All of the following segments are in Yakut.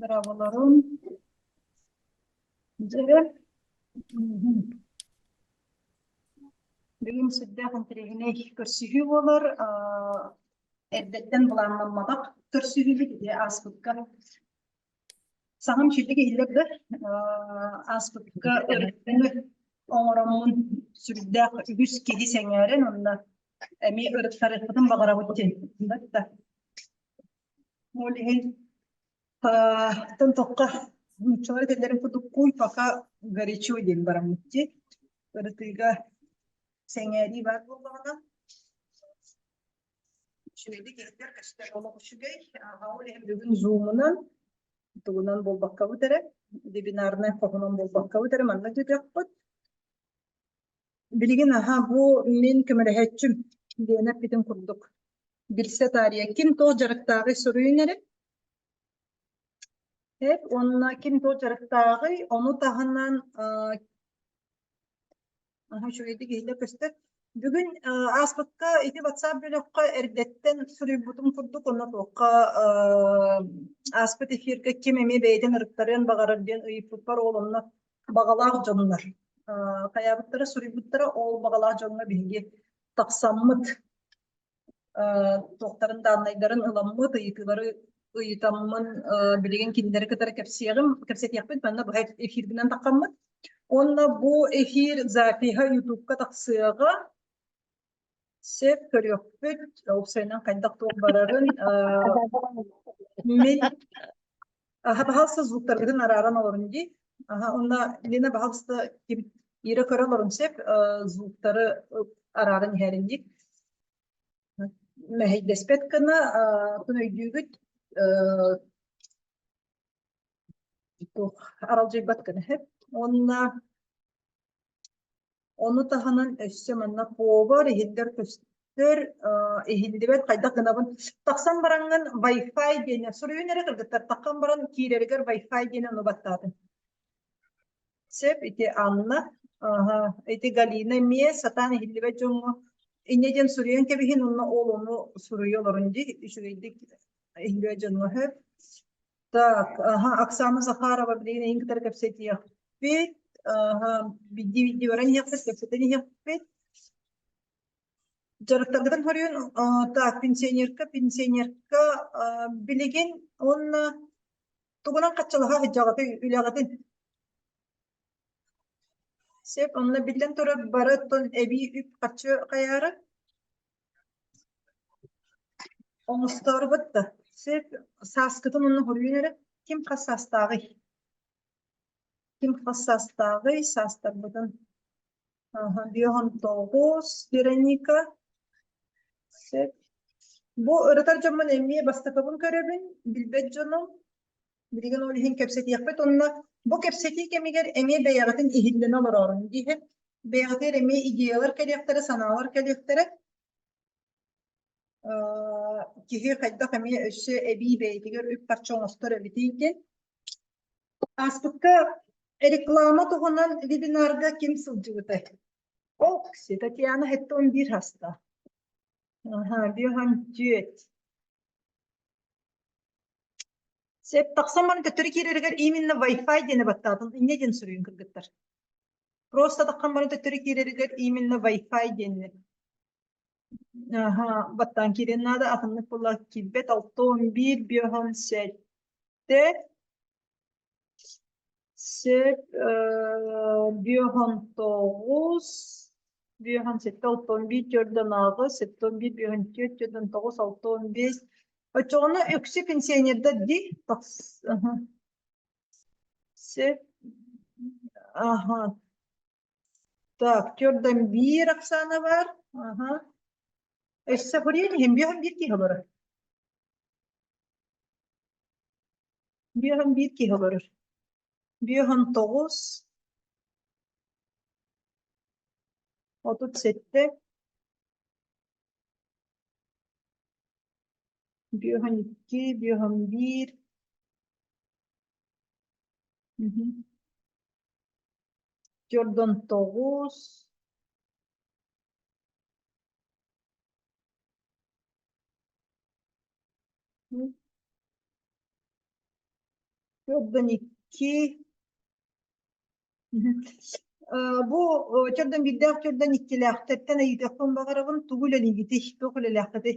Дорооболорун. Дьэ, бүгүн сүрдээх интэриэһинэй көрсүһүү буолар. Эрдэттэн былааннамматах көрсүһүүбүт ити ааспыкка саҥам үчүгэйдик иһиллэр да ааспыкка ырытыыны оҥороммун сүрдээх үгүс киһи сэҥээрэн онно эмиэ ырыттарыахпытын баҕарабыт диэн да. Ол иһин Тон тохха нууччалар этэллэрин курдук куй пока горячо диэн бараммыт дии. Ырытыыга сэҥээрии баар буоллаҕына үчүгэйдик иһиттэр көстөр олох үчүгэй. Ол иһин бүгүн зумунан тугунан буолбаккабыт эрэ, вебинарнай хоһунан буолбаккабыт эрэ манна түтөхпүт. Билигин аһа бу мин көмөлөһөөччүм диэн эппитин курдук билсэ таарыйа ким туох дьарыктааҕый суруйун эрэ. Эп уонна ким туох дьарыктааҕый, ону таһынан аһа үчүгэйдик иһиллэ көстөр. Бүгүн ааспыкка ити WhatsApp бөлөххө эрдэттэн суруйбутум курдук, онно туохха ааспыт эфиргэ ким эмиэ бэйэтин ырыттарыан баҕарар диэн ыйыппыппар ол онно баҕалаах дьоннор хайаабыттара суруйбуттара ол баҕалаах дьоҥҥо биһиги тахсаммыт туохтарын дааннайдарын ыламмыт ыйытыылары ыйытаммын билигин кинилэри кытары кэпсиэҕим кэпсэтиэхпит манна быһа эфиргинэн таххаммыт уонна бу эфир запиһа ютубка тахсыаҕа сөп көрүөхпүт уопсайынан хайдах туох барарын мин Аха, баһаалыста звуктаргытын арааран олорун дии. Аха, уонна Лена, баһаалыста ким Ира көрө олорун сөп, звуктары арааран иһэрин дии. Мэһэйдэспэт гына, атын өйдүүгүт, туох аралдьыйбат гына сөп. Уонна Ону таһынан өссө манна повар иһиллэр көстөр, иһиллибэт хайдах гынабын. Тахсан бараҥҥын Wi-Fi диэни суруйун эрэ кыргыттар таххан баран киирэригэр Wi-Fi диэни ону баттаатым. Сөп ити Анна, аха, ити Галина эмиэ сатаан иһиллибэт дьоҥҥо инньэ диэн суруйан кэбиһин уонна ол ону суруйа олорун дии үчүгэйдик иһиллибэт дьоҥҥо сөп. Так, ага, Оксана Захарова билигин эйигин кытары кэпсэтиэхпит. Ага, видео баран иһиэхпит, кэпсэтэн иһиэхпит. Дьарыктаргытын хоруйун, так, пенсионерка, пенсионерка, билигин уонна тугунан хаччалаһа сылдьаҕытый үлэҕитин? Сөп, онно биллэн турар бары оттон эбии үп-харчы хайаары? Оҥостоорубут да, сөп, сааскытын онно хоруйун эрэ. Ким хас саастааҕый? Ким хас саастааҕый? Саастарбытын 59, Вероника. Сөп. Бу ырытар дьоммун эмиэ бастакыбын көрөбүн, билбэт дьонум. Билигин ол иһин кэпсэтиэхпит уонна бу кэпсэтии кэмигэр эмиэ бэйэҕитин иһиллэнэ олороорун диэһэ. Бэйэҕитигэр эмиэ идеялар кэлиэхтэрэ, санаалар кэлиэхтэрэ. Киһи хайдах эмиэ өссө эбии бэйэтигэр үп-харчы оҥостор эбитий диэн. Ааспыкка реклама туһунан вебинарга ким сылдьыбытай? Окси, Татьяна 71 хаста. Аха, 54. Сөп, тахсан баран төттөрү киирэригэр именно Wi-Fi диэни баттаатын, инньэ диэн суруйун кыргыттар. Просто таххан баран төттөрү киирэригэр именно Wi-Fi диэнни. Аха, баттаан киириэн наада, атыннык буолла киирбэт 61 57 Сөп, 59, 57, 61, 48, 71, 54, 49, 65. Оччоҕуна үксү пенсионердар дии Сөп. Аха. Так, төрдөн биир Оксана бар. Аха. Өссө хурьер иһин биэһэн биир киһи олорор. 51 киһи олорор. 59, 37, 52, 51, 49, 42. Бу төрдөн биирдээх төрдөн иккилээхтэртэн ыйытыахпын баҕарабын, тугу үлэлиигитий, туох үлэлээххитий?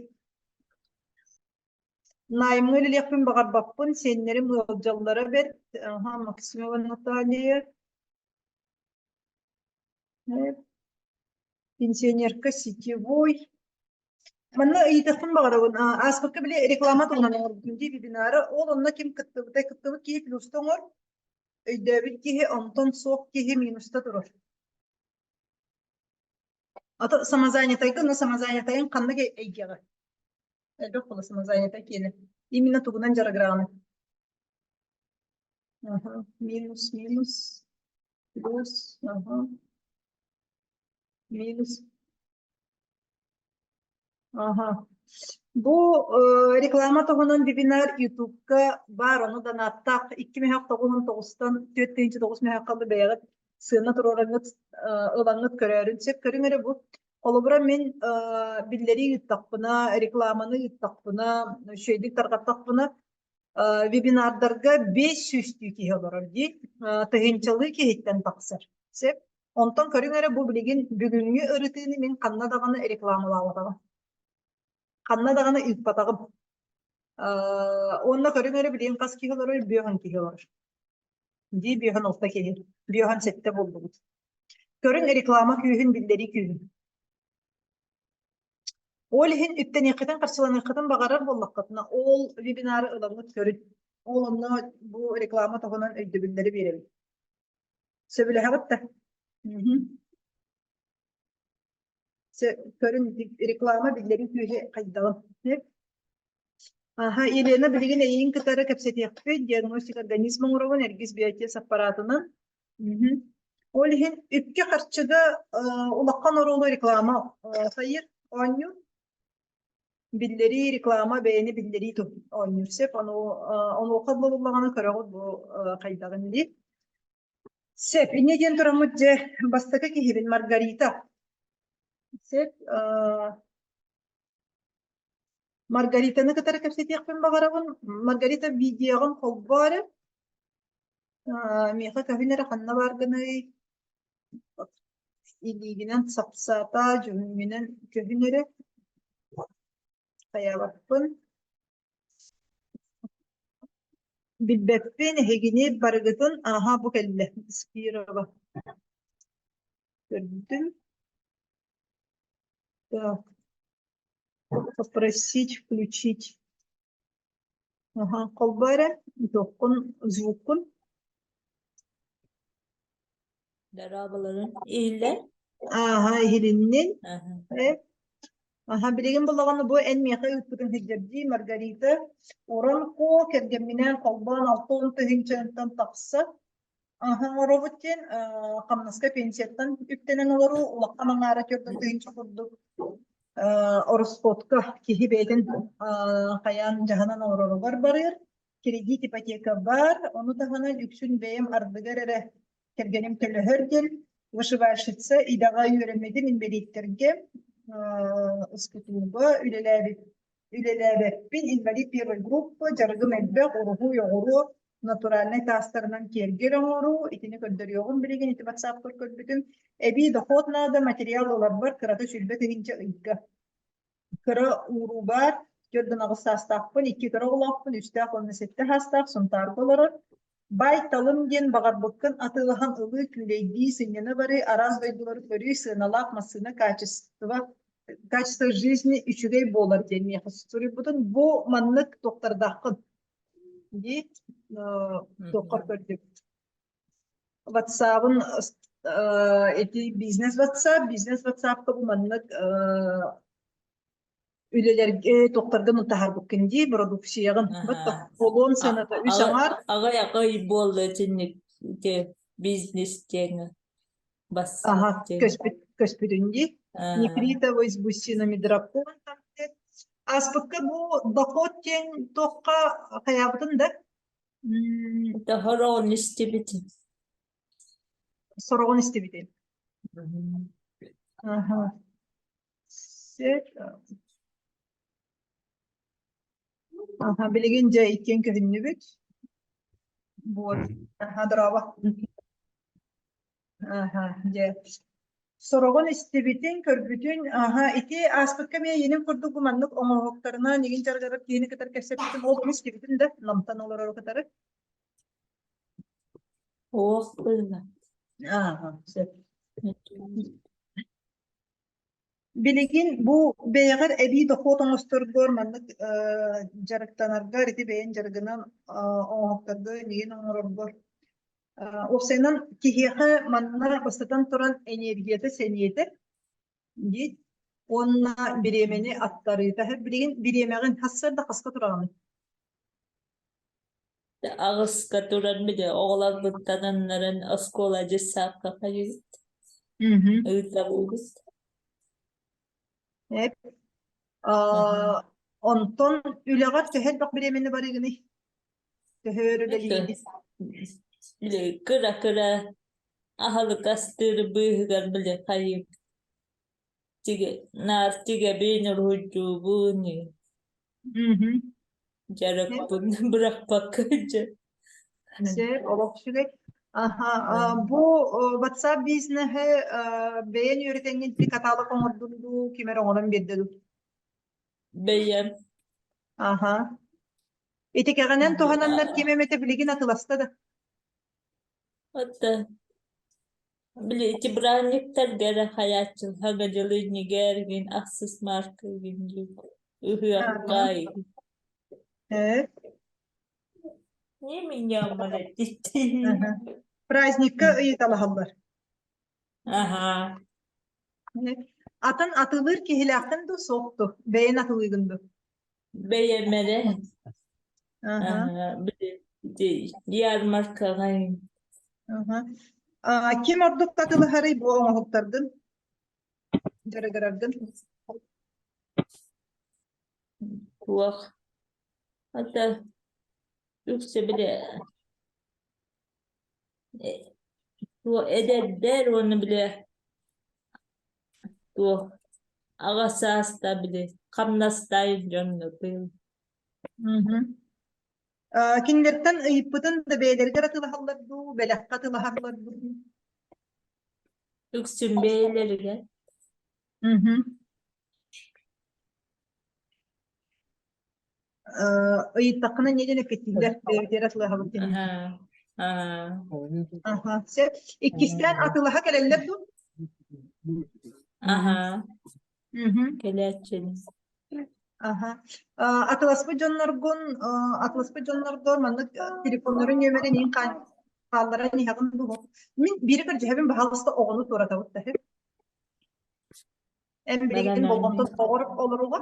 Наймҥа үлэлиэхпин баҕарбаппын, сиэннэрим ыалдьаллара бэрт. Аха, Максимова Наталья. Пенсионерка сетевой. Манна ыйытыахпын баҕарабын. Ааспыкка били реклама туһунан оҥорбутум дии вебинары. Ол онно ким кыттыбытай? Кыттыбыт киһи плюста оҥор. Өйдөөбүт киһи, онтон суох киһи минуста турар. Ато самозанятайга, но самозанятайын ханнык эйгэҕэ? Элбэх буола самозанятай киэнэ. Именно тугунан дьарыгыраҕыный? Ага, минус, минус, плюс, ага, минус. Аха. Бу реклама туһунан вебинар Ютубка баар, ону донааттаах 2099-тан 4 9 мөһөөххө бэйэҕит сыана туруораҥҥыт ылаҥҥыт көрөөрүн сөп. Көрүҥ эрэ бу. Холобура мин биллэрии ыыттахпына, рекламаны ыыттахпына, үчүгэйдик тарҕаттахпына, вебинардарга 500 киһи олорор дии, тыһыынчалыы киһиттэн тахсар. Сөп. Онтон көрүҥ эрэ бу билигин бүгүҥҥү ырытыыны мин ханна даҕаны рекламалаабатаҕым. Ханна даҕаны ыыппатаҕым. Уонна көрүҥ эрэ билигин хас киһи олорор, бүөһүн киһи олорор. Дии бүөһүн алта киһи, бүөһүн сэттэ буоллубут. Көрүҥ реклама күүһүн, биллэрии күүһүн. Ол иһин үптэниэххитин, харчыланыаххытын баҕарар буоллаххытына, ол вебинары ыламмыт көрүн. Ол онно бу реклама туһунан өйдөбүллэри биэрэбит. Сөбүлэһэҕит да? Көрүн реклама биллэрин күүһэ хайдаҕын. Аха, Елена, билигин эйигин кытары кэпсэтиэхпит, диагностика организма оҥоробун эргис биотест аппаратынан. Ол иһин үпкэ-харчыга улахан оруолу реклама сайыр оонньуур. Биллэрии, реклама бэйэни биллэрии оонньуур сөп. Онуоха буоллаҕына көрөҕүт бу хайдаҕын дии. Сөп, инньэ диэн тураммыт дьэ бастакы киһибин Маргарита. Сөп, Маргаританы кытары кэпсэтиэхпин баҕарабын. Маргарита видеоҕын холбоо эрэ. Миэхэ көһүн эрэ ханна бааргыный? Илиигинэн сапсаата, дьүһүҥҥүнэн көһүн эрэ. Хайаабаппын. Билбэппин, эһигини барыгытын аһа бу кэллэ. Спирова. Көрдүм. Так. Попросить включить. Аха, холбоо эрэ, туоххун, звуккун. Дорооболорун иһиллэр. Ааһа, иһилиннин. Аха. Э, Аха, билигин буллаҕына бу эн миэхэ ыыппытын сылдьардыы Маргарита Уран Ко кэргэмминээн холбоон 60 тыһыынчаттан тахса Аха, оҥоробут диэн хамнаска пенсияттан үптэнэн олоруу улахан аҥаара 4 тыһыынча курдук ороскуотка киһи бэйэтин хайаан дьаһанан олороругар барыар. Кредит, ипотека баар, ону таһынан үксүн бэйэм ардыгар эрэ кэргэним төлөһөр диэн вышивальщица идэҕэ үөрэммитим инбэлииттэргэ СПТУ-га үлэлээбит үлэлээбэппин инвалид первой группы дьарыгым элбэх уруһуй оҕуруо натуральнай таастарынан киэргэл оҥоруу итини көрдөрүөҕүм билигин ити ватсаппар көрбүтүм эбии дохуот наада материал ыларбар кырата 20 000 ыйга Кыра ууруу-баар, 48 саастаахпын, икки кыра оҕолоохпун, үстээх уонна сэттэ саастаах Сунтаарга олорор. Баай-талым диэн баҕарбыккын атыылаһан ылыы, күүлэйдии, сынньана барыы, араас дойдулары көрүү, сыаналаах массыына качество, качество жизни үчүгэй буолар диэн миэхэ суруйбутун бу маннык туохтардааххын дии туоххар көрдүм. Ватсабын ити бизнес ватсап, бизнес ватсапка бу маннык үлэлэргэ туохтаргын таһаарбыккын дии бородууксуйаҕын. Буолуон сыаната үс аҥаар. Аҕай аҕай буолла итинник ити бизнес диэҥ бассаап Аха, диэн. көспүт көспүтүн дии. Нефритовый с бусинами дракон Ааспыкка бу доход диэн туохха хайаабытын да Сороҕун истибитим. Сороҕун истибитим. Аха. Сөп. Аха, билигин дьэ иккиэн көһүннүбүт. Вот. Аха, дорообо. Аха, дьэ. Сороҕун истибитин, көрбүтүн, аха, ити ааспыкка эмиэ эйиэнин курдук бу маннык оҥоһуктарынан игин дьарыгырар киһини кытары кэпсэппитим, ол истибитин да намтан олорору кытары. Ох, быһыылаах. Ааха, сөп. Билигин бу бэйэҕэр эбии дохуот оҥосторгор маннык дьарыктанаргар, ити бэйэҥ дьарыгынан оҥоһуктарга эйигин оҥороргор уопсайынан киһиэхэ манна бастатан туран энергията, сэниэтэ дии уонна бириэмэни аттарыыта. Билигин бириэмэҕин сарсыарда хаска тураҕыный? Аҕыска туран били оҕолорбуттан аннаран оскуола дьыссаакка хайыыбыт, ыытабыт. Эп. Онтон үлэҕэр төһө элбэх бириэмэни барыыгыный? Төһө өр үлэлиигиний? Били кыра-кыра аһылык астыыр быыһыгар били хайыыбыт. Тигэ наар тигэбин, уруһуйдуубун дьарыкпын бырахпакка дьэ. Сөп, олох үчүгэй. Аха, бу WhatsApp бизнеһи бэйэн үөрэтэҥҥин ити каталог оҥордуҥ дуу, ким эрэ оҥорон биэрдэ дуу? Бэйэм. Аха. Ити кэҕинэн туһананнар ким эмэтэ билигин атыласта да? Оттон били ити бырааһынньыктарга эрэ хайааччы Саҥа дьылы иннигэр игин ахсыс марка игин дии ыһыахха игин. Э? Не меня Ага. Праздникка ыйыталаһаллар. Аха. Атын атылыыр киһилээххин дуу, суох дуу? Бэйэн атылыыгын дуу? Бэйэм эрэ. Аха. Били ити ярмаркаҕа Аха. Ким ордук атылыһарый бу оҥоһуктаргын, дьарыгыраргын? Туох. Ата үксэ били туох эдэрдэр уонна били туох аҕа сааста били хамнастаах дьонно тыыл. Кинилэртэн ыйыппытын да бэйэлэригэр атыылаһаллар дуу, бэлэххэ атыылаһаллар дуу? Үксүн бэйэлэригэр. Ыйыттаххына не диэн эппиттииллэр бэйэбитигэр атылаһабыт диэн. Аха, сөп. Иккистээн атылаһа кэлэллэр дуу? Аха. Кэлээччини. Аха. Атыласпыт дьонноргун, атыласпыт дьоннорго маннык телефоннарын нүөмэрин иин хаалларан иһэҕин дуу? Мин биири көрдьөһөбүн, баһаалыста оҕону туоратабыт да. Эн билигин болҕомтон оҕор олоруга?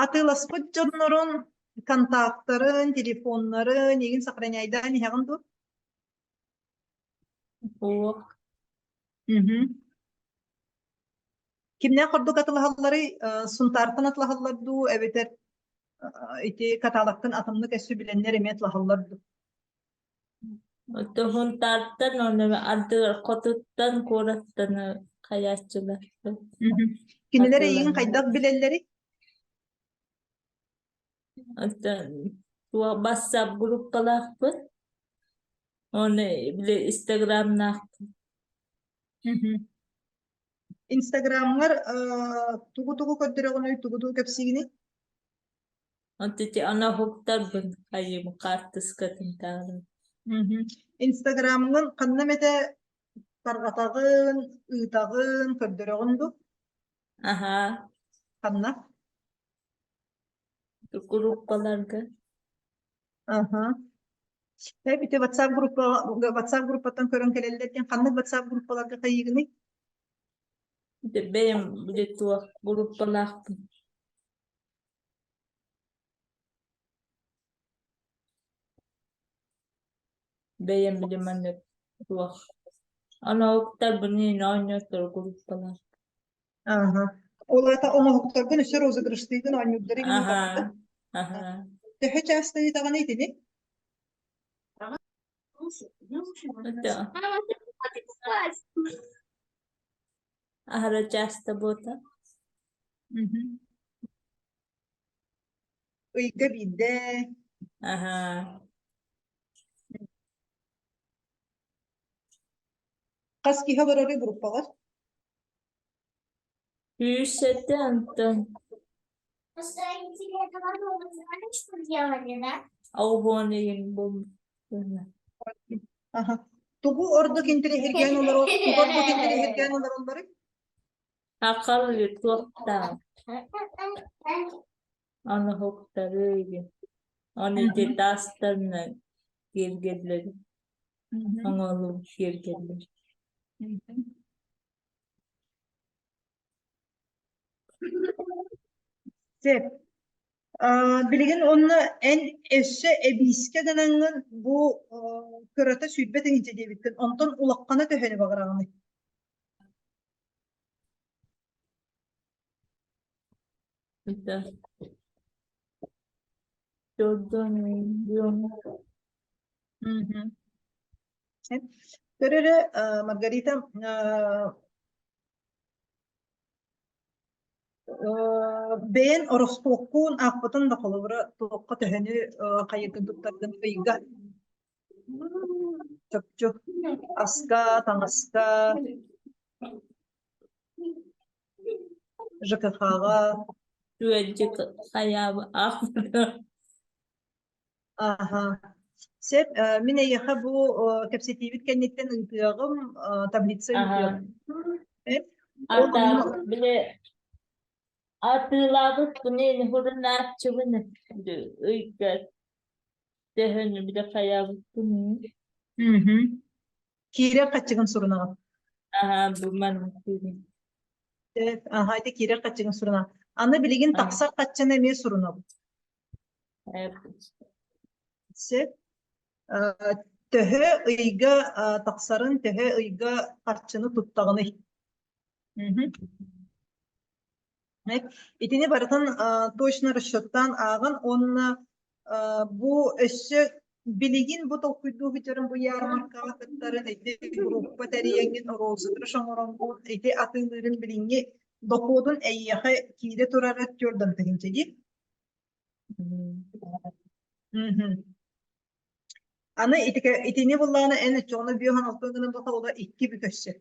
Атыыласпыт дьоннорун контактарын, телефоннарын игин сохраняйдаан иһэҕин дуо? Суох. Кимнээх ордук атылаһалларый? Сунтаартан атылаһаллар дуу, эбэтэр ити каталогтан атыннык өссө билэннэр эмиэ атылаһаллар дуу? Сунтаартан уонна ардыгар хотуттан куораттан хайааччылар Кинилэр эйигин хайдах билэллэрий? Оттон туох бассаап группалаахпыт уонна били инстаграмнаахпыт. Инстаграмҥар тугу-тугу көрдөрөҕүнүй, тугу-тугу кэпсиигиний? Онто ити оноһуктарбын хайыым хаартыскатын таалан. Инстаграмҥын ханна эмэтэ тарҕатаҕын, ыытаҕын, көрдөрөҕүн дуу? Аһаа. Ханна? Группаларга. Аха. Ити WhatsApp группа WhatsApp группаттан көрөн кэлэллэр диэн ханнык WhatsApp группаларга хайыыгыный? Ити бэйэм били туох группалаахпын. Бэйэм били маннык туох аналогтарбын оонньоттор группалаах. Ага. Ол аата оҥоһуктаргын өссө розыгрыштыыгын оонньуурдары гин Аха. Аха. Төһө чаастан ыытаҕын итини? Это аһара часто буота. Мгм. Ыйга биирдэ. Аһа. Хас киһи олорорый группаҕар? Күүс этэ онтон Оҕуон иһин булбуна. Аха. Тугу ордук интэриэһиргээн олорор, тугу ордук интэриэһиргээн олороллорый? Акал туохтаах оноһуктары игин. Оны ити таастарынан киэргэллэр, оҥолуу киэргэллэр. Сөп. Билигин онно эн өссө эбиискэ гынаҥҥын бу кырата 20 тыһыынча диэбиккин, онтон улаххана төһөнү баҕараҕыный? Это Мгм. Көр эрэ, Маргарита, бэйэн ороскуоккун аахпытын да холобура туохха төһөнү хайыгын туттаргын ыйга чопчу аска, таҥаска, ЖКХ-ҕа Түөлдьүк хайаабы аахпыта. Аха. Сөп, мин эйиэхэ бу кэпсэтиибит кэнниттэн ыытыаҕым, таблица Аха. ыытыаҕым. Э? Ол Ата онно били атыылаабыт күнүн хурунааччыбын ыйга төһөнү биле хайаабыппын. Мгм. Киирэр хаччыгын сурунаҕын. Аха, бу маннык диибин. Сөп, аха, ити киирэр хаччыгын сурунаҕын. Аны билигин тахсар хаччыны эмиэ сурунабыт. Сөп. Төһө ыйга тахсарын, төһө ыйга харчыны туттаҕыный? Итини барытын точно расчеттаан ааҕан уонна бу өссө билигин бу толкуйдуу сылдьарын бу ярмаркаҕа кыттарын ити группа тэрийэҥҥин розыгрыш оҥороҥҥун ити атыылыырын билиҥҥи дохуотун эйиэхэ киирэ турара түөрт тыһыынча дии. Аны итини буллаҕына эн оччоҕуна бүөһэн алтан гынан буолла ола икки бүк өссө.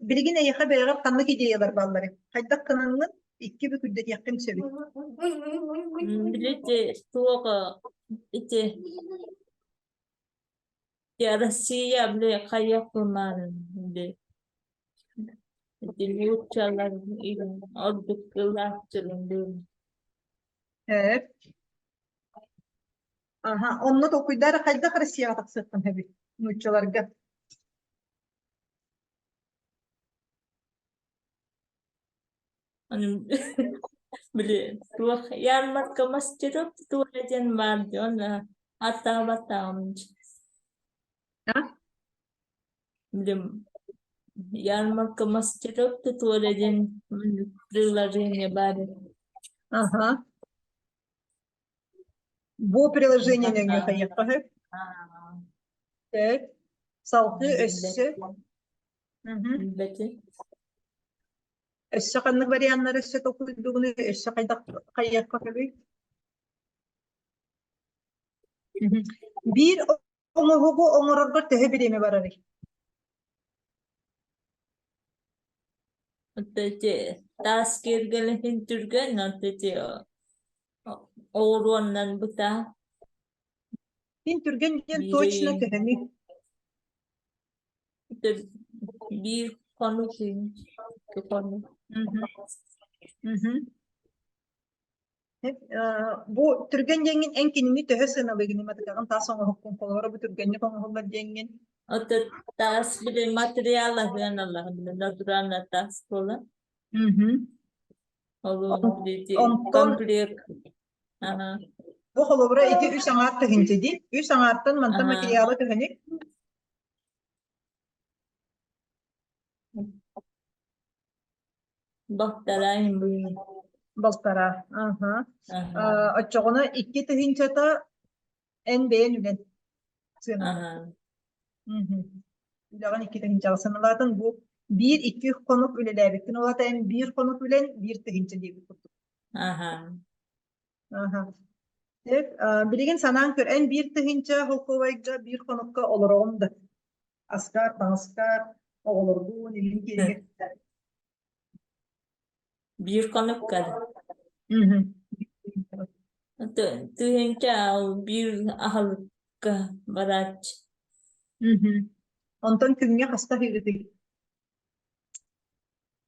Билигин эйиэхэ бэйэҕэр ханнык идеялар баалларый? Хайдах гынаҥҥын икки бүк үрдэтиэххин сөбүй? Билити туох ити Россия били хайыах гымаарын били ити нууччалар ордук кылааччылын дуу. Эп. Аха, онно толкуйдаары хайдах Россияҕа тахсыаххын сөбүй нууччаларга? Били туох ярмарка мастеров туох диэн баар дьон аттаабаттаҕым А? Били ярмарка мастеров туох диэн приложение баар Аха. Бу приложение нөҥүө хайыахха сөп? Сөп. Салгыы өссө Билбэтим. Өссө ханнык варианнары өссө толкуйдуугунуй, өссө хайдах хайыахха сөбүй? Биир оҥоһугу оҥороргор төһө бириэмэ барарый? Ити таас киэргэлэһин түргэн, ити оҕуруоннан бытаа. Син түргэн диэн Биир точно төһөнүй? Биир хонук икки хонук. Бу түргэн диэҥҥин эн кинини төһө сыаналыыгын матыкаҕын таас оҥоһуккун холобура бу түргэнник оҥоһуллар диэҥҥин Ото таас били материал аһыан били натуральный таас буолан. Ол Онтон комплект. Аха. Бу холобура ити үс аҥаар тыһыынча дии. Үс аҥаартан мантан материала төһөнүй? Балтараа Балтараа. Аха. Оччоҕуна икки тыһыынчата эн бэйэн үлэн сыаната. Үлэҕин икки тыһыынчаҕа сыаналаатын бу биир икки хонук үлэлээбиккин ол аата эн биир хонук үлэн биир тыһыынча диэбит курдук. Аха. Аха. Сөп. Билигин санаан көр, эн 1000 холкуобайга биир хонукка олороҕун да? Аскар, таҥаскар, оҕолоргун, илин киэҥҥэ. Биир хонукка Мгм. Тыһыынча биир аһылыкка барааччы. Мгм. Онтон күҥҥэ хаста аһыыгытый?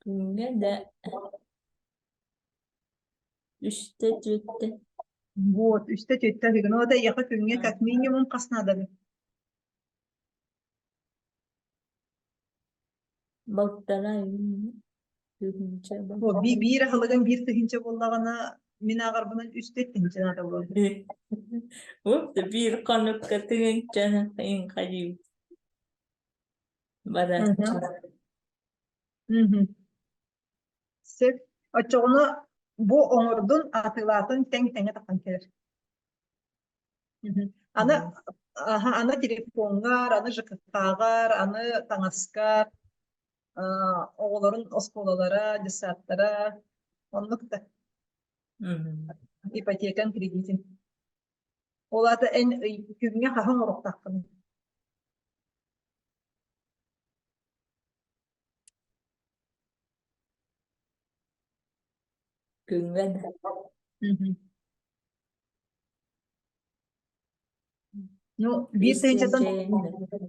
Күҥҥэ да үстэ түөртэ. Вот, үстэ түөртэ аһыыгын. Ол это эйиэхэ күҥҥэ как минимум хас нааданы? Балтараа тыһыынча Вот, биир аһылыгын 1000 буоллаҕына, мин ааҕарбынан үстэ тыһыынча наада буолар. Уп, биир хонукка тыһыынчаны хайыы барааччы. Мгм. Сөп. Оччоҕуна бу оҥордун, атыылаатын тэҥ-тэҥэ тахсан кэлэр. Мгм. Аны аха, аны телефоҥҥар, аны ЖКХ-ҕар, аны таҥаскар, аа, оҕолорун оскуолалара, детсадтара, оннук да. Ипотекаҥ, кредитин. Ол аата эн ый күҥҥэ хаһан оҥоруохтааххыный? Күҥҥэ да. Мгм. Ну, биир тыһыынчаттан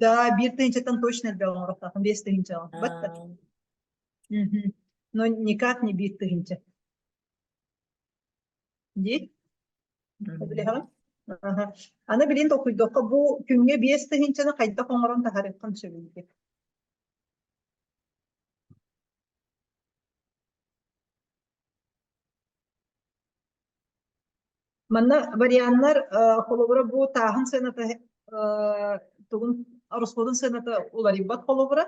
да, биир тыһыынчаттан точно элбэх оҥоруохтааххын, 5 тыһыынчаҕа. Батта. Мгм. Но никак не 1000. Дии? Билэҕин? Аха. Аны билин толкуйдуохха бу күҥҥэ 5000-ны хайдах оҥорон таһаарыаххын сөбүй диэн. Манна варианнар холобура бу тааһын сыаната тугун ороскуотун сыаната уларыйбат холобура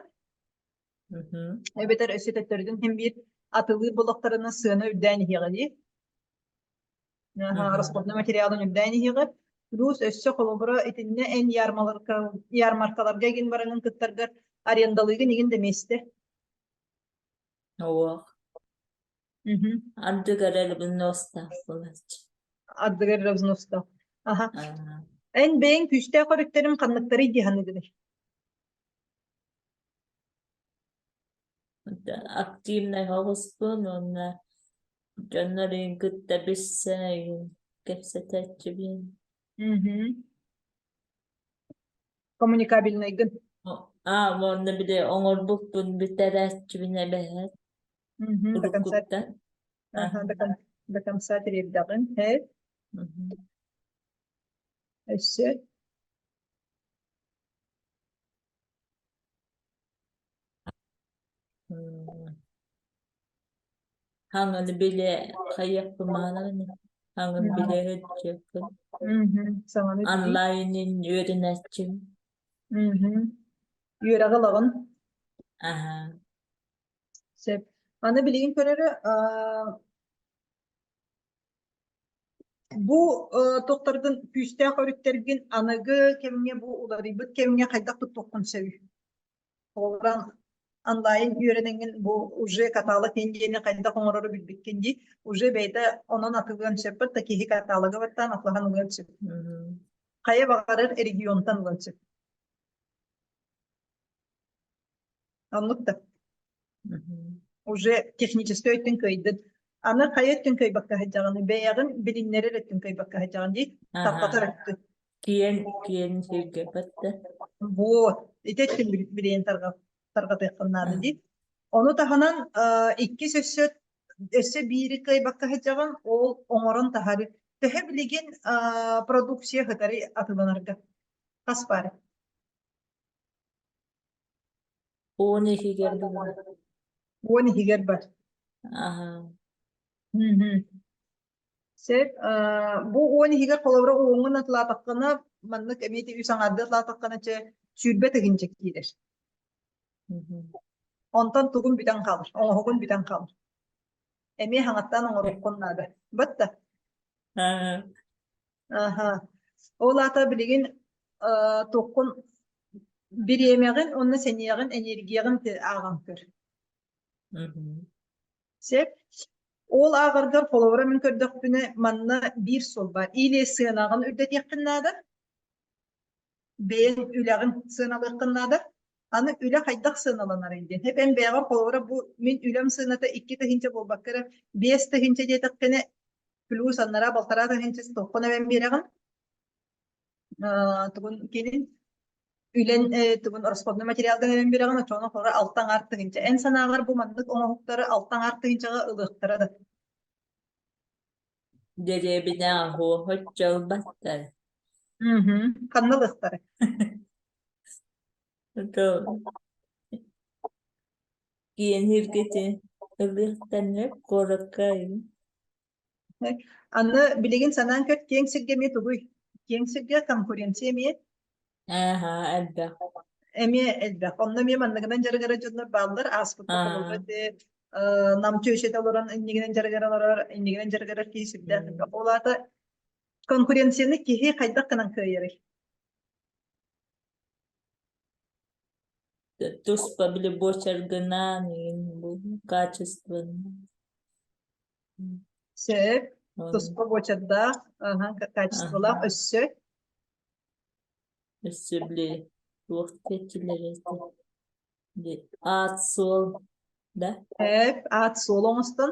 эбэтэр өссө төттөрүтүн син биир атылыыр болохторуна сыана үрдээн иһиэҕэ дии. Расходный материалын үрдээн иһиэҕэ. Плюс өссө холобура итиннэ эн ярмаркаларга игин бараҥын кыттаргар арендалыыгын игин да миэстэ. Уох. Ардыгар эрэ взностаах буолааччы. Ардыгар эрэ взностаах. Аха. Эн бэйэҥ күүстээх өрүттэрим ханныктарый дии саныыгыный? Активнай соҕуспун уонна дьоннорун кытта билсэ кэпсэтээччибин. Коммуникабельнайгын. Аа, уонна били оҥорбуппун бүтэрээччибин эбэһээт До конца, уруккуттан. ага, до кон- до конца тириэрдэҕин. Һэ, өссө. Хаҥаны билэ хайыахпын баҕарабын хаҥын билэ сылдьыахпын. Саҥаны билии. Онлайнын үөрэнээччим. Үөрэҕи ылаҕын. Аһа. Сөп. Аны билигин көрөрө бу туохтаргын күүстээх өрүттэргин аныгы кэмҥэ бу уларыйбыт кэмҥэ хайдах туттуоххун сөбүй? Холобура, онлайн үөрэнэҥҥин бу уже каталог диэни хайдах оҥорору билбиккин дии, уже бэйэтэ онон атылыан сөп да киһи каталога баттаан атлаһан ылыан сөп. Хайа баҕарар регионтан ылыан сөп. Оннук да. Уже техническэй өттүн кыайдын. Аны хайа өттүн кыайбакка сылдьаҕын, бэйэҕин билиннэрэр өттүн кыайбакка сылдьаҕын дии, тарҕатар өттүн. Киэн киэн сиргэ батта. Вот, ити өттүн билиэн тарҕатыаххын наада дии. Ону таһынан иккис өссө өссө биири кыайбакка сылдьаҕын, ол оҥорон таһары. Төһө билигин продукция сытары атыланарга? Хас баар? Уон иһигэр баар. Уон иһигэр бар. Аха. Сөп. Бу уон иһигэр холобура уоҥҥун атылаатаххына, маннык эмиэ үс аҥаарды атылаатаххына чэ 20 000 киирэр. Онтон тугун бүтэн хаалар, оҥоһугун бүтэн хаалар. Эмиэ хаҥаттан оҥоруоххун наада. Батта. Аха. Ол аата билигин туоххун бириэмэҕин уонна сэниэҕин, энергияҕын ааҕан көр. Сөп. Ол ааҕаргар холобура мин көрдөхпүнэ манна биир суол баар. Или сыанаҕын үрдэтиэххин наада, бэйэҥ үлэҕин сыаналыаххын наада. Аны үлэ хайдах сыаналанарый диэн. Эп эн бэйэҕэр холобура бу мин үлэм сыаната 2 тыһыынча буолбакка эрэ 5 тыһыынча диэтэххинэ плюс аннараа 1,5 тыһыынча тоххун эбэн биэрэҕин. Тугун кэлин үлэн тугун расходный материалгын эбэн биэрэҕин оччоҕуна холобура 6,5 тыһыынча. Эн санааҕар бу маннык оҥоһуктары 6,5 тыһыынчаҕа ылыахтара да? Дэриэбинэ оһуохоччу ылбаттар. Ханна ылыахтара? То киэниргити ылыахтаннар куоракка Аны билигин санаан көр, киэҥ сиргэ эмиэ тугуй? Киэҥ сиргэ конкуренция эмиэ Ааха, элбэх. эмиэ элбэх. Онно эмиэ манныгынан дьарыгырар дьоннор бааллар. Ааспыкка холобура Аа. ити Нам чүөчэтэ олорон иннигинэн дьарыгыра олорор, иннигинэн дьарыгырар киһи сүрдээх элбэх. Ол аата конкуренцияны киһи хайдах гынан кыайарый? Туспа били буочаргынан игин бу качественно. Сөп, туспа буочардаах, качестволаах өссө Өссө били туох диэччилэр этэ били аат-суол да? Сөп, аат-суол оҥостон.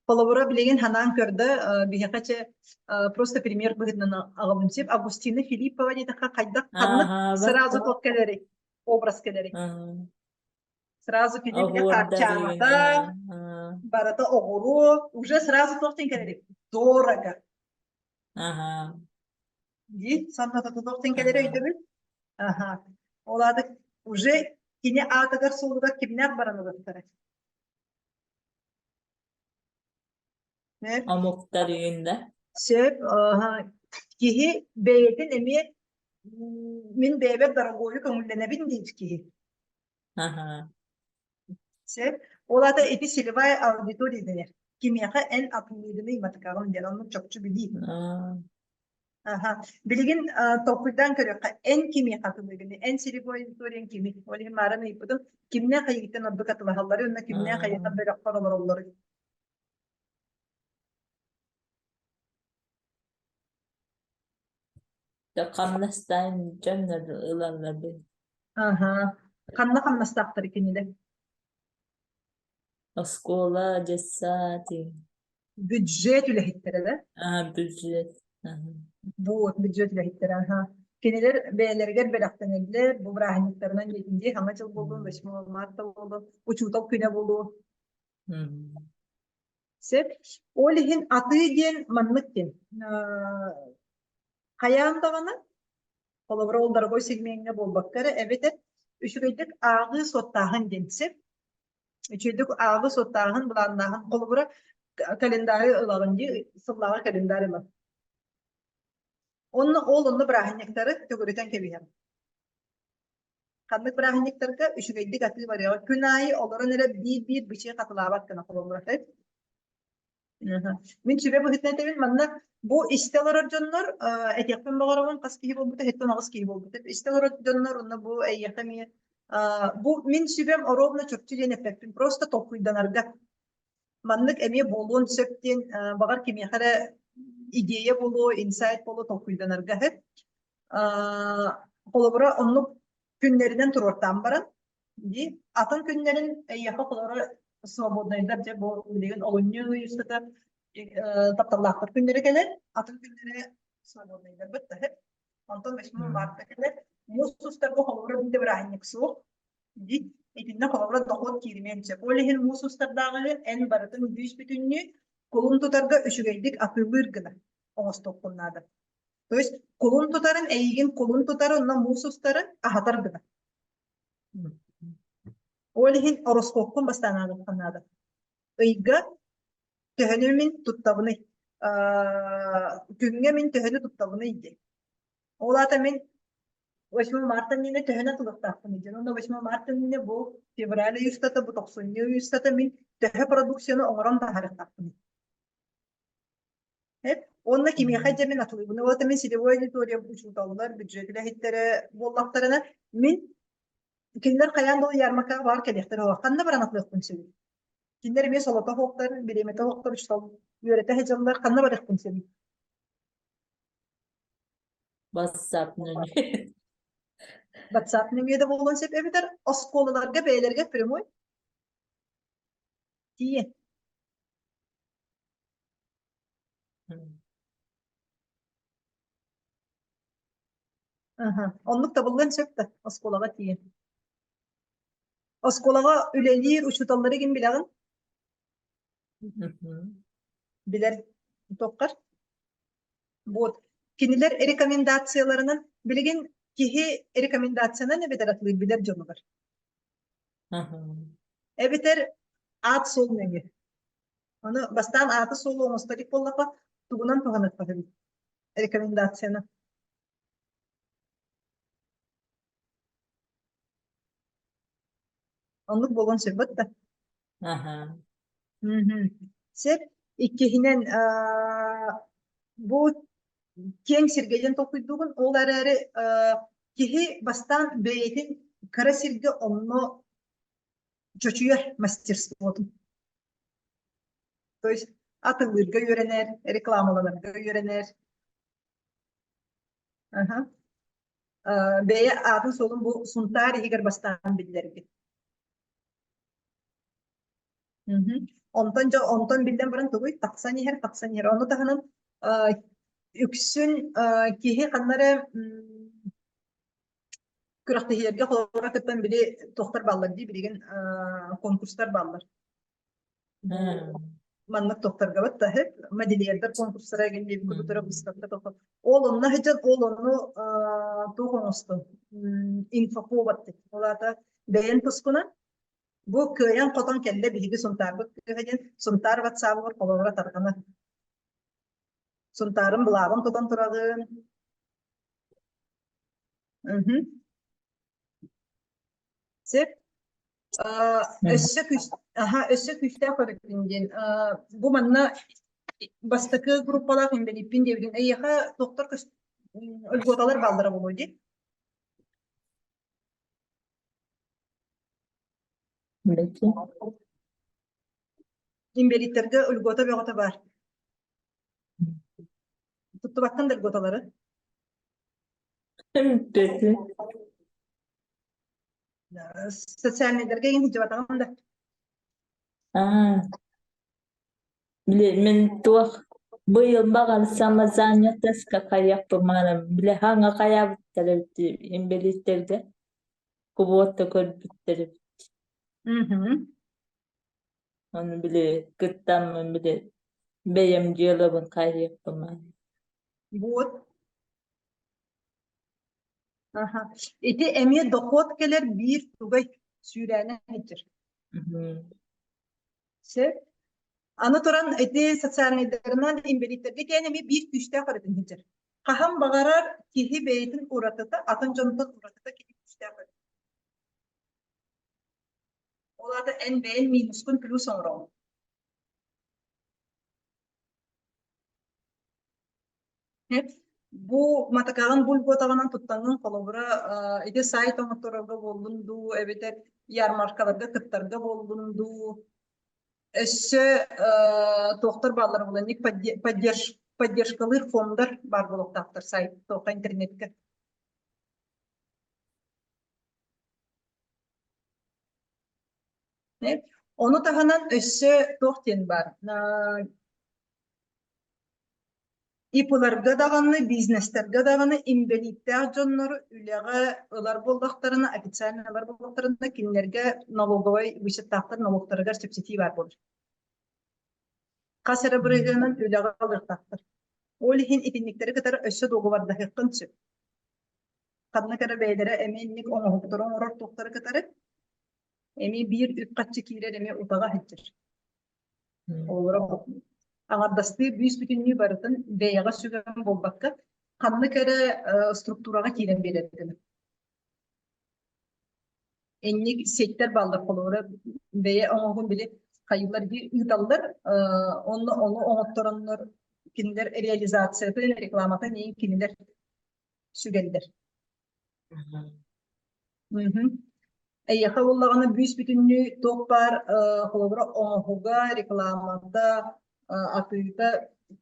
Холобура, билигин ханаан көрдө, биһиэхэ чэ просто пример быһыытынан аҕабын сөп. Августина Филиппова диэтэххэ хайдах ханнык сразу туох кэлэрий, образ кэлэрий? Сразу кини бile Оһуордарыын хаарчаамата, барыта оҕуруо, уже сразу туох диэн кэлэрий? Дорого. Аха. Дии, санната туох диэн кэлэрэ өйдөбүл? Аха. Ол аата уже кини аатыгар-суолугар кимнээх баран ылыахтара? Сөп. Омуктарыын да? Сөп. Киһи бэйэтин эмиэ мин бэйэбэр дорогою көҥүллэнэбин диир киһи. Аха. Сөп. Ол аата ити целевая аудитория дэнэр. Кимиэхэ эн атыллыыгыный матыкаҕын диэн оннук чопчу билии. Аа. Аха. Билигин толкуйдаан көрүөххэ, эн кимиэхэ атыллыыгыный? Эн целевой аудиторияҥ кими? Ол иһин маарын ыйыппытым, кимнээх эйигиттэн ордук атылаһалларый уонна кимнээх эйиэхэ Аа. бөлөххөр олороллоруй? Хамнастаан дьоннор ылаллар бу. Аха. Ханна хамнастаахтар кинилэр? Оскуола, дьыссаат, Бюджет үлэһиттэрэ да? Аа, бюджет. Аха. Вот, бюджет үлэһиттэрэ, аха. Кинилэр бэйэлэригэр бэлэхтэнэллэр, бу бырааһынньыктарынан диэтин Саҥа дьыл буоллун, 8 марта буоллун, учуутал күнэ буолуо. Сөп. Ол иһин атыы диэн маннык диэн. Хайаан даҕаны, холобура ол дорогой сегмеҥҥэ буолбакка эрэ, эбэтэр үчүгэйдик ааҕыы суоттааһын диэн сөп. Үчүгэйдик ааҕыы суоттааһын, былааннааһын. Холобура, календары ылаҕын дии, сыллааҕы календарь ылар. Онно ол онно бырааһынньыктары төгүрүтэн кэбиһэр. Ханнык бырааһынньыктарга үчүгэйдик атыы барыаҕа. Күн аайы олорон эрэ биир-биир бычыы хатылаабат гына холобура. Мин сүбэ быһыытынан этэбин, манна бу истэ олорор дьоннор этиэхпин баҕарабын, хас киһи буолбута, 78 киһи буолбута. Истэ олорор дьоннор уонна бу эйиэхэ эмиэ бу мин сүбэм оруобуна чопчу диэн эппэппин, просто толкуйданарга. Маннык эмиэ буолуон сөп диэн баҕар кимиэхэ эрэ идея буолуо, инсайт буолуо толкуйданарга сөп. Холобура, оннук күннэринэн туруортаан баран, дии, атын күннэрин эйиэхэ холобура свободнайдар дьэ бу билигин олунньу ый устата тапталлаахтар күннэрэ кэлэр, атын күннэрэ свободнайдарбыт да сөп. Онтон 8 марта кэлэр. Муус устарга холобура биир да бырааһынньык суох. Дии. Итиннэ холобура дохуот кииримиэн сөп. Ол иһин муус устардааҕы эн барытын бүүс-бүтүннүү кулун тутарга үчүгэйдик атыылыыр гына оҥостуоххун наада. То есть кулун тутарын эйигин кулун тутары онно муус устары аһатар гына. Ол иһин ороскуоккун бастаан ааҕыахха наада. Ыйга төһөнү мин туттабыный? Күҥҥэ мин төһөнү туттабыный диэн. Ол аата мин 8 марта иннинэ төһөнү атылыахтаахпыный диэн. Онно 8 марта иннинэ бу февраль ый устата, бу тохсунньу ый устата мин төһө продукцияны оҥорон таһаарыахтаахпыный? Уонна кимиэхэ дьэ мин атылыыбын. Вот мин сетевой аудитория учууталлар, бюджет үлэһиттэрэ буоллахтарына, мин кинилэр хайаан да ярмаркаҕа баар кэлиэхтэрэ. Ханна баран атылыахпын сөбүй? Кинилэр эмиэ солото суохтар, бириэмэтэ суохтар, учуутал үөрэтэ сылдьаллар, ханна барыахпын сөбүй? WhatsApp нөҥүө. WhatsApp нөҥүө да буолуон сөп эбэтэр оскуолаларга бэйэлэригэр прямой тиийэн. Аха, оннук табыллыан сөп да оскуолаҕа тиийэн. Оскуолаҕа үлэлиир учууталлары ким билэҕин? Билэр туоххар? Вот. Кинилэр рекомендацияларынан билигин киһи рекомендациянан эбэтэр атылыыр билэр дьонугар. Эбэтэр аат-суол нөҥүө. Ону бастаан ааты-суолу оҥосто илик буоллахха, тугунан туһаныахха сөбүй? Рекомендацияны. Оннук буолуон сөп да? Аха. Мгм. Сөп. Иккиһинэн, бу киэҥ сиргэ диэн толкуйдуугун, ол эрээри киһи бастаан бэйэтин кыра сиргэ онно чочуйар мастерствотун. То есть атылыырга үөрэнэр, рекламаланарга үөрэнэр. Аха. Бэйэ аатын-суолун бу Сунтаар иһигэр бастаан биллэрбит. Мгм. Онтон дьэ онтон биллэн баран тугуй тахсан иһэр, тахсан иһэр. Ону таһынан үксүн киһи ханна эрэ күрэхтэһиилэргэ холобура кыттан били туохтар бааллар дии билигин конкурстар бааллар. Маннык туохтарга баттаһыт модельердар конкурстара эгин диэбит курдуктара выставка тохо. Ол онно сылдьан ол ону туох оҥостон инфоповод ол аата бэйэн тускунан бу кыайан-хотон кэллэ биһиги Сунтаарбыт кыыһа диэн Сунтаар ватсаабыгар холобура тарҕанар. Сунтаарын былааҕын тутан тураҕын. Мгм. Сөп. Өссө күүс, аха, өссө күүстээх көрүкпүн диэн. Бу манна бастакы группалаах инбэлииппин диэбитин эйиэхэ туохтар льготалар бааллара буолуо дии? Инбэлииттэргэ льгота бөҕөтө баар. Туттубаккын да льготалары? Социальнайдарга иҥин сылдьыбатаҕым да. Аа, били мин туох быйыл баҕар самозанятостка хайыахпын маҕанан били хаҥа хайаабыттар эбит инбэлииттэргэ кубуотта көрбүттэр эбит. Мгм. Ону били кыттаммын били бэйэм дьыалабын хайыахпын маҕан. Вот. Аха. Ити эмиэ дохуот кэлэр биир тугай сүүрээнэ сылдьар. Сөп. Аны туран ити социальнайдарынан инбэлииттэргэ диэн эмиэ биир күүстээх өрүтүн сылдьар. Хаһан баҕарар киһи бэйэтин уратыта, атын дьонтон уратыта кини күүстээх өрүт. Ол аата эн бэйэн минускун плюс оҥороҕун. Бу матакаҕын бульботаҕынан туттаҥҥын холобура ити сайт оҥотторорго буоллун дуу эбэтэр ярмаркаларга кыттарга буоллун дуу өссө туохтар бааллар буолан поддержкалыыр фондар баар буолуохтаахтар сайт туохха интернеткэ. Ону таһынан өссө туох диэн баар ИП-ларга даҕаны, бизнестэргэ даҕаны инбэлииттээх дьоннору үлэҕэ ылар буоллахтарына, официально ылар буоллахтарына, кинилэргэ налоговай вычеттаахтар налогтарыгар чэпчэтии баар буолар. Хас эрэ бырыһыанын үлэҕэ ылыахтаахтар. Ол иһин итинниктэри кытары өссө дуогабардаһыаххын сөп. Ханнык эрэ бэйэлэрэ эмиэ инник оҥоһуктары оҥорор туохтары кытары эмиэ биир үп-харчы киирэр эмиэ утаҕа сылдьар. Олоро аҥардастыы бүүс-бүтүннүү барытын бэйэҕэ сүгэн буолбакка, ханнык эрэ структураҕа киирэн биэрэр гына. Инник сеттэр бааллар холобура бэйэ оҥоһугун били хайыылар дии ыыталлар, онно ону оҥоттороннор кинилэр реализациятын, рекламатын иин кинилэр сүгэллэр. Мгм. Эйиэхэ буоллаҕына бүүс-бүтүннүү туох баар холобура оҥоһуга, рекламата, атыыта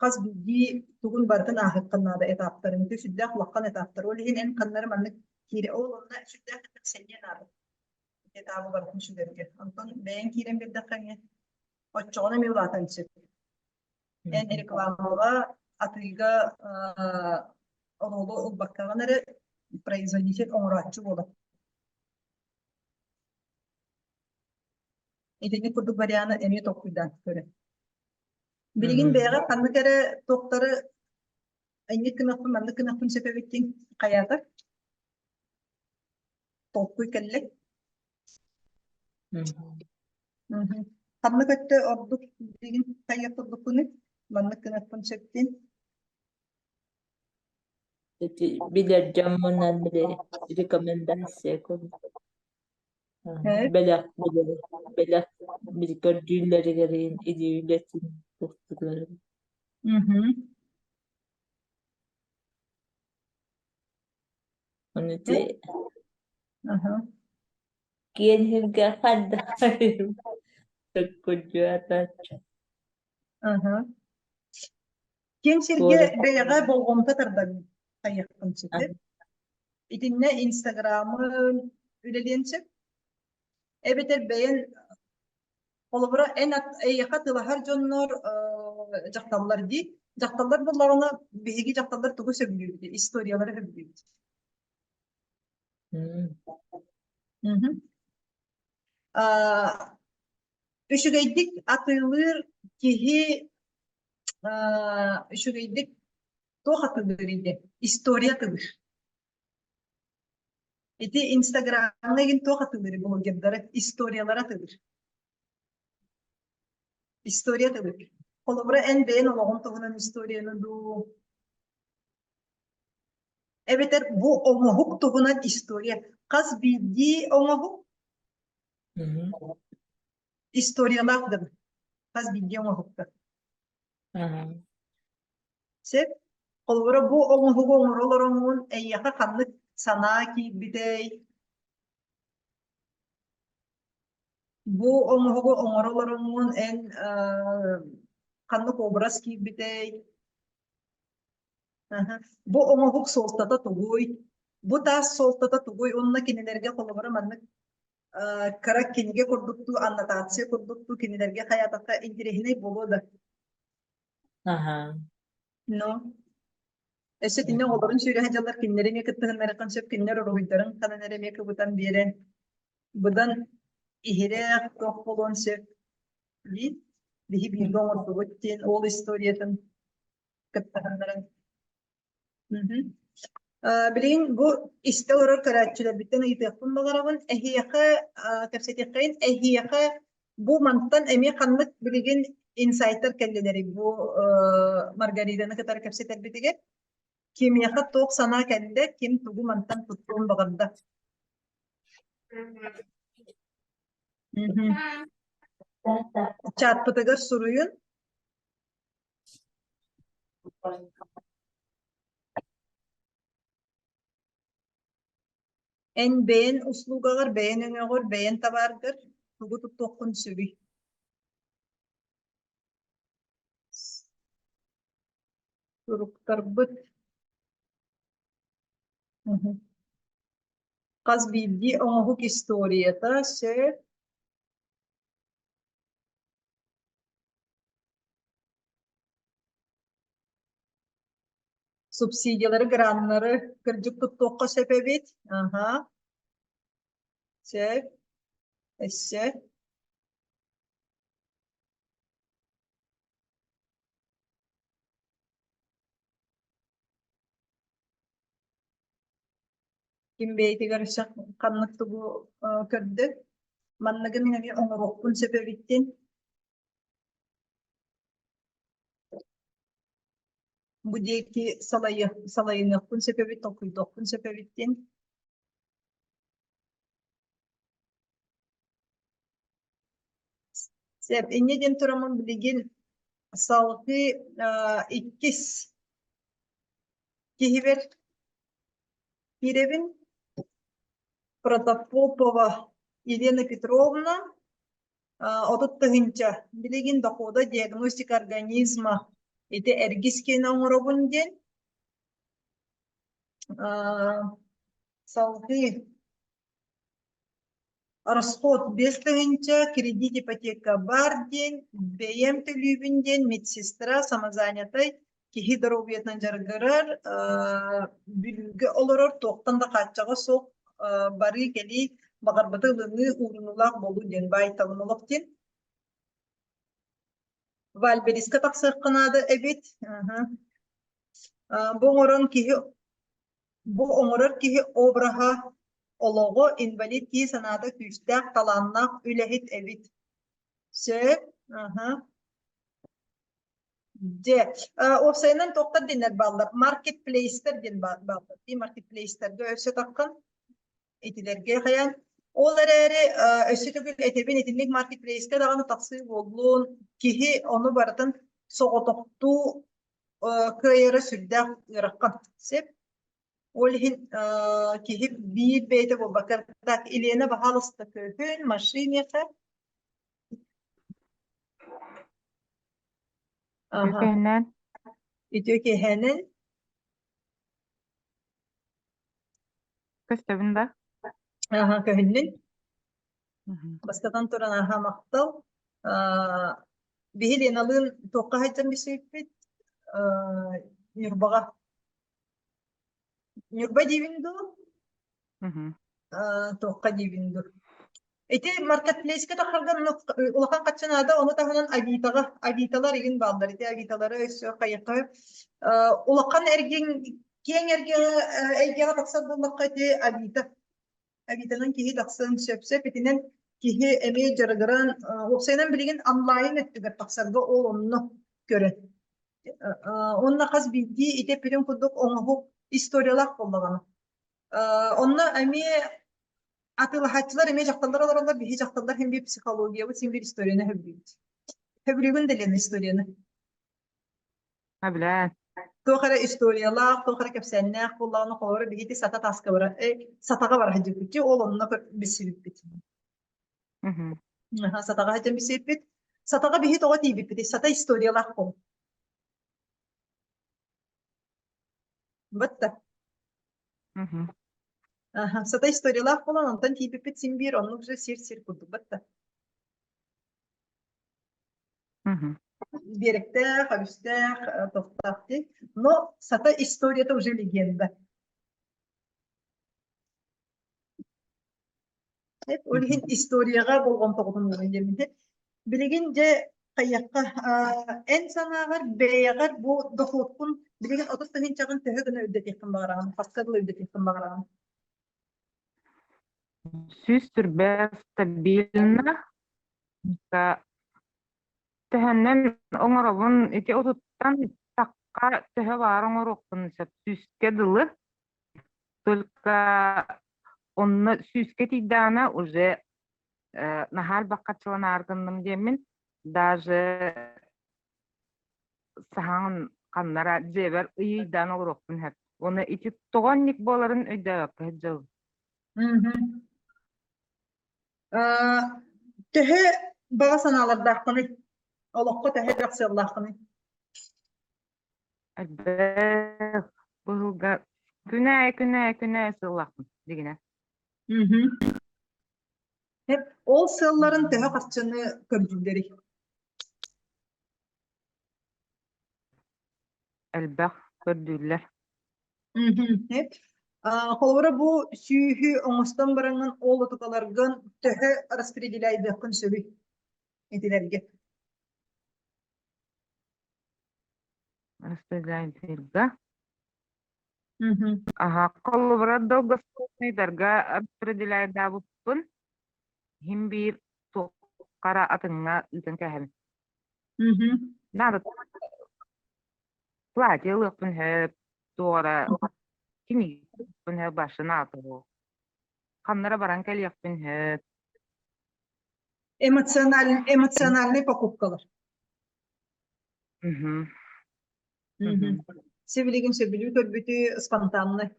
хас биирдии тугун барытын ааһыаххын наада этаптарын. Ити сүрдээх улахан этаптар. Ол иһин эн ханна эрэ маннык киирэ ол онно сүрдээх элбэх сэниэ наада. Ити этабы барытын сүгэргэ. Онтон бэйэҥ киирэн биэрдэххэ эмиэ оччоҕуна эмиэ улаатан сөп. Эн рекламаҕа, атыыга оруолу ылбаккаҕын эрэ производитель оҥорооччу буолар. Итинник курдук варианы эмиэ толкуйдаан көрө. Билигин бэйэҕэ ханнык эрэ туохтары инник гыныахпын, маннык гыныахпын сөп эбит хайаата? Толкуй кэллэ. Ханнык өттө ордук билигин хайыах курдуккунуй? Маннык гыныахпын сөп диэн. Ити билэр дьоммунан били рекомендация курдук. Бэлэх бэлэх били көрдүүллэригэр илии үлэтин туттулар. Ону ити киэн сиргэ хайдах төккүддьүөтааччы. Киэҥ сиргэ бэйэҕэ болҕомто тардан хайыаххын сөп. Итиннэ Инстаграмын үлэлиэн сөп. Эбэтэр бэйэн холобура эн эйиэхэ тылаһар дьоннор дьахталлар дии. Дьахталлар буоллаҕына биһиги дьахталлар тугу сөбүлүүбүт? Историялары сөбүлүүбүт. Үчүгэйдик атыылыыр киһи үчүгэйдик туох атыылыыр диэн история атыылыыр. Ити Инстаграмҥа игин туох атыылыыр блогердары историялары атыылыыр. История атыылыыр. Холобура эн бэйэн олоҕун туһунан историяны дуу эбэтэр бу оҥоһук туһунан история. Хас биирдии оҥоһук историялаах да хас биирдии оҥоһуктар. Сөп. Холобура, бу оҥоһугу оҥоро олороҥҥун эйиэхэ ханнык санаа киирбитэй? Бу оҥоһугу оҥоро олороҥҥун эн ханнык образ киирбитэй? Бу оҥоһук суолтата тугуй? Бу таас суолтата тугуй? Уонна кинилэргэ холобура маннык кыра кинигэ курдуктуу, аннотация курдуктуу кинилэргэ хайаатахха интэриэһинэй буолуо да? Аха. Ну, өссө итиннэ оҕолорун сүүрэ сылдьаллар, кинилэри эмиэ кыттыһыннарыаххын сөп, кинилэр уруһуйдарын ханан эрэ эмиэ кыбытан биэрэн, быдан иһирэх туох буолуон сөп дии. Биһи бииргэ оҥордубут диэн ол историятын кыттыһыннаран. Билигин бу истэ олорор көрөөччүлэрбиттэн ыйытыахпын баҕарабын. Эһиэхэ кэпсэтиэххэйин, эһиэхэ бу мантан эмиэ ханнык билигин инсайтар кэллилэрий бу Маргаританы кытары кэпсэтэрбитигэр? Кимиэхэ туох санаа кэллэ, ким тугу мантан туттуон баҕарда? Чатпытыгар суруйун. Эн бэйэн услугаҕар, бэйэн өҥөҕөр, бэйэн табааргар тугу туттуоххун сөбүй? Суруктарбыт Хас биирдии оҥоһук историята сөп Субсидиялары, граннары кырдьык туттуохха сөп эбит. Аһа. Сөп. Өссө. Ким бэйэтигэр өссө ханнык тугу көрдө? Манныгы мин эмиэ оҥоруохпун сөп эбиттин. Бу диэки салайыныахпын сөп эбит, толкуйдуохпун сөп эбиттин. Сөп, инньэ диэн тураммын билигин салгыы иккис киһибэр киирэбин. Протопопова. Елена Петровна 30 тыһыынча. Билигин дохода диагностика организма ити эргис киэнэ оҥоробун диэн. Салгыы Расход 5 тыһыынча, кредит ипотека баар диэн, бэйэм төлүүбүн диэн медсестра, самозанятай, киһи доруобуйатынан дьарыгырар, Бүлүүгэ олорор, туохтан да хааччаҕа суох барыы-кэлии, баҕарбыты ылыныы, уурунулаах буолуу диэн баай-талым олох диэн. Вальбериска тахсыахха наада эбит. Бу оҥорон киһи Бу оҥорор киһи обраһа, олоҕо инвалид киһи санаата күүстээх, талааннаах үлэһит эбит. Сөп. Аһа. Дьэ, уопсайынан туохтар диэннэр бааллар? Маркетплейстэр диэн бааллар. Дии маркетплейстэргэ өссө таххан итилэргэ хайаан. Ол эрээри өссө төгүл этэбин итинник маркетплейскэ даҕаны тахсыы буоллун, киһи ону барытын соҕотохтуу кыайара сүрдээх ыарахан сөп. Ол иһин киһи биир бэйэтэ буолбакка так Елена баһаалыста көһүн машинеха Үтүө киэһэнэн. Үтүө киэһэнэн. Көстөбүн да? Аха, көһүннүн. Бастатан туран аһа махтал. Биһи Леналыын туохха сылдьан билсибиппит? Ньурбаҕа. Ньурба диибин дуу? Туохха диибин дуу? Ити маркетплейска тахарга улахан харчы наада, ону таһынан Авитаҕа, Авиталар игин бааллар. Ити Авиталары өссө хайыхха улахан эргин киэҥ эргиэҕэ эйгэҕэ тахсар буоллахха ити Авита Авитанан киһи тахсыан сөп-сөп. Итинэн киһи эмиэ дьарыгыран, уопсайынан билигин онлайн өттүгэр тахсарга ол онно көрөн. Уонна хас биирдии ити эппитим курдук оҥоһук историялаах буоллаҕына. Онно эмиэ атыылаһааччылар эмиэ дьахталлар олороллор, биһи дьахталлар син биир психологиябыт, син биир историяны сөбүлүүбүт. Сөбүлүүгүн да Лена историяны? Сөбүлээн. Туох эрэ историялаах, туох эрэ кэпсээннээх буоллаҕына, холобура биһиги сата таска бара, сатаҕа бара сылдьыбыт, ол онно билсибиппит. Сатаҕа сылдьан билсибиппит. Сатаҕа биһи тоҕо тиийбиппит? Сата историялаах буол. Батта. Сата историялаах буолан, онтон тиийбиппит син биир оннук же сир-сир курдук батта. Биэрэктээх, өрүстээх, тохтоох дии. Но сата историята уже легенда. Ол иһин историяҕа болҕомтоҕутун уурун диэммин. Билигин дьэ хайыахха эн санааҕар бэйэҕэр бу дохуоккун билигин 30 тыһыынчаҕын төһө гына үрдэтиэххин баҕараҕын? Хаска дылы үрдэтиэххин баҕараҕын? 100 түрбэ стабильно Төһөннөн оҥоробун ити отуттан тахха төһө баар оҥоруохпун сөп сүүскэ дылы только онно сүүскэ тиийдэҕинэ уже наһаа элбэх харчыланаары гынным диэммин даже саһаан ханнара дьиэбэр ыйыйдаан олоруохпун сөп уонна ити тоҕо инник буоларын өйдөөбөккө сылдьабын. Төһө баҕа санаалардааххыный? Олоххо төһө элбэх сыаллааххыный? Элбэх быһылга күн аайы күн аайы күн аайы сыаллаахпын дигинэ. Ол сыалларын төһө харчыны көрдүүллэрий? Элбэх көрдүүллэр. Холобура бу сүүһү оҥостон бараҥҥын ол отукаларгын төһө распределяйдыаххын сөбүй итилэргэ? Распределяйдыырга. Аха, холобура долгосрочныйдарга распределяйдаабыппын иһин биир туоххара атыҥҥа ыытан кээһэбин. Надо платье ылыахпын сөп, туох эрэ кинигэ ылыахпын сөп, башына атыы ханна эрэ баран кэлиэхпин сөп. Эмоциональный покупкалар. Сибилигин сөбүлүү көрбүтү спонтанный.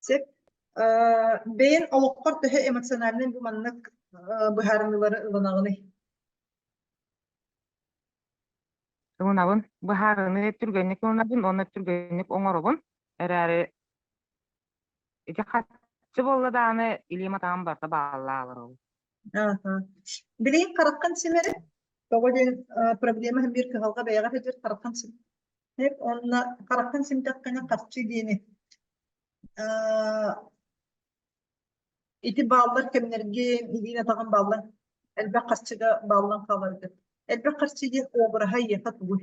Сөп. Бэйэн олоххор төһө эмоциональнай бу маннык быһаарыныылары ылынаҕыный? Ылынабын. Быһаарыныы түргэнник ылынабын уонна түргэнник оҥоробун. Эрээри ити харчы буолла даҕаны илиим атаҕым барыта бааллаалар ол. Аха. Билигин хараххын симэри? Тоҕо диэн проблема биир кыһалҕа бэйэҕэ сылдьар хараххын сим. Онно хараххын симтэххинэ харчы диэни ити бааллар кэмнэргэ илиин атаҕын бааллан элбэх харчыга бааллан хааларгыт. Элбэх харчы диэн обраһа эйиэхэ тугуй?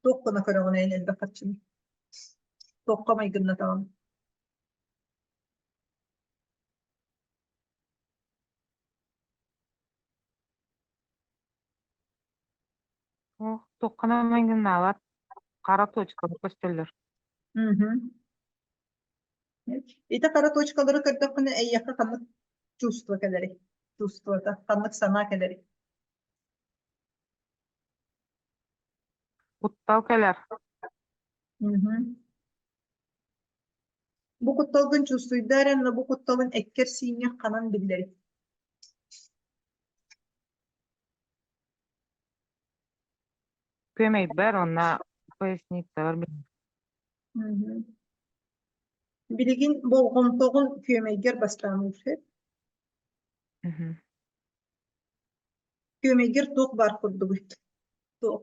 Туох гына көрөҕүн эн элбэх харчыны? Туохха майгыннатаҕын? Ох, туоххана майгыннаабат хара точкалар көстөллөр. Мгм. Ити хара точкалары көрдөххүнэ эйиэхэ ханнык чувство кэлэрий? Чувствота, ханнык санаа кэлэрий? Куттал кэлэр. Мгм. Бу кутталгын чувствуйда эрэ, но бу кутталын эккэр-сииҥҥэр ханан биллэрий? Күөмэйбэр уонна поясницабар Мгм. Билигин болҕомтоҕун күөмэйгэр бастаан уурсай. Мгм. Күөмэйгэр туох баар курдугуй? Туох,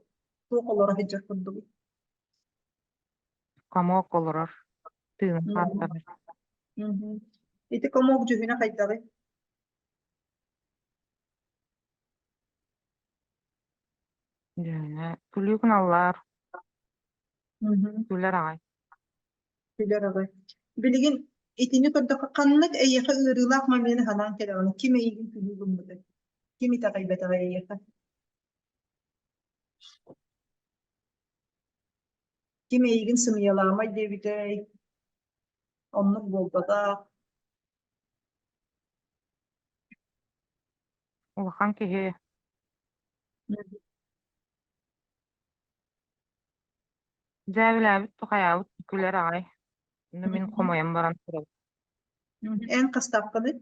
туох олоро сылдьар курдугуй? Комок олорор, тыынын Мгм. хааттарар. Мгм. Ити комок дьүһүнэ хайдаҕый? Дьүһүнэ күлүү гыналлар, Мгм. күлэр аҕай. Күлэр аҕай. Билигин итини көрдөххө ханнык эйиэхэ ыарыылаах момены санаан кэлэҕин? Ким эйигин күлүү гыммытай? Ким итэҕэйбэтэҕэй эйиэхэ? Ким эйигин сымыйалаамай диэбитэй? Оннук буолбатах. Улахан киһи дьээбэлээбит тухайаабыт күлэр аҕай. Ону мин хомойон баран турабын. Эн хастааххыный?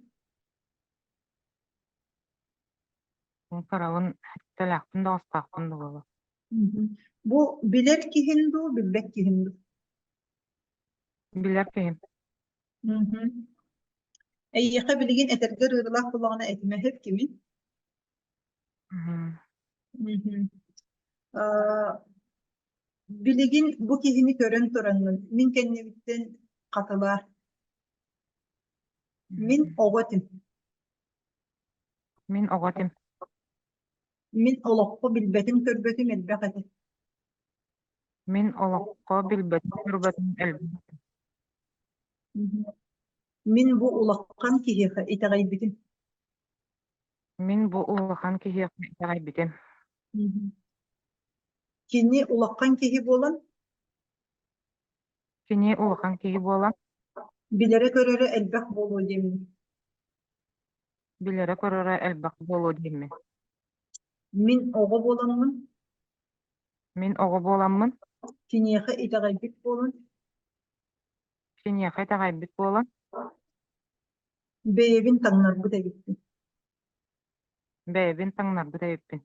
Мин карабын сэттэлээхпин да аҕыстаахпын да буолуо. Бу билэр киһин дуу, билбэт киһин дуу? Билэр киһим. Эйиэхэ билигин этэргэр ыарыылаах буоллаҕына этимэһит кимий? Мгм. Билигин бу киһини көрөн тураҥҥын, мин кэннибиттэн хатылаа. Мин оҕо этим. Мин оҕо этим. Мин олоххо билбэтим-көрбөтүм элбэх этэ. Мин олоххо билбэтим-көрбөтүм элбэх. Мин бу улахан киһиэхэ итэҕэйбитим. Мин бу улахан киһиэхэ итэҕэйбитим. Кини улахан киһи буолан Кини улахан киһи буолан билэрэ-көрөрө элбэх буолуо диэммин. Билэрэ-көрөрө элбэх буолуо диэммин. Мин оҕо буоламмын Мин оҕо буоламмын киниэхэ итэҕэйбит буолан киниэхэ итэҕэйбит буолан бэйэбин таҥнарбыт эбиппин. Бэйэбин таҥнарбыт эбиппин.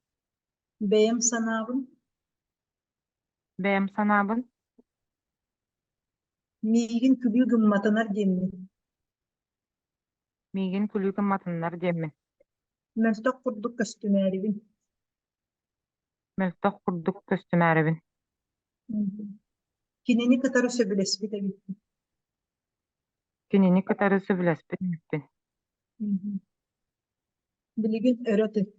Бэйэм санаабын Бэйэм санаабын миигин күлүү гымматынар диэммин. Миигин күлүү гымматыннар диэммин. Мөлтөх курдук көстүмээрибин. Мөлтөх курдук көстүмээрибин. Кинини кытары сөбүлэспит эбиппин. Кинини кытары сөбүлэспит эбиппин. Билигин өрө тыт.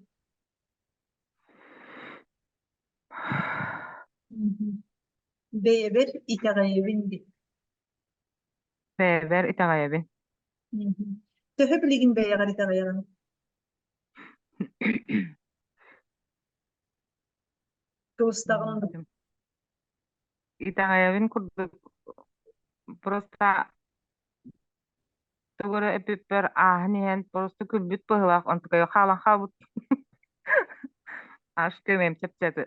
Бэйэбэр итэҕэйэбин дии. Бэйэбэр итэҕэйэбин. Төһө билигин бэйэҕэр итэҕэйэҕин? Кыбыстаҕын да? Итэҕэйэбин курдук просто тугу эрэ эппиппэр ааһан иһэн просто күлбүт быһыылаах онтукайа хаалан хаалбыт аж көмөм чэпчээтэ.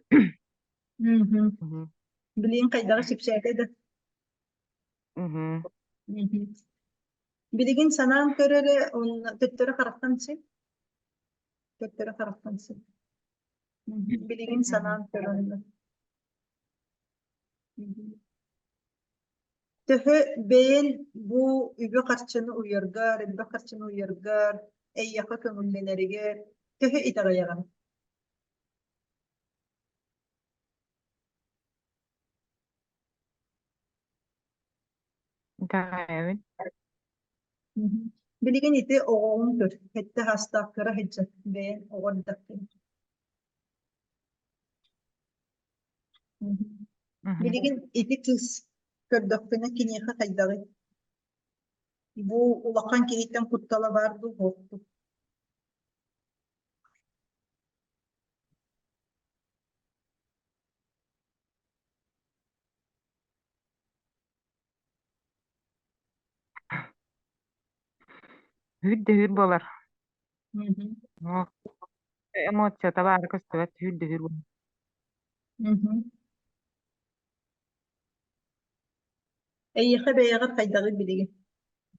Билигин хайдаҕы чэпчээтэ да? Мгм. Мгм. Билигин санаан көр эрэ, уонна төттөрү харахтан син. Төттөрү харахтан син. Мгм. Билигин Мгм. санаан көр онно. Мгм. Төһө бэйэн бу үбү-харчыны уйаргар, элбэх харчыны уйаргар, эйиэхэ көҥүллэнэригэр төһө итэҕэйэҕин? Итэҕэйэбин. Мгм. Билигин ити оҕоҕун көр, сэттэ саастаах кыра сылдьан бэйэҥ оҕо эрдэххинэ. Мгм. Мгм. Билигин ити кыыс көрдөхпүнэ киниэхэ хайдаҕый? Бу улахан киһиттэн куттала баар дуу, суох дуу? Үүт да үүт буолар. Мгм. Оо, эмоцията баара көстүбэт үүт да үүт буолар. Мгм. Эйиэхэ бэйэҕэр хайдаҕый билигин?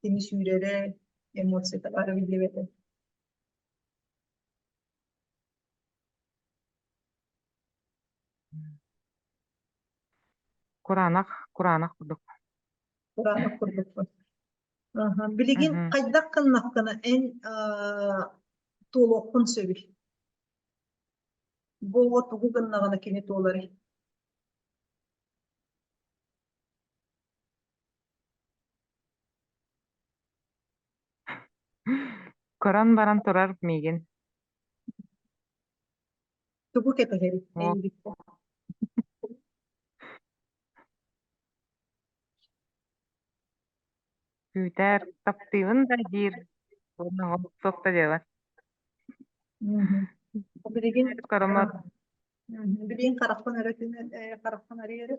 Кини сүүрэрэ, эмоцията баара биллибэтэ. Кураанах, кураанах курдук. Кураанах курдукпун. Аха. Билигин Мгм. хайдах гыннаххына эн аа, туолуоххун сөбүй? Бу оҕо тугу гыннаҕына кини туоларый? Көрөн баран турар миигин. Тугу кэтэһэрий Оо, эйигиттэн? күүтэр, таптыыбын да диир уонна ол суох да диэбэт. Мгм. Билигин Көрөмөр Мгм. Билигин харахпын өрө түһэн, э, харахпын арыйары.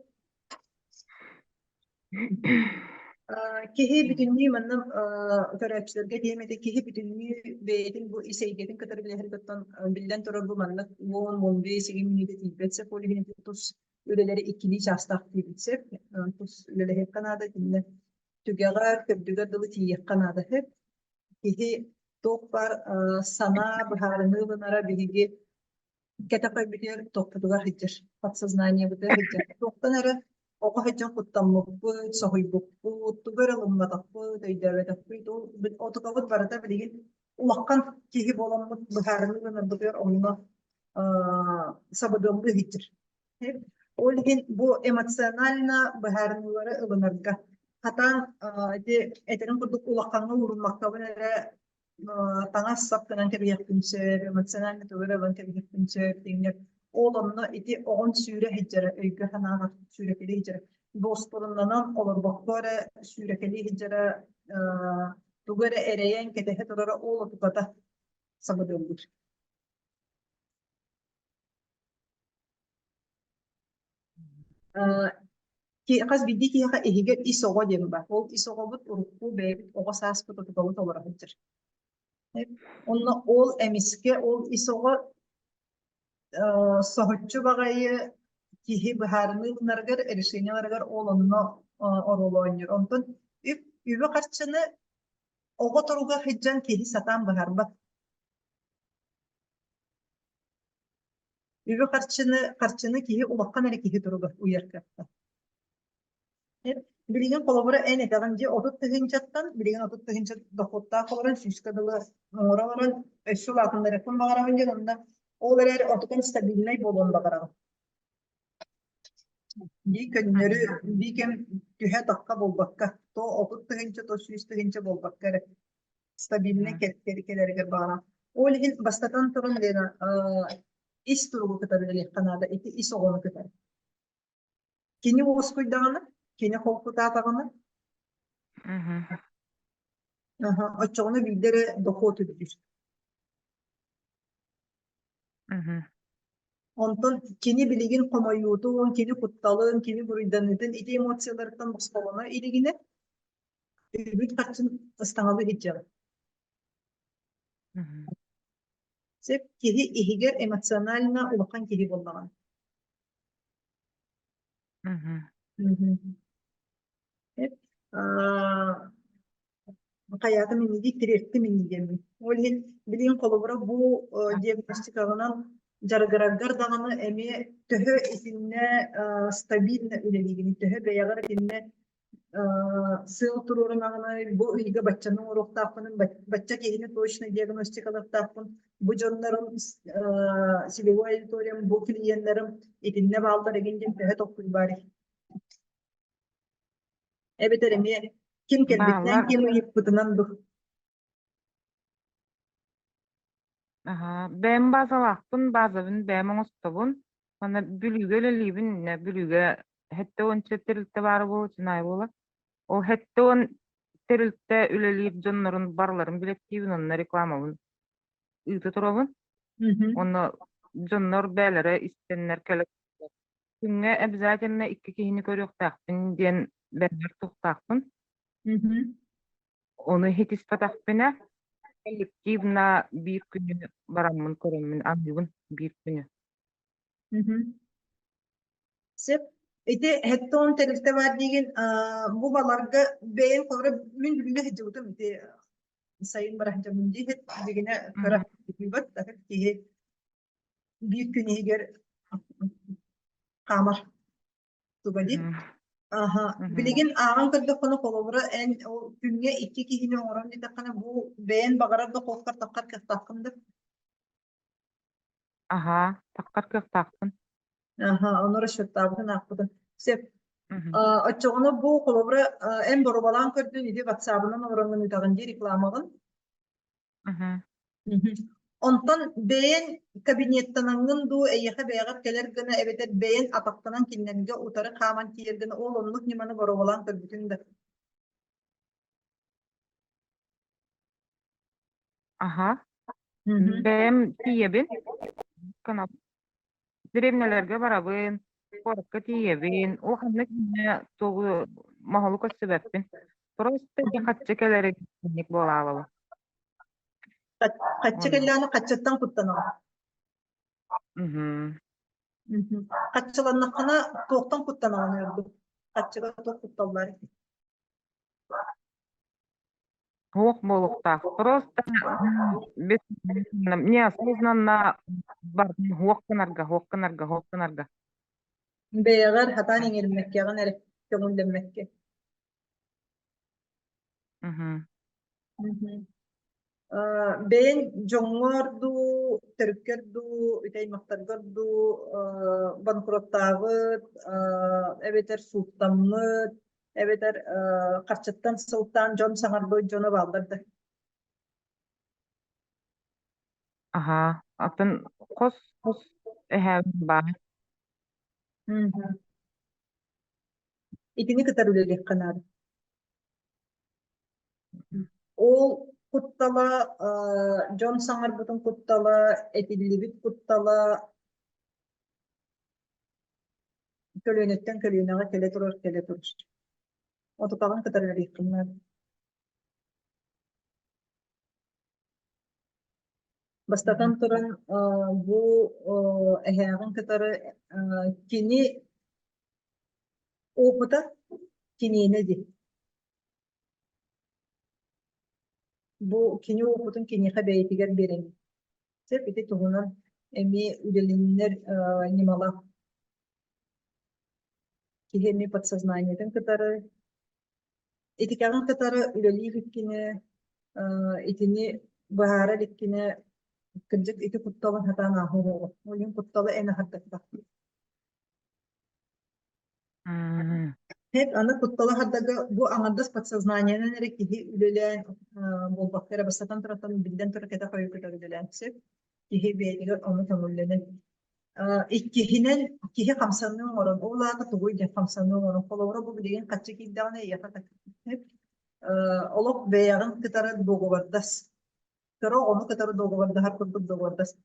Киһи бүтүннүү манна көрөөччүлэргэ диэм этэ, киһи бүтүннүү бэйэтин бу ис эйгэтин кытары билэһэргиттэн биллэн турар бу маннык 10-15 мүнүүтэ тиийбэт сөп, ол иһин тус үлэлэри иккилии чаастаах тиийбит сөп, тус үлэлэһиэххэ наада, итиннэ түгэҕэр, төрдүгэр дылы тиийиэххэ наада сөп. Киһи туох баар санаа быһаарыныы ылынара биһиги кэтэх өйбүтүгэр туохпутугар сылдьар, подсознаниебытыгар сылдьар. Туохтан эрэ оҕо сылдьан куттаммыппыт, соһуйбуппут, тугу эрэ ылымматахпыт, өйдөөбөтөхпүт, ол отукабыт барыта билигин улахан киһи буоламмыт быһаарыныы гынарбытыгар онно сабыдыаллыы сылдьар. Ол иһин бу эмоционально быһаарыныылары ылынарга хатаан ити этэрин курдук улахаҥҥа ууруммаккабын эрэ таҥас-сап гынан кэбиһиэхпин сөп, эмоционально тугу эрэ ылан кэбиһиэхпин сөп диҥнэр. Ол онно ити оҕон сүүрэ сылдьара, өйгө-санааҕа сүүрэкэлии сылдьара. Дуоспуруннанан олорбокко эрэ сүүрэкэлии сылдьара, тугу эрэ эрэйэн кэтэһэ турара ол отутата сабыдыаллыыр. Хас биирдии киһиэхэ иһигэр ис оҕо диэн баар. Ол ис оҕобут урукку бэйэбит оҕо сааспыт отутабыт олоро сылдьар. Онно ол эмискэ ол ис оҕо соһуччу баҕайы киһи быһаарыныы ылынарыгар, решениеларыгар ол онно оруолу оонньуур. Онтон үп үбү-харчыны оҕо туруга сылдьан киһи сатаан быһаарбат. Үбү-харчыны харчыны киһи улахан эрэ киһи туругар уйар кыахтаах. Билигин холобура эн этэҕин дии 30 тыһыынчаттан билигин 30 тыһыынча дохуоттаах олорон сүүскэ дылы оҥоро олорон өссө улаатыннарыахпын баҕарабын диэн онно ол эрээри отутун стабильнай буолуон баҕараҕын. Дии көннөрү бии кэм түһэ-тахха буолбакка то 30 тыһыынча то 100 тыһыынча буолбакка эрэ стабильнай кэлэригэр баҕарам. Ол иһин бастатан туран Лена ис туругу кытары үлэлиэххэ наада, ити ис оҕону кытары. Кини уоскуйдаҕына, кини холкутаатаҕына, оччоҕуна биирдэ эрэ дохуот үрдүүр. Онтон кини билигин хомойуутун, кини кутталын, кини буруйданыытын ити эмоцияларыттан босхолоно илигинэ үбүт харчын ыстаҥалыы сылдьабыт. Сөп киһи иһигэр эмоционально улахан киһи буоллаҕына. Хайаатым инники тириэртим инни диэммин. Ол иһин билигин холобура бу диагностикаҕынан дьарыгыраргар даҕаны эмиэ төһө итиннэ стабильно үлэлиигиний, төһө бэйэҕэр итиннэ сыал туруорунаҕына бу ыйга баччаны оҥоруохтаахпын, бачча киһини точно диагностикалыахтаахпын, бу дьоннорум целевой аудиториям, бу клиеннэрим итиннэ бааллар игин диэн төһө толкуй баарый? Эбэтэр эмиэ ким кэлбитинэн, Бааллар. ким ыйыппытынан дуу? Аһаа, бэйэм базалаахпын, базабын бэйэм оҥостобун. Манна Бүлүүгэ үлэлиибин, иннэ Бүлүүгэ 70 тэрилтэ баара буолуо, чунай буолар. Ол 70 тэрилтэ үлэлиир дьоннорун барыларын билэттиибин, онно рекламабын ыыта туробун. Онно дьоннор бээлэрэ истэннэр кэлэ Күҥҥэ обязательно икки киһини көрүөхтээхпин диэн бэргэр туохтаахпын. Ону иһитиспэтэхпинэ, коллективно биир күнү бараммын көрөммүн аныыбын биир күнү. Сөп. Ити хеттон тэрилтэ баар диигин, бу баларга бэйэм холобура мин билиҥҥэ сылдьыбытым ити сайын бара сылдьабын дии дьигинэ кыра киһи биир күн иһигэр хаамар туга дии. Аха. Билигин ааҕан көрдөххүнэ, холобура, эн ол күҥҥэ икки киһини оҥорон диэтэххинэ, бу бэйэн баҕарар да холкар таххар кыахтааххын да? Аһаа, таххар кыахтаахпын. Аха, ону расчеттаабытын аахпытын. Сөп. Оччоҕуна бу холобура эн боруобалаан көрдүн, ити ватсабынан оҥороҥҥун ыытаҕын дии рекламаҕын. Онтон бэйэҥ кабинеттанаҥҥын дуу, эйиэхэ бэйэҕэр кэлэр гына эбэтэр бэйэҥ атахтанан кинилэргэ утары хааман тиийэр гына ол оннук ньыманы боруобалаан көрбүтүҥ да? Аха. Бэйэм тиийэбин. Дэриэбинэлэргэ барабын, куоракка тиийэбин, улаханнык инньэ тугу моһолу көрсүбэппин. Просто ити хаччы кэлэрэ итинник буолаалабын. Хаччы Оннук. кэллэҕинэ хаччыттан куттанаҕын. Мгм. Мгм. Хаччыланнаххына туохтан куттанаҕын ордук? Хаччыга туох кутталлар? Суох буолуохтаах. Просто неосознанно бардым уһуох гынарга, уһуох гынарга, уһуох гынарга. Бэйэҕэр хатаан иҥэриммэккэҕин эрэ көҥүллэммэккэ. Мгм. Мгм. Бэйэҥ дьоҥҥор дуу, төрүккэр дуу, үтэ аймахтаргар дуу банкроттаабыт эбэтэр сууттаммыт эбэтэр харчыттан сылтаан дьон саҥарбыт дьоно бааллар да? Аһаа, атын хос-хос эһээм баар. Мгм. Итини кытары үлэлиэххэ наада. Ол куттала, дьон саҥарбытын куттала, этиллибит куттала көлүөнэттэн көлүөнэҕэ кэлэ турар, кэлэ турар. Отутаҕын кытары үлэлиэххин наада. Бастатан туран, бу эһээҕин кытары кини опыта киниэнэ дии. Бу кини опытын киниэхэ бэйэтигэр биэрэҥ. Сөп ити туһунан эмиэ үлэлиннэр ньымалаах. Киһи эмиэ подсознаниетын кытары итикэҕин кытары үлэлии иликкинэ, итини быһаара иликкинэ, кырдьык ити кутталын сатаан ааһыы буолуо. Ол иһин кутталы эн аһардахтаххын. Һэт аны кутталы аһардага бу аҥардас подсознаниенан эрэ киһи үлэлээн буолбакка эрэ бастатан туран биллэн турар кэтэх өйү кытары үлэлээн сөп. Киһи бэйэтигэр ону көҥүллэнэн Иккиһинэн, киһи хамсаныы оҥорон, ол аата тугуй диэн хамсаныы оҥорон, холобура бу билигин хаччы киирдэҕинэ эйиэхэ олох бэйэҕин кытары дуогабардас, кыра оҕону кытары дуогабардаһар курдук дуогабардас.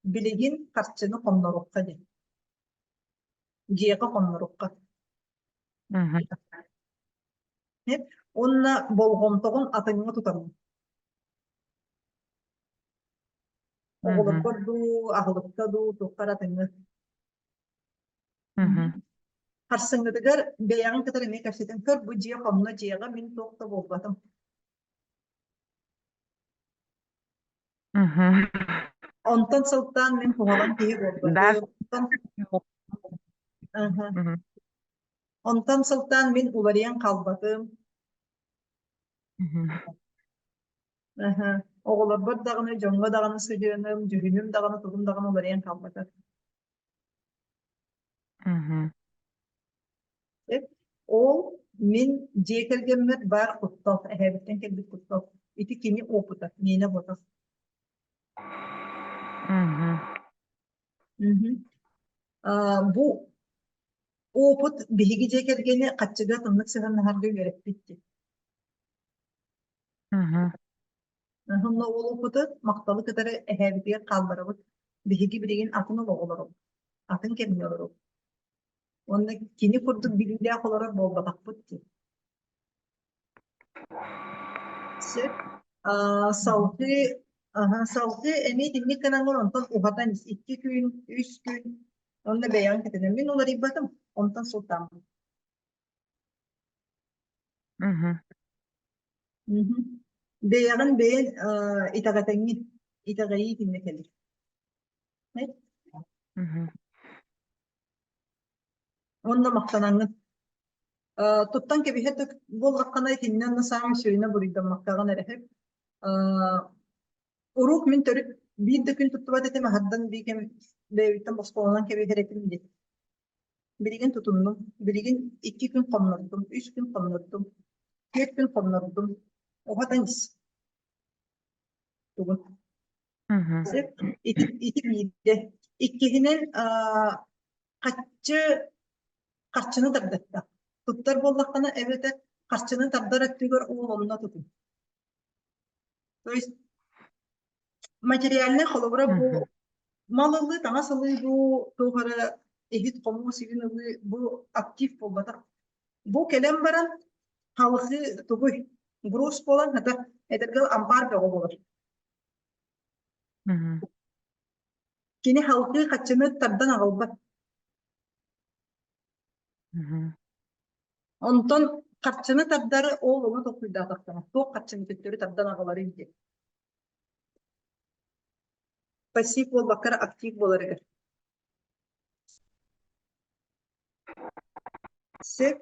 Билигин харчыны хонноруохха диэн, дьиэҕэ хонноруохха. Уонна болҕомтоҕун атыҥҥа тутаҕын. Оҕолоргор дуу, аһылыкка дуу, туохха эрэ атыҥҥа. Харсыҥҥытыгар бэйэҕин кытары эмиэ кэпсэтэн көр, бу дьиэ хонно дьиэҕэ мин туох да буолбатым. Онтон сылтаан мин куһаҕан киһи Да. буолбатым. Онтон, Аха. Онтон сылтаан мин уларыйан хаалбатым. Аха. Оҕолорбор даҕаны, дьоҥҥо даҕаны сыһыаным, дьүһүнүм даҕаны, тугум даҕаны уларыйан хаалбата. Ол мин дьиэ кэргэммэр баар куттал, эһээбиттэн кэлбит куттал. Ити кини опыта, миэнэ буотах. Мгм. Аа, бу опыт биһиги дьиэ кэргэни хаччыга атыннык сыһыаннаһарга үөрэппит дии. Онно ол опыты махталы кытары эһээбитигэр хаалларабыт. Биһиги билигин атын олоҕу олоробут, атын кэмҥэ олоробут. Уонна кини курдук билиилээх олорор буолбатахпыт дии. Сөп. Аа, салгыы аһа, салгыы эмиэ итинник гынаҥҥын онтон уһатан ис. Икки күн, үс күн уонна бэйэҕин кэтэнэн. Мин уларыйбатым, онтон сылтааммын. Мгм. Бэйэҕин бэйэҥ аа, итэҕэтэҥҥин, итэҕэйии итиннэ кэлэр. Уонна махтанаҥҥын. Э, туттан кэбиһэр да буоллаххына итиннэ онно саамай сүрүнэ буруйдаммаккаҕын эрэ сөп. Э, уруок мин төрүт биир да күн туттубат этим, аһардан биир кэм бэйэбиттэн босхолонон кэбиһэр этим дии. Билигин тутуннум. Билигин икки күн хоннордум, үс күн хоннордум, түөрт күн хоннордум. Уһатан ис. Тугун. Сөп. Ити, ити биирдэ. Иккиһинэн, аа, хаччы харчыны тардатта. Туттар буоллаххына эбэтэр харчыны тардар өттүгэр уол онно тутун. То есть материальнай холобура бу мал ылыы, таҥас ылыы бу туох эрэ иһит хомуос игин ылыы бу актив буолбатах. Бу кэлэн баран халыхы тугуй груз буолан хата эдэргэ ампаар бөҕө буолар. Кини халкыы хаччыны тардан аҕалбат. Онтон харчыны тардары ол ону толкуйдаатахтара. Туох харчыны төттөрү тардан аҕаларый диэн. Пассив буолбакка эрэ актив буоларыгар. Сөп.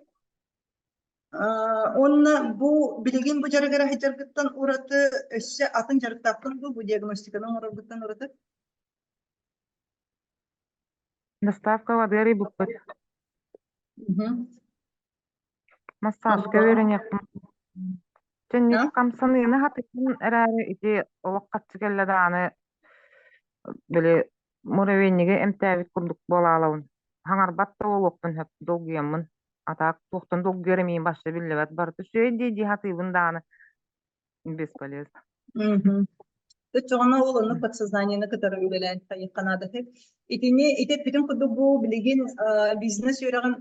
Уонна бу билигин бу дьарыгыра сылдьаргыттан ураты өссө атын дьарыктааххын дуу, бу диагностиканы оҥороргуттан ураты? Доставка воды арыйбыппыт. Массажка үөрэниэхпин. Чэнник хамсаныыны хатыйан эрээри ити олох хаччы кэллэ даҕаны били муравейниги эмтээбит курдук буолаалабын. Хаҥарбат да буолуохпун сөп долгуйаммын. А так туохтан долгуйар эмиийим барса биллибэт. Барыта үчүгэй дии-дии сатыыбын даҕаны бесполезно. Мгм. Оччоҕуна ол оннук подсознаниены кытары үлэлээн хайыахха наада үһү. Итини ити эппитим курдук бу билигин бизнес үөрэҕин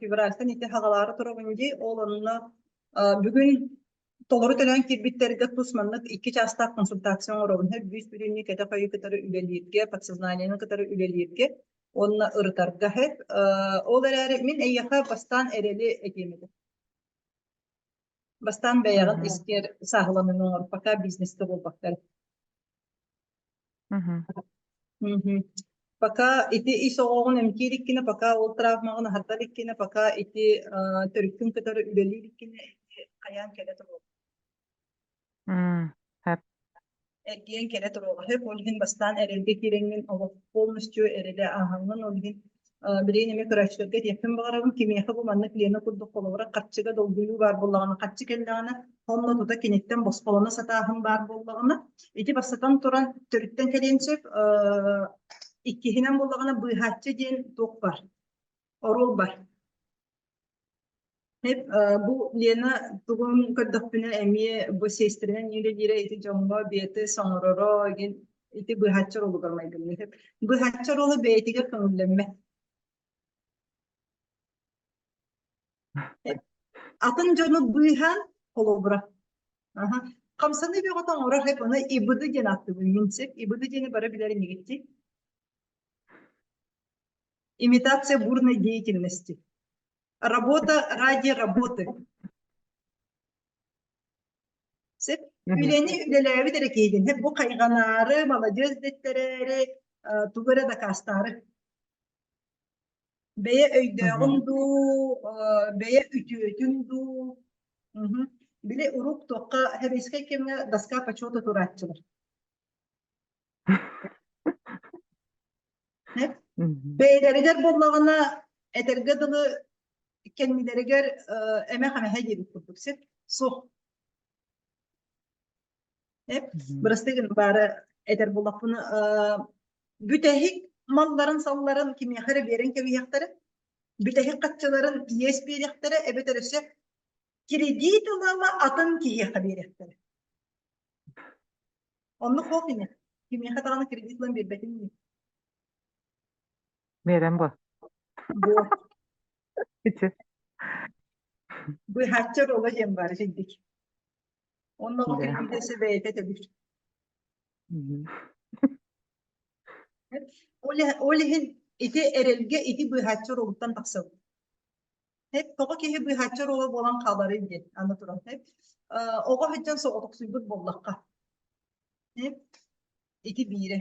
февральтан ити хаҕалаары турабын дии. Ол онно бүгүн толору төлөөн киирбиттэргэ тус маннык икки чаастаах консультация оҥоробун. Бүүс бүтүннүү кэтэх өйү кытары үлэлииргэ, подсознаниены кытары үлэлииргэ уонна ырытарга сөп. Ол эрээри мин эйиэхэ бастаан эрэли этиэм этэ. Бастаан бэйэҕин искэр сааһыланыыны оҥор, пока бизнескэ буолбакка. Пока ити ис оҕоҕун эмтиир иккинэ, пока ол травмаҕын аһардар иккинэ, пока ити төрүккүн кытары үлэлиир иккинэ ити хайаан кэлэ туруо. Эргийэн кэлэ туруоҕа сөп. Ол иһин бастаан эрэлгэ киирэҥҥин олох полностью эрэлэ ааһаҥҥын, ол иһин билигин эмиэ көрөөччүлэргэ этиэхпин баҕарабын, кимиэхэ бу маннык Лена курдук холобура харчыга долгуйуу баар буоллаҕына, харчы кэллэҕинэ, онно тута киниттэн босхолоно сатааһын баар буоллаҕына, ити бастатан туран төрүттэн кэлиэн сөп. Иккиһинэн буоллаҕына быыһааччы диэн туох бар, оруол бар. Бу Лена тугун көрдөхпүнэ эмиэ бу сиэстэрэнэн үлэлиирэ ити дьоҥҥо биэти соҥороро игин ити быыһааччы оруолугар майгынныыр. Быыһааччы оруола бэйэтигэр көҥүллэммэт. Атын дьону быыһаан холобура. Аха. Хамсаныы бөҕөтө оҥорор хэп ону ИБД диэн ааттыыбын мин сөп. ИБД диэни бары билэр инигитти. Имитация бурной деятельности. Работа ради работы. Сөп. Үлэни үлэлээбит эрэ киһигин. Бу хайҕанаары, маладьыас дэттэрээри, тугу эрэ дакаастаары. Бэйэ өйдөөҕүн дуу, бэйэ үтүөтүн дуу. Били урук туохха сэбиэскэй кэмҥэ доска почета турааччылар. Бэйэлэригэр буоллаҕына, этэргэ дылы кэннилэригэр эмэх-эмэһэ диэбит курдук сир суох. Бырастыы гын баары этэр буоллахпына, бүтэһик малларын-салларын кимиэхэ эрэ биэрэн кэбиһиэхтэрэ, бүтэһик хаччыларын иэс биэриэхтэрэ эбэтэр өссө кредит ыла-ыла атын киһиэхэ биэриэхтэрэ. Оннук суох ини. Кимиэхэ даҕаны кредит ылан биэрбэтин ини. Биэрэн бу. Бу. Ити. Быыһааччы оруола диэн баар итинник. Онно оҕо кредит өссө бэйэтэ төлүүр. Ол иһин ити эрэлгэ ити быыһааччы оруолуттан тахсабыт. Тоҕо киһи быыһааччы оруола буолан хааларый диэн аны туран. Оҕо сылдьан соҕотохсуйбут буоллахха. Ити биирэ.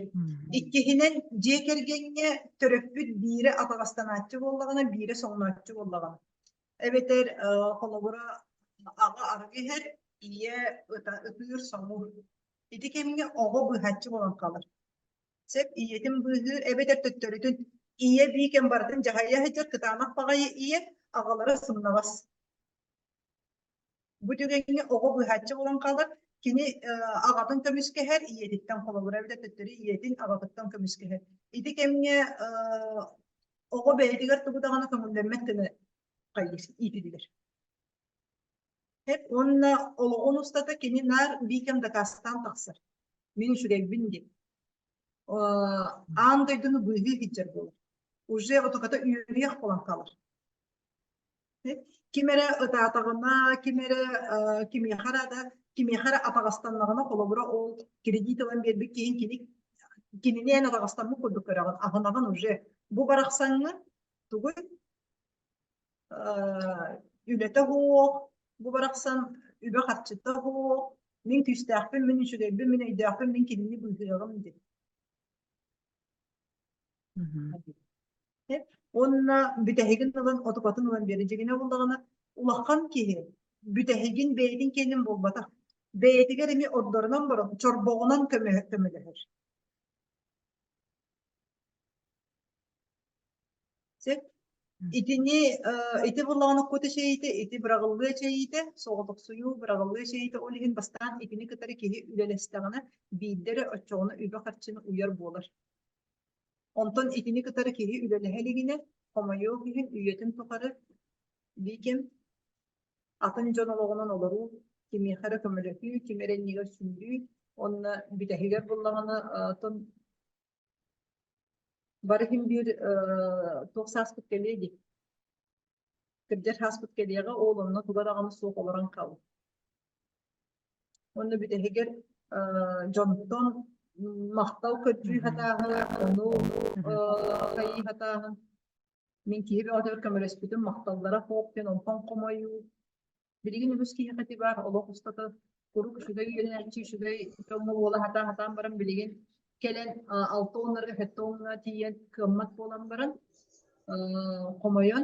Иккиһинэн, дьиэ кэргэҥҥэ төрөппүт биирэ атаҕастанааччы буоллаҕына, биирэ соҥнооччу буоллаҕына. Эбэтэр, холобура, аҕа арыгы иһэр, ийэ ытыыр, соҥуур. Ити кэмҥэ оҕо быыһааччы буолан хаалар. Сөп, ийэтин быыһыыр эбэтэр төттөрүтүн ийэ биикэн барытын дьаһайа сылдьар кытаанах баҕайы ийэ, аҕалара сымнаҕас. Бу түгэҥҥэ оҕо быыһааччы буолан хаалар, кини аҕатын көмүскэһэр, ийэтиттэн холобура эбэтэр төттөрү ийэтин аҕатыттан көмүскэһэр. Ити кэмҥэ оҕо бэйэтигэр тугу даҕаны көҥүллэммэт гына хайыыр, иитиллэр. Уонна олоҕун устата кини наар биикэм дакаастаан тахсар. Мин үчүгэйбин диэн. Аан дойдуну быыһыы сылдьар буолар. Уже отоката үөрүйэх буолан хаалар. Ким эрэ ытаатаҕына, ким эрэ кимиэхэ эрэ да, кимиэхэ эрэ атаҕастаннаҕына, холобура ол кредит ылан биэрбит киһин кини кинини эн атаҕастаммыт курдук көрөҕүн, аһынаҕын уже. Бу барахсаҥҥын тугуй үлэтэ суох, бу барахсан үбэ-харчыта суох, мин күүстээхпин, мин үчүгэйбин, мин өйдөөхпүн, мин кинини быыһыаҕым диэн. Уонна бүтэһигин ылан отукатын ылан биэрэр. Дьиҥинэ буоллаҕына, улахан киһи бүтэһигин бэйэтин киэнин буолбатах, бэйэтигэр эмиэ ордорунан баран чорбоҕунан көмөлөһөр. Сөп. Итини ити буоллаҕына кут эчэйиитэ, ити быраҕыллыы эчэйиитэ, соҕотохсуйуу, быраҕыллыы эчэйиитэ ол иһин бастаан итини кытары киһи үлэлэстэҕинэ, биирдэ эрэ оччоҕуна үбү-харчыны уйар буолар. Онтон итини кытары киһи үлэлэһэ илигинэ, хомойуох иһин, үйэтин тухары биикэм атын дьон олоҕунан олоруу, кимиэхэ эрэ көмөлөһүү, ким эрэ иннигэр сүүрүү уонна бүтэһигэр буллаҕына оттон бары иһин биир туох сааспыт кэлиэ дии. Кырдьар сааспыт кэлиэҕэ, ол онно туга даҕаны суох олорон хаалар. Уонна бүтэһигэр дьонтон махтал көрдүү сатааһын, ону хайыы сатааһын. Мин киһи бөҕөтүгэр көмөлөспүтүм, махталлара суох диэн онтон хомойуу. Билигин үгүс киһиэхэ ити баар олох устата куруук үчүгэй үөрэнээччи, үчүгэй дьоҥҥо буола сатаан-сатаан баран билигин кэлэн алта уоннарга, сэттэ уоҥҥа тиийэн кыаммат буолан баран хомойон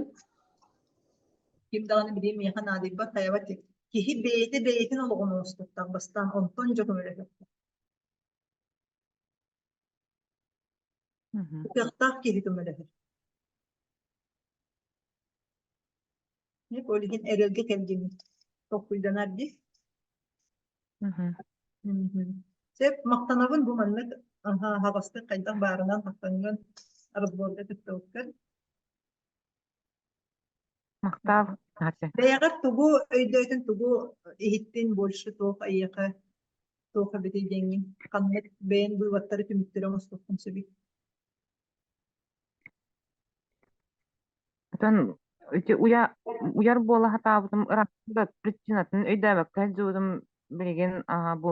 ким даҕаны билигин миэхэ наадыйбат, хайабат диэн. Киһи бэйэтэ бэйэтин олоҕун оҥостуохтаах бастаан, онтон дьэ көмөлөһүөхтээх. Кыахтаах киһи көмөлөһөр. Ол иһин эрэлгэ кэлгиммит толкуйданар дии. Сөп, махтанабын бу маннык аһаҕастык хайдах баарынан махтаныгын разборга кыттыбыккар. Махтал, Настя. Бэйэҕэр тугу өйдөөтүн, тугу иһиттин больше туох эйиэхэ туох эбитий диэҥҥин ханнык бэйэҥ выводтары түмүктэри оҥостуоххун сөбүй? Оттон ити уйа уйар буола сатаабытым ырааппыт да причинатын өйдөөбөккө сылдьыбытым билигин аа бу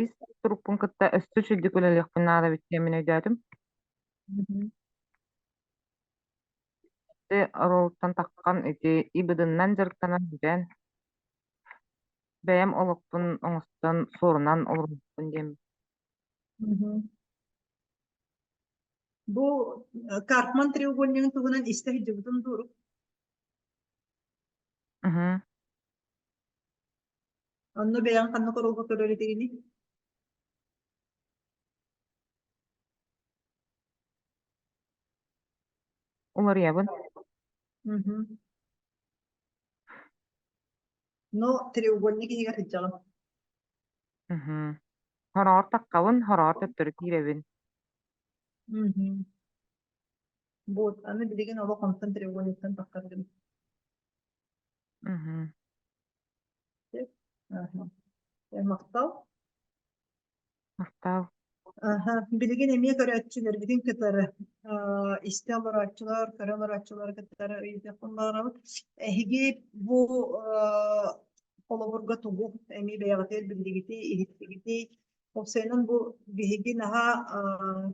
ис турукпун кытта өссө үчүгэйдик үлэлиэхпин наада эбит диэн мин өйдөөтүм. Оруолуттан таххан ити ИБД-нан дьарыктанан бүтэн, бэйэм олохпун оҥостон суорунан олорбуппун диэн. Бу Карпман треугольнигын туһунан истэ сылдьыбытым дуу? Онно бэйэҥ ханнык оруолга көрөр этигиний? Уларыйабын. Мгм. Но треугольник иһигэр сылдьаҕын. Мгм. Хороҕор таххабын, хороҕор төттөрү киирэбин. Мгм. Вот, аны билигин олох онтон треугольниктан таххар гын. Мгм. Аха. Махтал. Махтал. Аха, билигин эмиэ көрөөччүлэрбитин кытары истэ олорооччулар, көрө олорооччулары кытары ыйытыахпын баҕарабыт. Эһиги бу холобурга тугу эмиэ бэйэҕитигэр биллигитий, иһиттигитий? Уопсайынан бу биһиги наһаа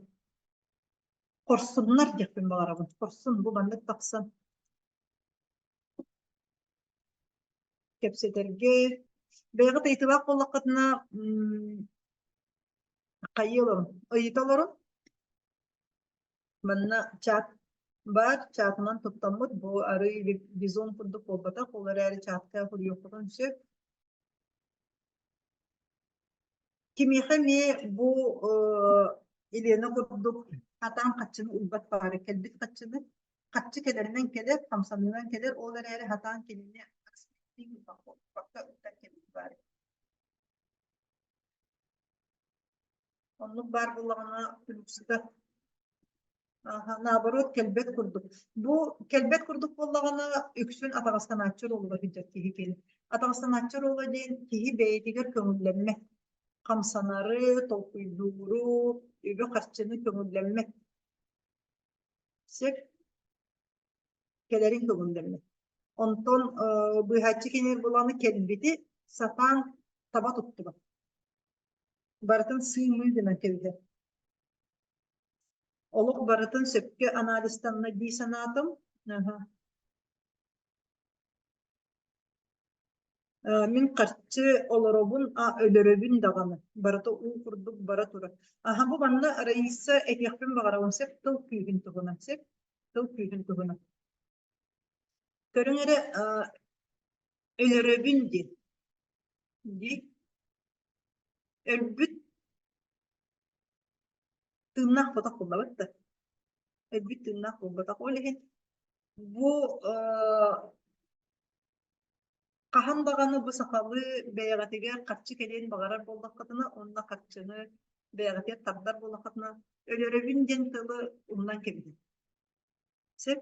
хорсуннар диэхпин баҕарабын. Хорсун бу маннык тахсан кэпсэтэргэ бэйэҕит ыйытыылаах буоллаххытына хайыы олорун ыйыта олорун манна чат баар чатынан туттаммыт бу арыый визон курдук буолбатах ол эрээри чатка суруйуоххутун сөп Кимиэхэ эмиэ бу Елена курдук хатаан хаччыны уйбат баара кэлбит хаччыны хаччы кэлэринэн кэлэр, хамсаныынан кэлэр, ол эрээри хатаан кинини укпакка ыттан кэлбит баара. Оннук баар буоллаҕына плюска Наоборот, кэлбэт курдук. Бу кэлбэт курдук буоллаҕына, үксүн атаҕастанааччы оруолугар сылдьар киһи кэлин. Атаҕастанааччы оруола диэн киһи бэйэтигэр көҥүллэммэт. Хамсанары, толкуйдууру, үбү-харчыны көҥүллэммэт. Сөп кэлэрин көҥүллэммэт. Онтон быыһааччы кини буланы кэлбити сатаан таба туттубат. Барытын сыы-мыы гынан кэбиһэр. Олох барытын сөпкө анализтанна дии санаатым. Аһа. Мин харчы олоробун, а өлөрөбүн даҕаны. Барыта уу курдук бара турар. Аһа, бу манна Раиса этиэхпин баҕарабын сөп тыл күүһүн туһунан сөп тыл күүһүн туһунан. Көрүҥ эрэ, өлөрөбүн диэн. Дии. Өлбүт Тыыннаах ботох буоллабыт да. Өлбүт тыыннаах буолбатах. Ол иһин бу хаһан даҕаны бу сахалыы бэйэҕитигэр харчы кэлиэн баҕарар буоллаххытына уонна харчыны бэйэҕитигэр тардар буоллаххытына өлөрөбүн диэн тылы умнан кэбиһиҥ. Сөп?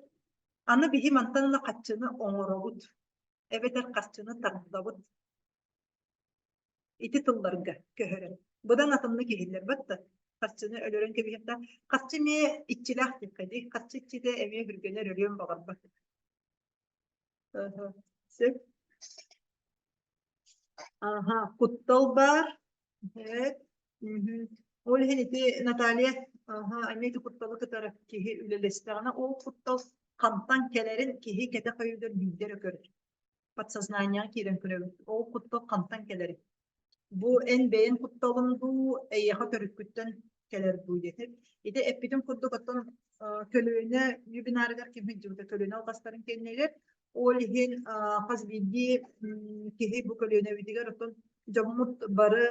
Аны биһи мантан ыла харчыны оҥоробут эбэтэр харчыны тардабыт. Ити тылларга көһөрөн. Быдан атыннык иһиллэр батта. Харчыны өлөрөн кэбиһиэхтээх. Харчы эмиэ иччилээх диэххэ дии. Харчы иччитэ эмиэ үргэнэр өлүөн баҕарбат. Сөп. Аха, куттал баар. Эт. Ол иһин ити Наталья аха, эмиэ ити кутталы кытары киһи үлэлэстэҕинэ, ол куттал хантан кэлэрин киһи кэтэх өйүгэр биирдэ эрэ көрөр. Подсознаниеҕа киирэн көрөбүт. Ол куттал хантан кэлэрий? Бу эн бэйэҥ кутталыҥ дуу, эйиэхэ төрүккүттэн кэлэр дуу диэтим. Ити эппитим курдук оттон көлүөнэ вебинарыгар ким сылдьыбыта көлүөнэ алҕастарын кэннигэр ол иһин хас биирдии киһи бу көлүөнэбитигэр оттон дьоммут бары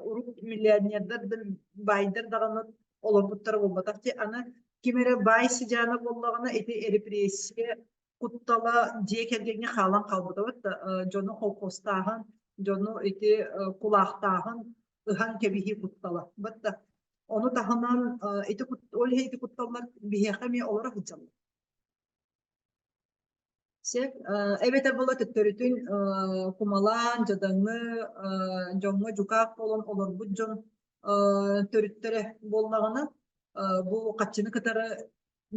урут миллионердар да баайдар даҕаны олорбуттара буолбатах дии. Аны ким эрэ баай сыдьаана буоллаҕына ити репрессия куттала дьиэ кэргэҥҥэ хаалан хаалбыта да дьону холкуостааһын, дьону ити кулаахтааһын, ыһан кэбиһии куттала. Бытта ону таһынан ити ол иһин ити кутталлар биһиэхэ эмиэ олоро сылдьаллар. Сөп. Эбэтэр буола төттөрүтүн кумалаан, дьадаҥы, дьоҥҥо дьукаах буолан олорбут дьон төрүттэрэ буоллаҕына, бу хаччыны кытары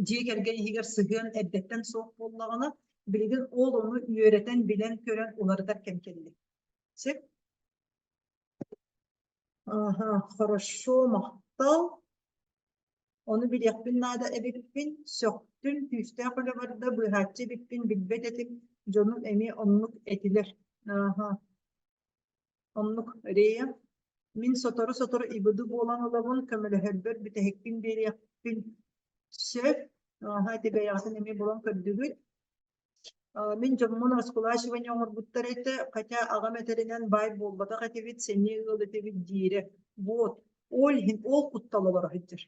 дьиэ кэргэн иһигэр сыһыан эрдэттэн суох буоллаҕына, билигин ол ону үөрэтэн, билэн-көрөн уларытар кэм кэллэ. Сөп? Аха, хорошо, махтал. Ону билиэхпин наада эбиппин. Сөхтүм. Көмөлөстүм, күүстээх үлэ барда, быыһааччы эбиппин билбэт этим, дьонум эмиэ оннук этилэр. Ааһа, оннук, Рея. Мин сотору-сотору ибыды буолан ылабын, көмөлөһөрбөр бүтэһикпин биэриэхпин сөп. Ааһа, ити бэйэҕитин эмиэ булан көрдүгүт. Мин дьоммун раскулачивание оҥорбуттар этэ, хотя аҕам этэринэн баай буолбатах этибит, сэниэ ыал этибит диирэ. Вот, ол иһин ол куттал олоро сылдьар.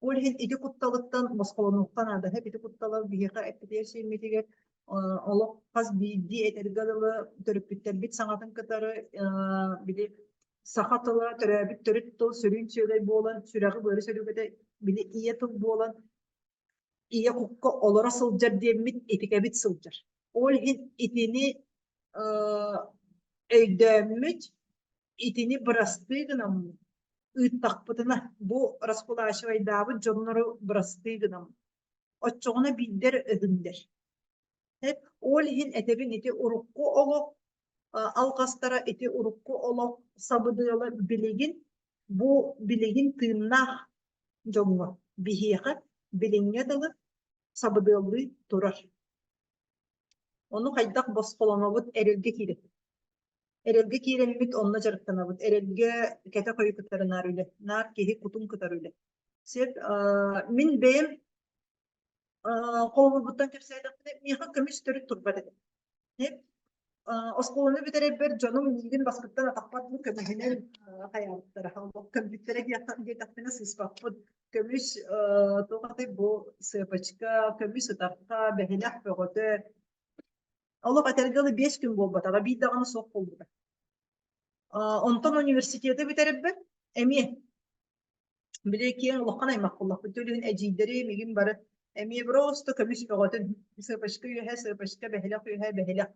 Ол иһин ити кутталыттан босхолонуохха наада. Ити куттала биһиэхэ эппитигэр сиэммитигэр олох хас биирдии этэргэ дылы төрөппүттэрбит саҥатын кытары били саха тыла төрөөбүт төрүт тыл сүрүн сүөгэй буолан сүрэҕи-быары сөрүгэтэ били ийэ тыл буолан ийэ кукка олоро сылдьар диэммит итикэбит сылдьар. Ол иһин итини өйдөөммүт, итини бырастыы гынаммыт, ыыттахпытына, бу раскулачивайдаабыт дьоннору бырастыы гынаммыт, оччоҕуна биирдэр өһүллэр. Ол иһин этэбин ити урукку олох алҕастара, ити урукку олох сабыдыала билигин бу билигин тыыннаах дьоҥҥо биһиэхэ билиҥҥэ дылы сабыдыаллыы турар. Ону хайдах босхолонобут эрэлгэ киирэр. Эрэлгэ киирэммит онно дьарыктанабыт. Эрэлгэ кэтэх өйү кытары наар үлэ. Наар киһи кутун кытары үлэ. Сөп. Мин бэйэм холобурбуттан кэпсээтэхпинэ, миэхэ көмүс төрүт турбат этэ. Оскуоланы бүтэрэрбэр дьонум миигин баспыттан атахпар көмүһүнэн хайаабыттара. Көмпүттэрэ диэтэхпинэ сыыспаппын. Көмүс туох атай бу сыапачка, көмүс ытарха, бэһилэх бөҕөтө. Олох этэргэ дылы 5 күн буолбатаҕа, биир даҕаны суох буолбута. Онтон университеты бүтэрэрбэр эмиэ Били киэҥ улахан аймах буоллахпыт. Түлүн эдьиийдэри мигин бары эмиэ просто көмүс бөҕөтүн сыапачка үөһэ сыапачка бэһилэх үөһэ бэһилэх.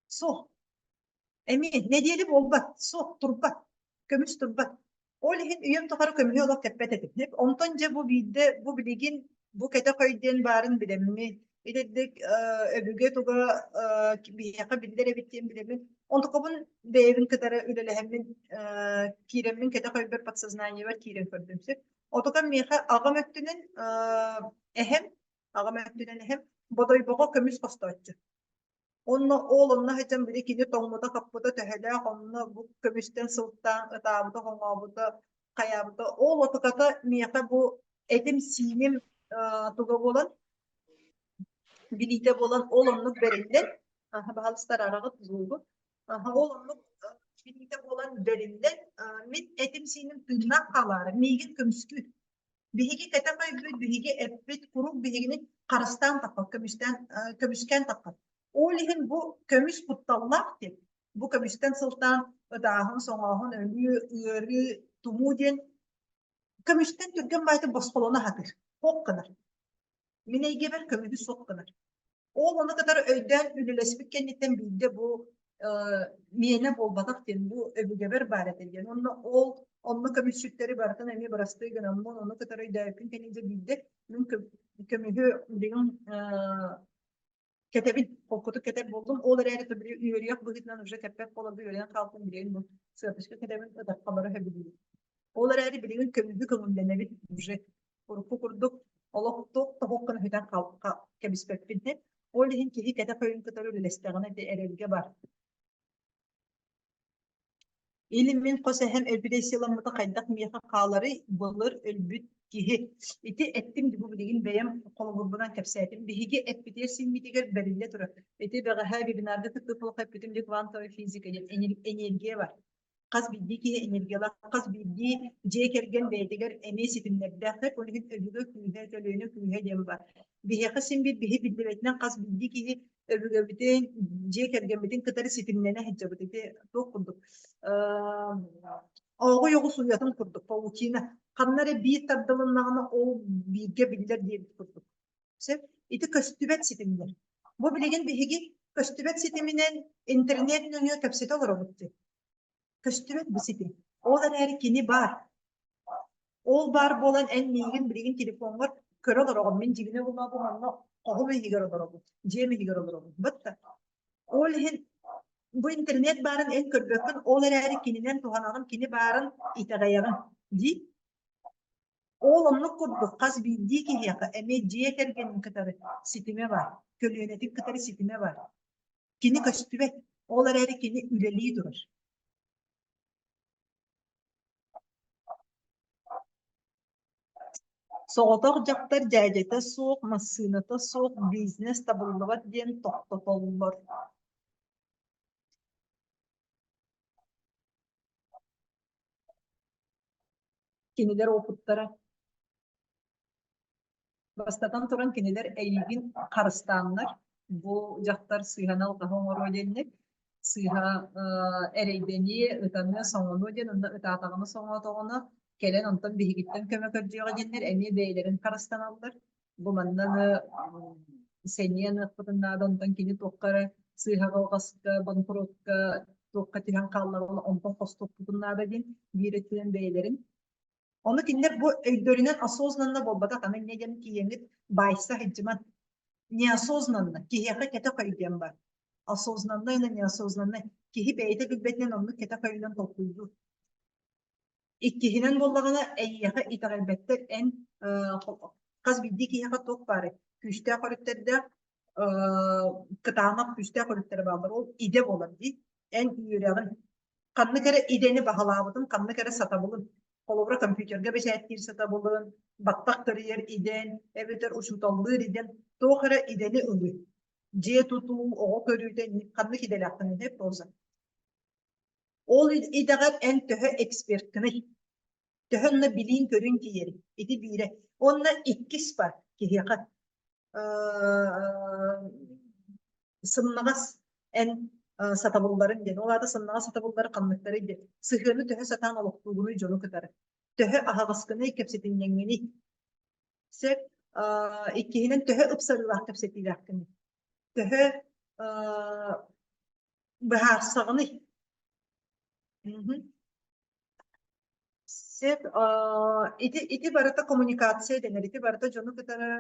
Суох. Эмиэ нэдиэлэ буолбат, суох турбат, көмүс турбат. Ол иһин үйэм тухары көмүһү олох кэппэт этим. Онтон дьэ бу биирдэ бу билигин бу кэтэх өй диэн баарын билэммин, итирдик өбүгэ туга биһиэхэ биллэр эбит диэн билэммин, онтукабын бэйэбин кытары үлэлэһэммин киирэммин кэтэх өйбөр подсознаниебар киирэн көрдүм сөп. Отукам миэхэ аҕам өттүнэн эһэм, аҕам өттүнэн эһэм Бодойбоҕо көмүс хостооччу. Онно ол онно сылдьан били кини тоҥмута-хаппыта төһөлөөх онно бу көмүстэн сылтаан ытаабыта-хоҥообута хайаабыта ол отуката миэхэ бу этим-сииним туга буолан билиитэ буолан ол оннук бэриллэн баһалыстар араҕыт звугу ол оннук билиитэ буолан бэриллэн мин этим-сииним тыыннаах хаалаары миигин көмүскүүр Биһиги кэтэх өйбүт, биһиги эппит куруук биһигини харыстаан таххар, көмүстээн, көмүскээн таххар. Ол иһин бу көмүс кутталлаах диэн, бу көмүстэн сылтаан ытааһын, соҥооһун, өлүү, ыарыы, тумуу диэн көмүстэн түргэн баайта босхолоно сатыыр, суох гынар. Мин эйгэбэр көмүһү суох гынар. Ол ону кытары өйдөөн үлэлэспит кэнниттэн биирдэ бу миэнэ буолбатах диэн бу өбүгэбэр баар этэ диэн. Онно ол онно көмүсчүттэри барытын эмиэ бырастыы гынаммын, ону кытары өйдөөбүппүн кэннэ биирдэ мин көмүһү билигин кэтэбин, холкутук кэтэр буоллум. Ол эрээри үөрүйэх быһыытынан уже кэппэт буоларга үөрэнэн хаалтым билигин бу сыапачка кэтэбин, ытахха бары сөбүлүүбүн. Ол эрээри билигин көмүһү көҥүллэнэбит уже урукку курдук олох туох да гына сүтэн кэбиспэппин Ол иһин киһи кэтэх өйүн кытары үлэлэстэҕинэ ити эрэлгэ бар. Или мин хос эһэм өлбүт хайдах миэхэ хааларый былыр өлбүт киһи. Ити эттим бу билигин бэйэм холобурбунан кэпсээтим. Биһиги эппитигэр симмитигэр бэриллэ турар. Ити бэҕэһээ вебинарга кыттык эппитим квантовая физика диэн энергия бар. Хас биирдии киһи энергиялаах, хас биирдии дьиэ кэргэн бэйэтигэр эмиэ ситимнэрдээх, ол иһин өбүгэ күүһэ, көлүөнэ күүһэ диэн баар. Биһиэхэ син биир биһи биллибэтинэн хас биирдии киһи өбүгэбитин, дьиэ кэргэммитин кытары ситимнэнэ сылдьабыт. Ити туох курдук ооҕуй оҕус уйатын курдук, паутина. Ханна эрэ биир тардылыннаҕына ол бииргэ биллэр диэбит курдук. Сөп? Ити көстүбэт ситимнэр. Бу билигин биһиги көстүбэт ситиминэн интернет нөҥүө кэпсэтэ олоробут дии. Көстүбэт бу ситим. Ол эрээри кини баар. Ол баар буолан эн миигин билигин телефоҥҥар көрө олороҕун. Мин дьиҥинэ булаабын онно хоһум иһигэр олоробун, дьиэм иһигэр олоробун. Бытта. Ол иһин бу интернет баарын эн көрбөккүн, ол эрээри кининэн туһанаҕын, кини баарын итэҕэйэҕин дии. Ол оннук курдук хас биирдии киһиэхэ эмиэ дьиэ кэргэнин кытары ситимэ баар, көлүөнэтин кытары ситимэ баар. Кини көстүбэт, ол эрээри кини үлэлии турар. Соҕотох дьахтар дьээдьэтэ суох, массыыната суох бизнес табыллыбат диэн тохтотоллор. Кинилэр уопуттара Бастатан туран кинилэр эйигин харыстааннар, бу дьахтар сыыһаны-алҕаһы оҥоруо диэннэр, сыыһа эрэйдэниэ, ытаныа, соҥонуо диэн онно ытаатаҕына соҥоотоҕуна кэлэн онтон биһигиттэн көмө көрдүөҕэ диэннэр эмиэ бэйэлэрин харыстаналлар. Бу манна аны сэниэ аныахпытын наада, онтон кини туохха эрэ сыыһаҕа-алҕаска, банкротка туохха түһэн хааллаҕына онтон хостуохпутун наада диэн биир өттүнэн бэйэлэрин Ону кинилэр бу өйдөрүнэн осознанно буолбатах, аны инньэ диэн тиийэҥҥит баайса сылдьыман. Неосознанно, киһиэхэ кэтэх өй диэн баар. Осознанно уонна неосознанно. Киһи бэйэтэ билбэтинэн оннук кэтэх өйүнэн толкуйдуур. Иккиһинэн буоллаҕына, эйиэхэ итэҕэйбэттэр эн хас биирдии киһиэхэ туох баарый? Күүстээх өрүттэрдээх, кытаанах күүстээх өрүттэрэ бааллар. Ол идэ буолар дии. Эн үөрэҕин ханнык эрэ идэни баһылаабытын, ханнык эрэ сатабылын, холобура компьютерга бэчээттиир сатабылын, баттах тэрийэр идэн, эбэтэр учууталлыыр идэн, туох эрэ идэни ылыы. Дьиэ тутуу, оҕо көрүүтэ ханнык идэлээххиний проза. Ол идэҕэр эн төһө эксперткыный? Төһө онно билиин-көрүүн тиийэрий? Ити биирэ. Уонна иккис бар киһиэхэ сымнаҕас эн сатабылларын диэн. Ол аата сымнаҕас сатабыллары ханныктарый диэн. Сыһыаны төһө сатаан олохтуугунуй дьону кытары? Төһө аһаҕаскыный, кэпсэтинньэҥҥиний? Сөп. Иккиһинэн төһө ыпсарыылаах кэпсэтиилээххиний? Төһө быһаарсаҕыный? Сөп, ити ити барыта коммуникация дэнэр, ити барыта дьону кытары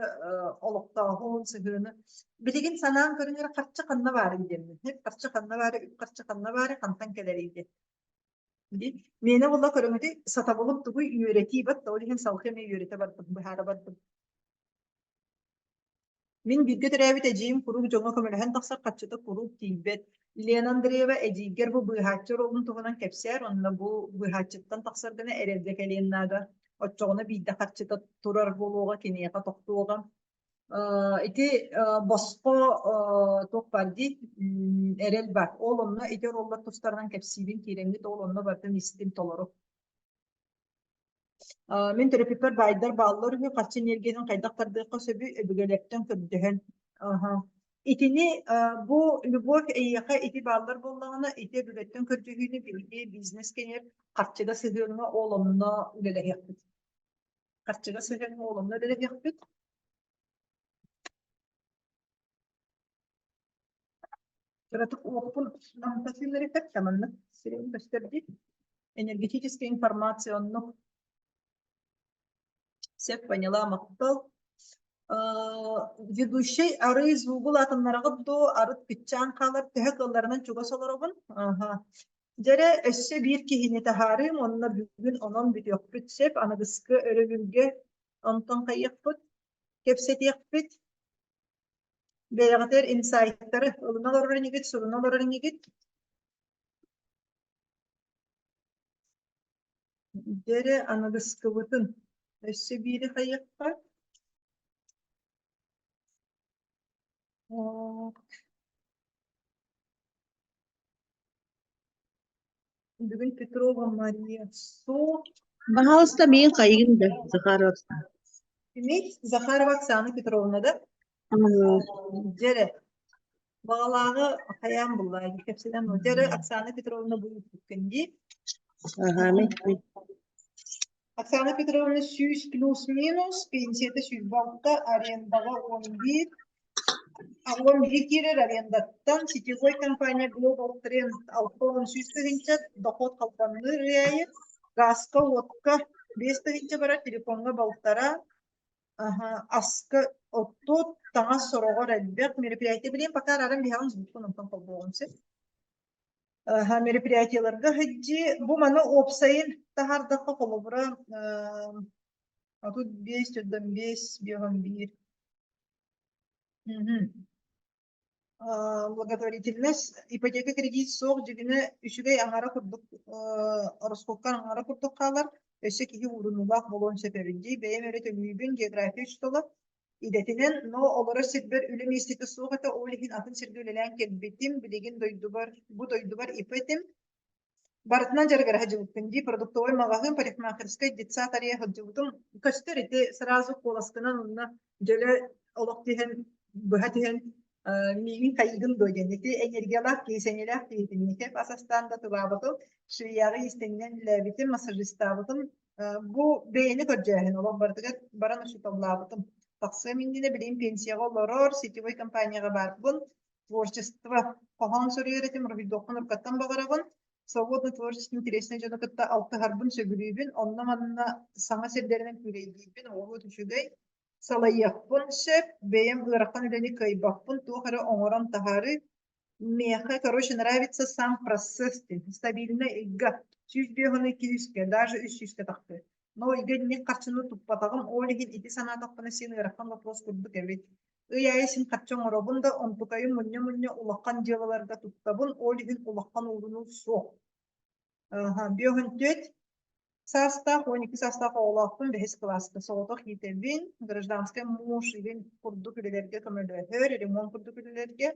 олохтооһун, сыһыаны. Билигин санаан көрүҥ эрэ харчы ханна баарый диэммин. Харчы ханна баарый, үп харчы ханна баарый, хантан кэлэрий диэн. Дии. Миэнэ буолла көрүҥүтүй, сатабылым тугуй, үөрэтии бат, ол иһин салгыы эмиэ үөрэтэ бардым, быһаара бардым. Мин бииргэ төрөөбүт эдьиийим куруук дьоҥҥо көмөлөһөн тахсар харчыта куруук тиийбэт. Лена Андреева эдьиийгэр бу быыһааччы оруолун туһунан кэпсээр уонна бу быыһааччыттан тахсар гына эрэлгэ кэлиэн наада. Оччоҕуна биирдэ харчыта турар буолуоҕа, киниэхэ тохтуоҕа. Ити босхо туох баар дии, эрэл баар. Ол онно ити оруоллар тустарынан кэпсиибин, киирэҥҥит ол онно барытын истин толору. Мин төрөппүппэр баайдар бааллар үһү, харчы энергиятын хайдах тардыахха сөбүй, өбүгэлэртэн көрдөһөн. Аһа. Итини бу любовь эйиэхэ ити бааллар буоллаҕына, ити өбүгэттэн көрдөһүүнү биһиги бизнес кэнэр харчыга сыһыаҥҥа ол онно үлэлэһиэхпит. Харчыга сыһыаҥҥа ол онно үлэлэһиэхпит. Кыратык уоппун намтатыыларыгар маннык сирин көстөрдүү. Энергетическая информация оннук. Сөп, поняла, махтал. Ведущий арыы звугу улаатыннараҕыт дуо, арыт кыччаан хаалар, төһө кыалларынан чугас олоробун. Аха. Дьэрэ, өссө биир киһини таһаарыым, уонна бүгүн онон бүтүөхпүт сөп, аныгыскы өрөбүлгэ онтон хайыахпыт, кэпсэтиэхпит. Бэйэҕитигэр инсайттары ылына олорор инигит, суруна олорор инигит. Дьэрэ, аныгыскыбытын өссө биири хайыахха. Бүгүн Петрова Мария суох. Пожалуйста, миин хайыгын да, Захарова Оксана. Кимий? Захарова Оксана Петровна да? Дьэрэ. Баҕалааҕы хайаан булла? Кэпсэтэн Дьэрэ Оксана Петровна бу ыыппыккын дии. Ага, мин. Оксана Петровна 100 плюс-минус, пенсията 106, арендаҕа 11, 11 киирэр арендаттан сетевой компания Global Trend 60 тыһыынча доход халбаҥныыр ый аайы, газка, уотка 5 тыһыынча барар, телефоҥҥа балтараа, аха, аска оттут, таҥас сороҕор элбэх, мероприятие билигин пока арааран биһэҕин звукпун онтон холбуоҕум сөп. Аха, мероприятиеларга сылдьыы, бу маны уопсайын таһаардахха холобура. 35, 45, 51. Мгм. А, Благотворительность, ипотека кредит суох дьигинэ үчүгэй аҥара курдук ороскуокка аҥара курдук хаалар, өссө киһи уурунуулаах буолуон сөп эбит дии. Бэйэм эрэ төлүүбүн, география учуутала идэтинэн, но олорор сирбэр үлэ миэстэтэ суох этэ, ол иһин атын сиргэ үлэлээн кэлбитим, билигин дойдубар, бу дойдубар ИП этим. Барытынан дьарыгыра сылдьыбыппын дии, продуктовай маҕаһыын, парикмахерскай, детсад арыйа сылдьыбытым. Көстөр ити сразу куоласкынан уонна дьөлө олох түһэн, быһа түһэн э, миигин хайыгын дуо диэн. Ити энергиялаах киһи, сэниэлээх киһи итинникэ ас астаан да тылаабытым, швеяҕа иистэнньэн үлэлээбитим, массажистаабытым. Э, бу бэйэни көрдьөөһүн олох барытыгар баран учууталлаабытым. Тахсыам иннинэ билигин пенсияҕа олорор, сетевой компанияҕа баарбын. Творчество. Хоһоон суруйар этим, уруһуйдуохпун уруккаттан баҕарабын. Свободно творчество интереснэй дьону кытта алтыһарбын сөбүлүүбүн. Онно-манна саҥа сирдэринэн күүлэйдиирбин, оҕуруот үчүгэй. Салайыахпын сөп, бэйэм ыарахан үлэни кыайбаппын, туох эрэ оҥорон таһаарыы. Миэхэ, короче, нравится сам процесс диэн. Стабильно ыйга 152 үскэ, даже үс сүүскэ тахсыа. Но ыйга инник харчыны туппатаҕым, ол иһин ити санаатахпына син ыарахан вопрос курдук эбит. Ый аайы син харчы оҥоробун да, онтукайым мунньа-мунньа улахан дьыалаларга туттабын, ол иһин улахан уурунуу суох. Аха, 54 саастаах, 12 саастаах оҕолоохпун, бэһис кылааска соҕотох иитэбин, гражданскай муж илин курдук үлэлэргэ көмөлөһөр, ремонт курдук үлэлэргэ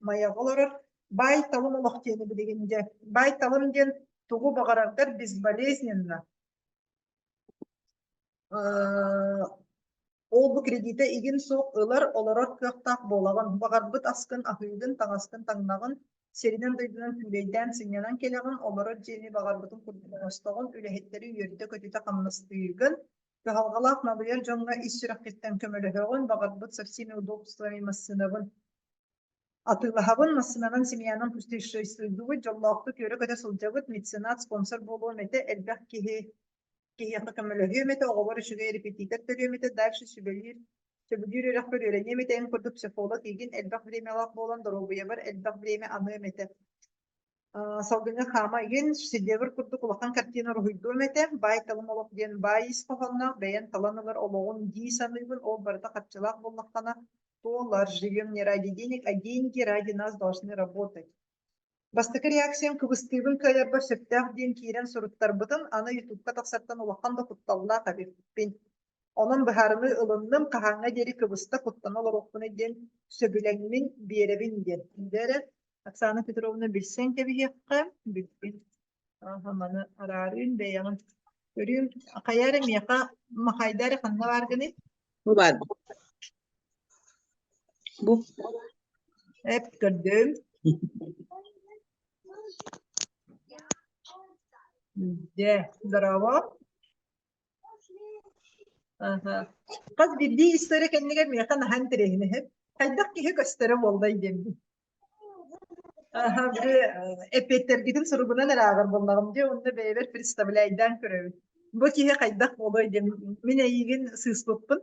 Майаҕа олорор. Баай-талым олох диэни билигин дьэ. Баай-талым диэн тугу баҕараргар безболезненно Ол бу кредитэ игин суох ылар, олорор кыахтаах буолаҕын. Баҕарбыт аскын аһыыгын, таҥаскын таҥнаҕын, сиринэн-дойдунан күүлэйдээн сынньанан кэлэҕин, олорор дьиэни баҕарбытын курдук оҥостоҕун, үлэһиттэри үөрдэ-көтүтэ хамнастыыгын, кыһалҕалаах налыйар дьоҥҥо ис сүрэххиттэн көмөлөһөҕүн, баҕарбыт со всеми удобствами массыынабын Атыылаһабын, массыынанан семьянан путешествуйдуубут, дьоллоохтук үөрэ-көтө сылдьабыт, меценат, спонсор буолуом этэ, элбэх киһи киһиэхэ көмөлөһүөм этэ, оҕобор үчүгэй репетитор төрүөм этэ, дальше сүбэлиир, сөбүлүүр үөрэхпэр үөрэниэм этэ, эн курдук психолог игин элбэх времялаах буолан доруобуйабар элбэх время аныам этэ. Салгыҥҥа хаама игин, шедевр курдук улахан картина уруһуйдуом этэ, баай-талым олох диэн баай ис хоһоонноох, бэйэм талан ылар олоҕум дии саныыбын, ол барыта харчылаах буоллаххына, туолар, живем не ради денег, а деньги ради нас должны работать. Бастакы реакциям кыбыстыыбын кыайарбар сөптөөх диэн киирэн суруттарбытым, аны ютубка тахсартан улахан да кутталлаах эбиппин. Онон быһаарыныы ылынным, хаһааҥҥа диэри кыбыста куттана олоруохпунуй диэн сөбүлэҥмин биэрэбин диэн. Дьэ эрэ, Оксана Петровна билсэн кэбиһиэххэ, бүппүт. Аха, маны араарыын бэйэҕин. Көрүүм, хайа эрэ миэхэ махайда эрэ ханна бааргыный? Бу баар. Бу. Эп көрдүм. Дьэ, здорово. Аха. Хас биирдии история кэннигэр миэхэ наһаа интэриэһинэй. Хайдах киһи көстөрө буоллай диэммин. Аха, били эппиэттэргитин суругунан эрэ ааҕар буоллаҕым дии, уонна бэйэбэр представляйдаан көрөбүн. Бу киһи хайдах буолуой диэн мин эйигин сыыспыппын.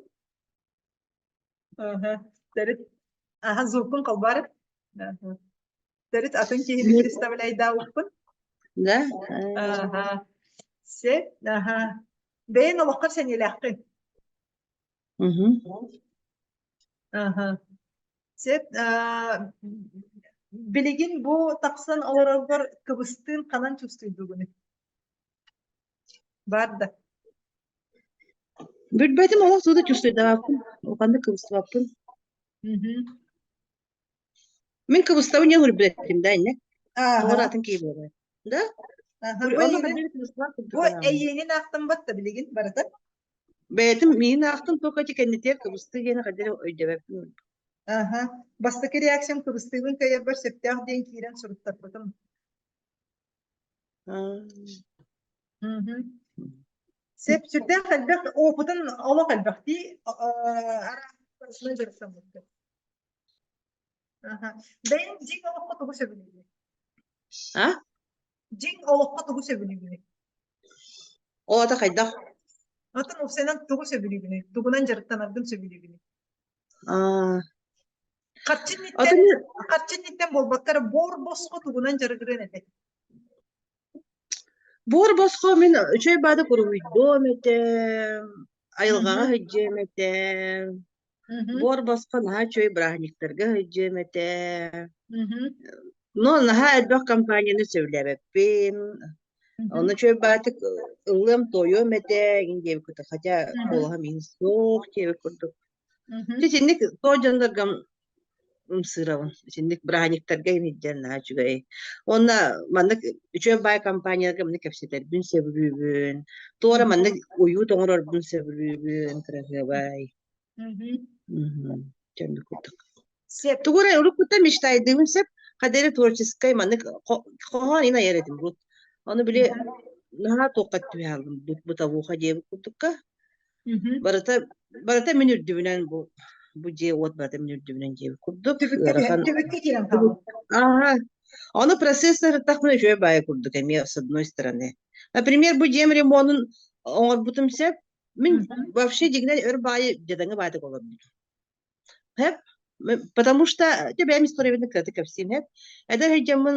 Аха, төрүт аха звукун холбоор. Аха. Төрүт атын киһини представляйдаабыппын. Да? Аха. Сөп, аха. Бэйэҥ олоххор сэниэлээххин. Мгм. Аха. Сөп, аа, билигин бу тахсан олороргор кыбыстыын ханан чувствуйдугуный? Бар да. Билбэтим олох тугу да чувствуйдаабаппын, улаханнык кыбыстыбаппын. Мгм. Мин кыбыстабын диэн үрбэттим да иннэ. Ааһа. Тоҕо атын киһи буолар. Да? Аха, бу Онно эйигин ханнык кыбыстыбат курдук бу санаабын. эйиэнин аахтан батта билигин барыта. Бэйэтим миин аахтым только ити кэннитигэр кыбыстыы диэни хайдах эрэ өйдөбөппүн. Аха. Бастакы реакциям кыбыстыыбын кыайарбар сөптөөх диэн киирэн суруттарбытым. Аа. Мгм. Сөп, сүрдээх элбэх опытын олох элбэх дии араас дьарыктаммыккын. Аха. Бэйэҥ дьиҥ олоххо тугу сөбүлүүгүнүй? А? Дьиҥ олоххо тугу сөбүлүүгүнүй? Ол ата хайдах? Атын уопсайынан тугу сөбүлүүгүнүй? Тугунан дьарыктанаргын сөбүлүүгүнүй? Аа. Харчы Атын инниттэн, харчы инниттэн буолбакка эрэ буор босхо тугунан дьарыгырыан этэй? Буор босхо мин үчүгэй баада куруһуйдуом этэ. Айылҕаҕа сылдьыам этэ. Буор босхо наһаа үчүгэй бырааһынньыктарга сылдьыам этэ. Но наһаа элбэх компанияны сөбүлээбэппин. Онно үчүгэй баатык ыллыам-туойуом этэ игин диэбит курдук. Хотя куолаһым иһин суох диэбит курдук. Дьэ итинник туох дьоннорго ымсыырабын. Итинник бырааһынньыктарга имиддэн наһаа үчүгэй. Уонна маннык үчүгэй баай компанияларга маннык кэпсэтэрбин сөбүлүүбүн. Туора маннык уют оҥорорбун сөбүлүүбүн, кыраһыабай. Мгм. Дьэ оннук курдук. Сөп. Тугу эрэ уруккуттан мечтайдыыбын сөп. Хата эрэ творческай маннык хоһоон ин айар этим бу. Ону били наһаа туохха түһэ бытовуха диэбит курдукка. Барыта барыта мин үрдүбүнэн бу бу дьиэ-уот барыта мин үрдүбүнэн диэбит курдук Түбүккэ ыарахан түбүккэ киирэн хаалбыт. Ааһа. Ону процесс сырыттахпына үчүгэй баайы курдук эмиэ с одной стороны. Например, бу дьиэм ремонун оҥорбутум сөп. Мин вообще дьиҥинэн өр баайы дьадаҥы баайдык олорбутум. Хэп, потому что дьэ бэйэм историябын кыратык кэпсиим хэп. Эдэр сылдьаммын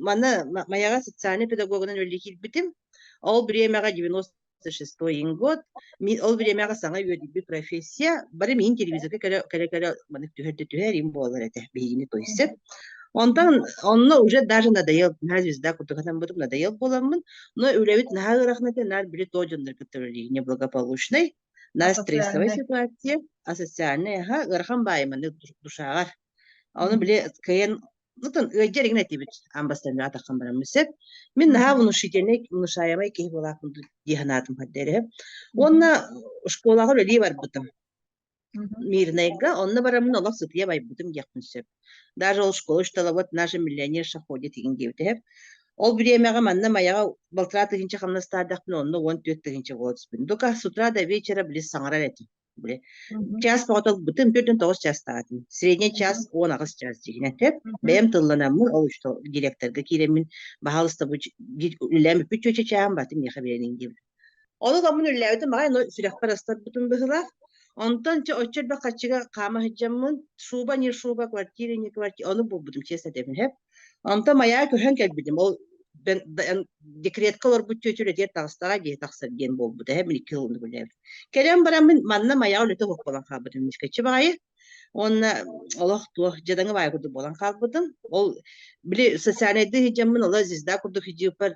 маны Майаҕа социальнай педагогунан үлэлии киирбитим. Ол бириэмэҕэ 96 год. Мин ол бириэмэҕэ саҥа үөдүйбүт профессия. Бары миин телевизорга кэлэ-кэлэ маннык түһэр да түһэр им буолар этэ биһигини то есть. Онтон онно уже даже надоел, наһаа звезда курдук санаммытым надоел буоламмын, но үлэбит наһаа ыарахан этэ, наар били то дьоннор кытта үлэлиир неблагополучный. На стрессовой ситуация, асоциальнай аха ыарахан баайыманы душаҕар. Ону били кыайан Отон ыалдьар игин этибит аан бастаан атаххан бараммын сөп. Мин наһаа внушительный, внушаемай киһи буолааппын дии санаатым эрэ. Уонна школаҕа үлэлии барбытым. Мирнэйгэ онно бараммын олох сытыйа байбытым диэхпин сөп. Даже ол школа учителя вот наша миллионерша ходит игин диэбитэ. Ол бириэмэҕэ манна Майаҕа балтараа тыһыынча хамнастаардахпына онно 14 тыһыынча буола түспүтүм. Только с утра до вечера били саҥарар этим. Били чаас бөҕөтө ылбытым, 49 чаастаах этим. Средний час 18 чаас дьиҥинэн сөп. Бэйэм тылланаммын ол учуутал директорга киирэммин, баһаалыста бу үлэлээн бүппүт чүөчэ чааһым баатын миэхэ биэриҥ диэбитим. Ону ыламмын үлэлээбитим аҕай, но сүрэхпэр астарбытым быһыылаах. Онтон чэ оччо элбэх харчыга хаама сылдьаммын, шуба не шуба, квартира не квартира, ону булбутум, честно этэбин, сөп. Онтон Майаҕа көһөн кэлбитим. Ол декретка олорбут чүөчэ үлэтигэр таҕыстаҕа дии тахсар диэн буолбута, мин икки сыл оннук үлэлээбитим. Кэлэн бараммын манна Майаҕа үлэтэ суох буолан хаалбытым мискэччи баҕайы. Уонна олох туох дьадаҥы баайы курдук буолан хаалбытым. Ол били социальнайдыы сылдьаммын олох звезда курдук сылдьыыппар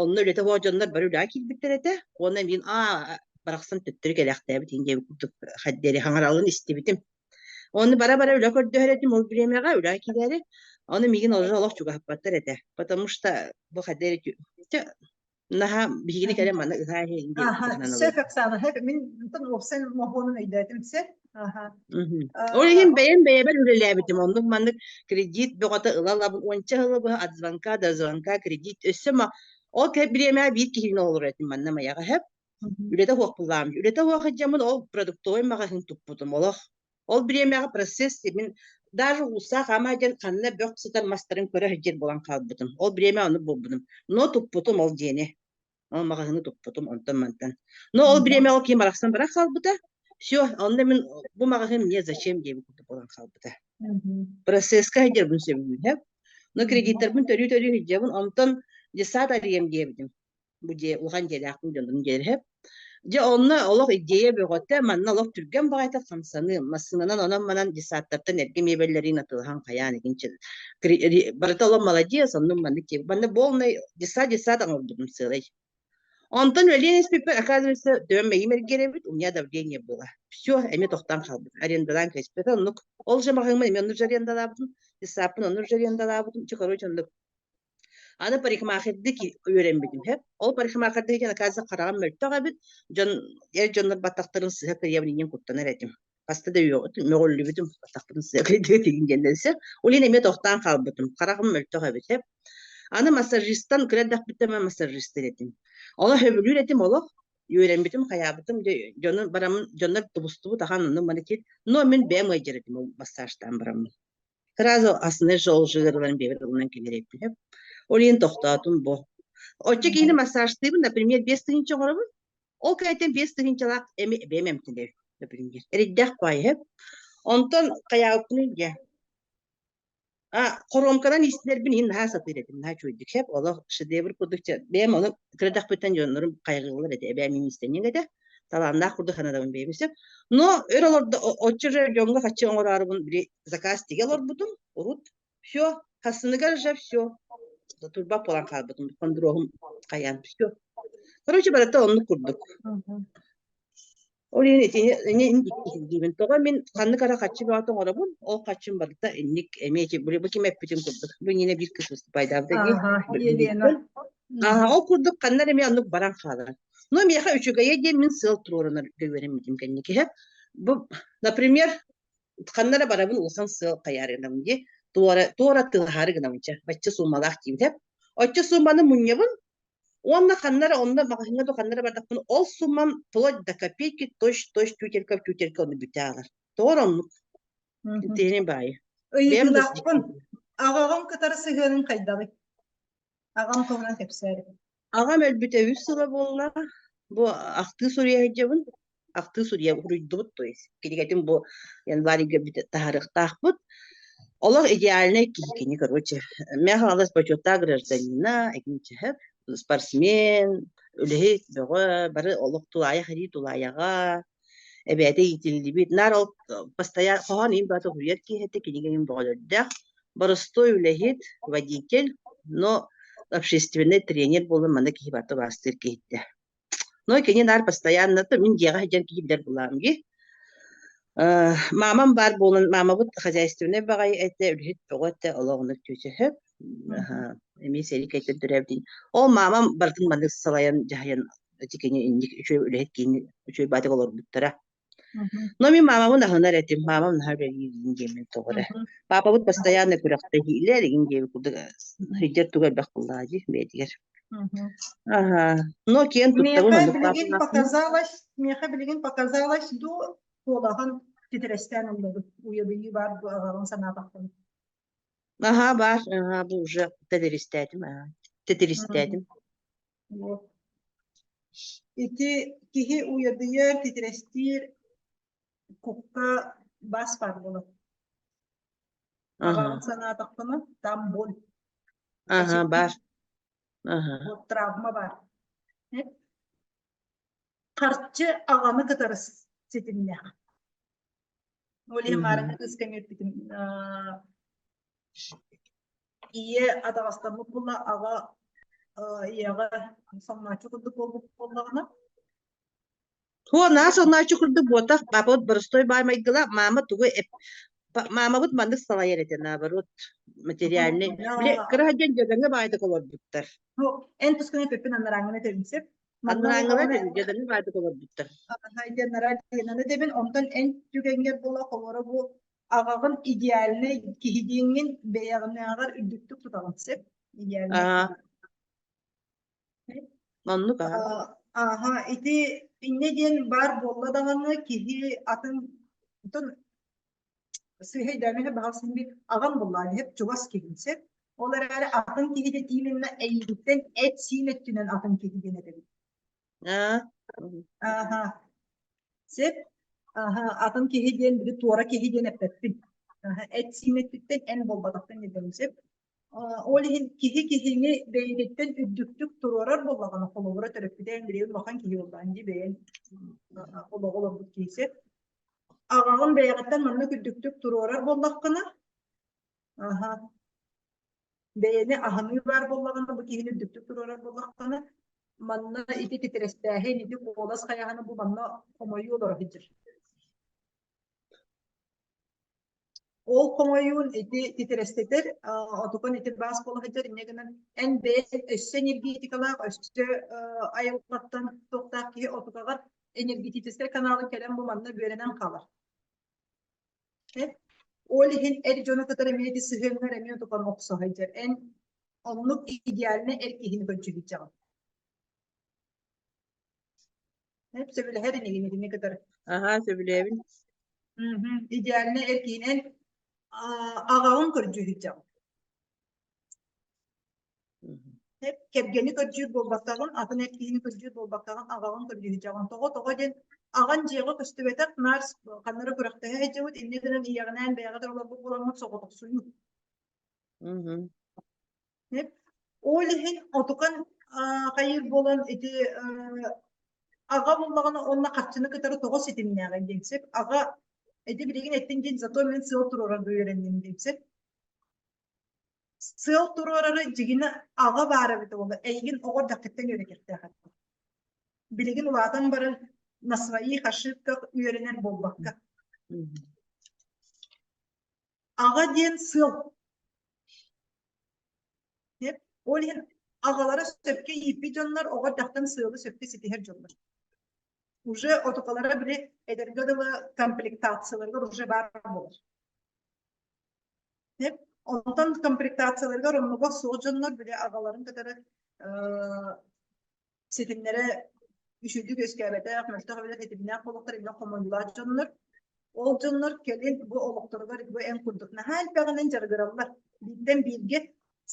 онно үлэтэ суох дьоннор бары үлэҕэ киирбиттэр этэ. Уонна мин аа барахсан төттөрү кэлээхтээбит иһин диэбит курдук хайдары хаҥаралын истибитим. Ону бара-бара үлэ көрдөһөр этим ол бириэмэҕэ үлэҕэ киирээри. Ону миигин уже олох чугаһаппаттар этэ. Потому что бу хайдары наһаа биһигини кэлэн манна ыһаа иһин диэн Аха, сөп Оксана, сөп. Мин онтон уопсай моһуонун өйдөөтүм, сөп. Аха. Ол иһин бэйэм бэйэбэр үлэлээбитим. Оннук маннык кредит бөҕөтө ыла-ылабын. Уонча сылы быһа от звонка до звонка кредит. Өссө ма ол бириэмэҕэ биир киһини олорор этим манна Майаҕа сөп. Үлэтэ суох буллаам. Үлэтэ суох сылдьаммын ол продуктовай маҕаһыын туппутум. Олох Ол бириэмэҕэ процесс мин даже уулусса хаама диэн ханна бөх сытар мастарын көрө сылдьар буолан хаалбытым. Ол бириэмэ оннук буолбутум. Но туппутум ол дьиэни. Ол маҕаһыыны туппутум онтон-мантан. Но ол бириэмэ ол киһи барахсан барах хаалбыта. Все, онно мин бу маҕаһыын мне зачем диэбит курдук буолан хаалбыта. Процесска сылдьарбын сөбүлүүһэ. Но кредиттарбын төрүү-төрүү сылдьабын. Онтон детсад арыйам диэбитим. Бу дьиэ улахан дьиэлээхпин дьонум дьиэлэһэ. Дьэ онно олох идея бөҕөтө, манна олох түргэн баҕайытык хамсаныы, массыынанан онон-манан детсадтартан эргэ миэбэллэрин атыылаһан хайаан игинчи барыта олох молодец, оннук маннык диэбит. Манна полный детсад детсад оҥорбутум сыалай. Онтон үлэлиэн испиппэр, оказывается, төбөм мэйиим эргиэрэбит, у меня давление было. Все, эмиэ тохтоон хаалбыт. Арендалаан кэспитэ оннук. Ол же маҕаһыыммын эмиэ оннук же арендалаабытым, детсадпын оннук же арендалаабытым. Чэ, короче, оннук Аны парикмахердыы үөрэммитим сөп. Ол парикмахердыы диэн оказывается хараҕым мөлтөх эбит. Дьон эр дьоннор баттахтарын сыһа кырыйабын иннин куттанар этим. Хаста да мөҕүллүбүтүм баттахпытын сыһа кырыйдыга тигин диэннэн сөп. Ол иһин эмиэ тохтоон хаалбытым. Хараҕым мөлтөх эбит сөп. Аны массажистан кыра эрдэхпиттэн мин массажистыр этим. Олох сөбүлүүр этим олох. Үөрэммитим, хайаабытым, дьону бараммын, дьоннор тубустубут ахан онну маны Но мин бэйэм ыалдьар этим ол массажтаан бараммын. Сразу основной жол жыгырылан биэбит ылынан кэлэр Ол иһин тохтоотум бу. Оччо киһини массажтыыбын, например, 5000 оҥоробун. Ол кэнниттэн 5000-лаах эми бэйэм эмтэнэбин, например. Эрийдэх баайы. Онтон хайаабыппын дьэ. А хоруомканан иистэнэрбин иһин наһаа сатыыр этим, наһаа үчүгэйдик сөп. Олох шедевр курдук бэйэм ону кырадахпыттан дьоннорум хайҕыыллар этэ, эбээм иистэнньэҥ этэ. Талааннаах курдук сананабын бэйэм сөп. Но өр олордо оччо же дьоҥҥо хаччы оҥораарыбын били заказ тигэ олорбутум урут. Все, хасыныгар же все. Турба буолан хаалбытым, хондуруоһум хайаан все. Короче, барыта оннук курдук. Ол иһин итини ини диибин. Тоҕо мин ханнык эрэ хаччы бөҕөтө оҥоробун, ол хаччым барыта инник эмиэ ити бу ким эппитин курдук. Бу иннинэ биир кыыс выступайдаабыта дии. Ага, Елена. Ааһа, ол курдук ханна эрэ эмиэ оннук баран хаалар. Но миэхэ үчүгэйэ диэн мин сыал туруорунарга үөрэммитим кэнники. Бу, например, ханна эрэ барабын улахан сыал хайаары гынабын дии. Туора, туора тыаһаары гынабын чэ, бачча суумалаах диибит. Оччо сууманы мунньабын Уонна ханна эрэ онно маҕаһыыҥҥа да ханна эрэ бардахпына ол суммам вплоть до копейки точь-точь тютелька в тютелька ону бүтэ аалар. Тоҕо эрэ оннук. Итини баайы. Бэйэм да Ыйытыылаахпын. Аҕаҕын кытары сыһыаныҥ хайдаҕый? Аҕам туһунан кэпсээр. Аҕам өлбүтэ үс сыла буолла. Бу ахтыы суруйа сылдьабын. Ахтыы суруйа суруйдубут, то есть кинигэтин бу январьга таһаарыахтаахпыт. Олох идеальнай киһи кини, короче. Мэ хаалас бочуоттаах гражданина, экинчиһэ, спортсмен, үлэһит бөҕө, бары олох тулаайах эрии тулаайаҕа, эбээтэ иитиллибит. Наар ол постоянно хоһоон иһин баата суруйар киһи этэ, кинигэ иһин бөҕөлөрдөөх. Боростуой үлэһит, водитель, но общественный тренер буолан манна киһи барыта убаастыыр киһитэ. Но кини наар постоянно мин дьиэҕэ сылдьан киһи билэр булаам дии. Э, маамам баар буолан, маамабыт хозяйственнай баҕайы этэ, үлэһит бөҕө этэ, олох оннук түөсөһө. Эмиэ сэрии кэйтэн төрөөбүтүн. Ол маамам барытын маннык салайан, дьаһайан ити кини инник үчүгэй үлэһит киһини үчүгэй баатык олорбуттара. Но мин маамабын аһынар этим. Маамам наһаа үлэлиирин диэммин тоҕо эрэ. Паапабыт постоянно күрэхтэһиилэр игин диэбит курдук сылдьар туга элбэх буоллаҕа дии бэйэтигэр. Аха. Но киэн туттабын Миэхэ оннук билигин паапалаахпын. показалось, миэхэ билигин показалось дуу, куолаһын титирэстээн ыллыбыт. Уйадыйыы баар бу аҕаҕын санаатахпын. Аһаа баар, аһаа бу уже тэтиристээтим, аһаа. Тэтиристээтим. Вот. Ити киһи уйадыйар, титирэстиир кукка бас баар буолар. Аһаа. Аҕаҕын санаатахпына, там боль. Аһаа баар. Аһаа. Вот травма баар. Харчы аҕаны кытары ситимнээх. Ол иһин маарыҥҥы кыыска эмиэ ийэ атаҕастаммыт буолла, аҕа ийэҕэ соҥнооччу курдук буолбут буоллаҕына Һуо, наһаа соҥнооччу курдук буотах, папабыт боростуой баай майгыла, маама тугу эп маамабыт маннык салайар этэ, наоборот, материальный. Били кыра сылдьан дьадаҥы баайдык олорбуттар. Эн тускунан эппиппин анарааҥҥын этэбин сөп. Анарааҥҥылар дьадаҥы баайдык олорбуттар. Диэн этэбин, онтон эн түгэҥҥэр буола холоро бу аҕаҕын идеальнай киһи диэҥҥин бэйэҕинээҕэр үрдүктүк тутаҕын сөп. Идеальнай. Оннук аха. Ааха, ити инньэ диэн баар буолла даҕаны киһи атын оттон сыыһа өйдөөмүнэ баҕар син биир аҕам буллаан иһэр чугас киһим сөп. Ол эрээри атын киһи именно эйигиттэн эт-сиин өттүнэн атын киһи диэн этэбит. Аа. Ааха. Сөп. Ааха, атын киһи диэн били туора киһи диэн эппэппин. Ааха, эт-сиин өттүттэн эн буолбатаххын диэн сөп. Ол иһин киһи киһини бэйэтиттэн үрдүктүк туруорар буоллаҕына, холобура төрөппүтэ эн билигин улахан киһи буоллаҕын дии бэйэҥ олоҕу олорбут киһи сөп. Аҕаҕын бэйэҕиттэн маннык үрдүктүк туруорар буоллаххына, аха, бэйэни аһыныы баар буоллаҕына, бу киһини үрдүктүк туруорар буоллаххына, манна ити титирэстээһин, ити куолас хайаһына бу манна хомойуу олоро сылдьар. Ол хомойуун ити титирэстэтэр, отукун ити баас буола сылдьар, инньэ гынан эн бэйэҥ өссө энергетикалаах, өссө айылҕаттан туохтаах киһи отукаҕар энергетическэй каналы кэлэн бу манна үөрэнэн хаалар. Ол иһин эр дьону кытары эмиэ ити сыһыаҥҥар эмиэ отукан охсо сылдьар. Эн оннук идеальнай эр киһини көрдьүһүччэҕин. Сөбүлэһэр инигин итини кытары. Аһаа, сөбүлээбин. Идеальнай эр киһинэн аҕаҕын көрдьүһүччэҕин. Кэргэни көрдүүр буолбаккаҕын, атын эр киһини көрдүүр буолбаккаҕын, аҕаҕын көрдүүһүчэҕин. Тоҕо тоҕо диэн аҕан дьиэҕэ көстүбэтэх, наар ханна эрэ күрэхтэһэ сылдьыбыт, инньэ гынан ийэҕинээн бэйэҕит олорбут буоламмыт соҕотохсуйуу. Ол иһин отукан хайыыр буолан ити. Аҕа буллаҕына уонна харчыны кытары тоҕо ситимнээҕий диэн сөп. Аҕа ити билигин эттин диэн зато мин сыал туруорарга үөрэнним диэн сөп. Сыал туруорары дьигинэ аҕа баар эбитэ буоллар эйигин оҕо эрдэххиттэн үөрэтиэхтээх этэ. Билигин улаатан баран на своих ошибках үөрэнэр буолбакка. Аҕа диэн сыал. Ол иһин аҕалара сөпкө ииппит дьоннор оҕо эрдэхтэн сыалы сөпкө ситиһэр дьоннор. Уже отукалара били эдэргэ дылы комплектацияларыгар уже баар буолар. Онтон комплектацияларыгар оннуга суох дьоннор били аҕаларын кытары ситимнэрэ үчүгдүк үөскээбэтэх, мөлтөх эбэтэр ситимнээх буолуохтар иннэ хомойуулаах дьоннор. Ол дьоннор кэлин бу олохторугар бу эн курдук наһаа элбэҕинэн дьарыгыраллар. Бииртэн бииргэ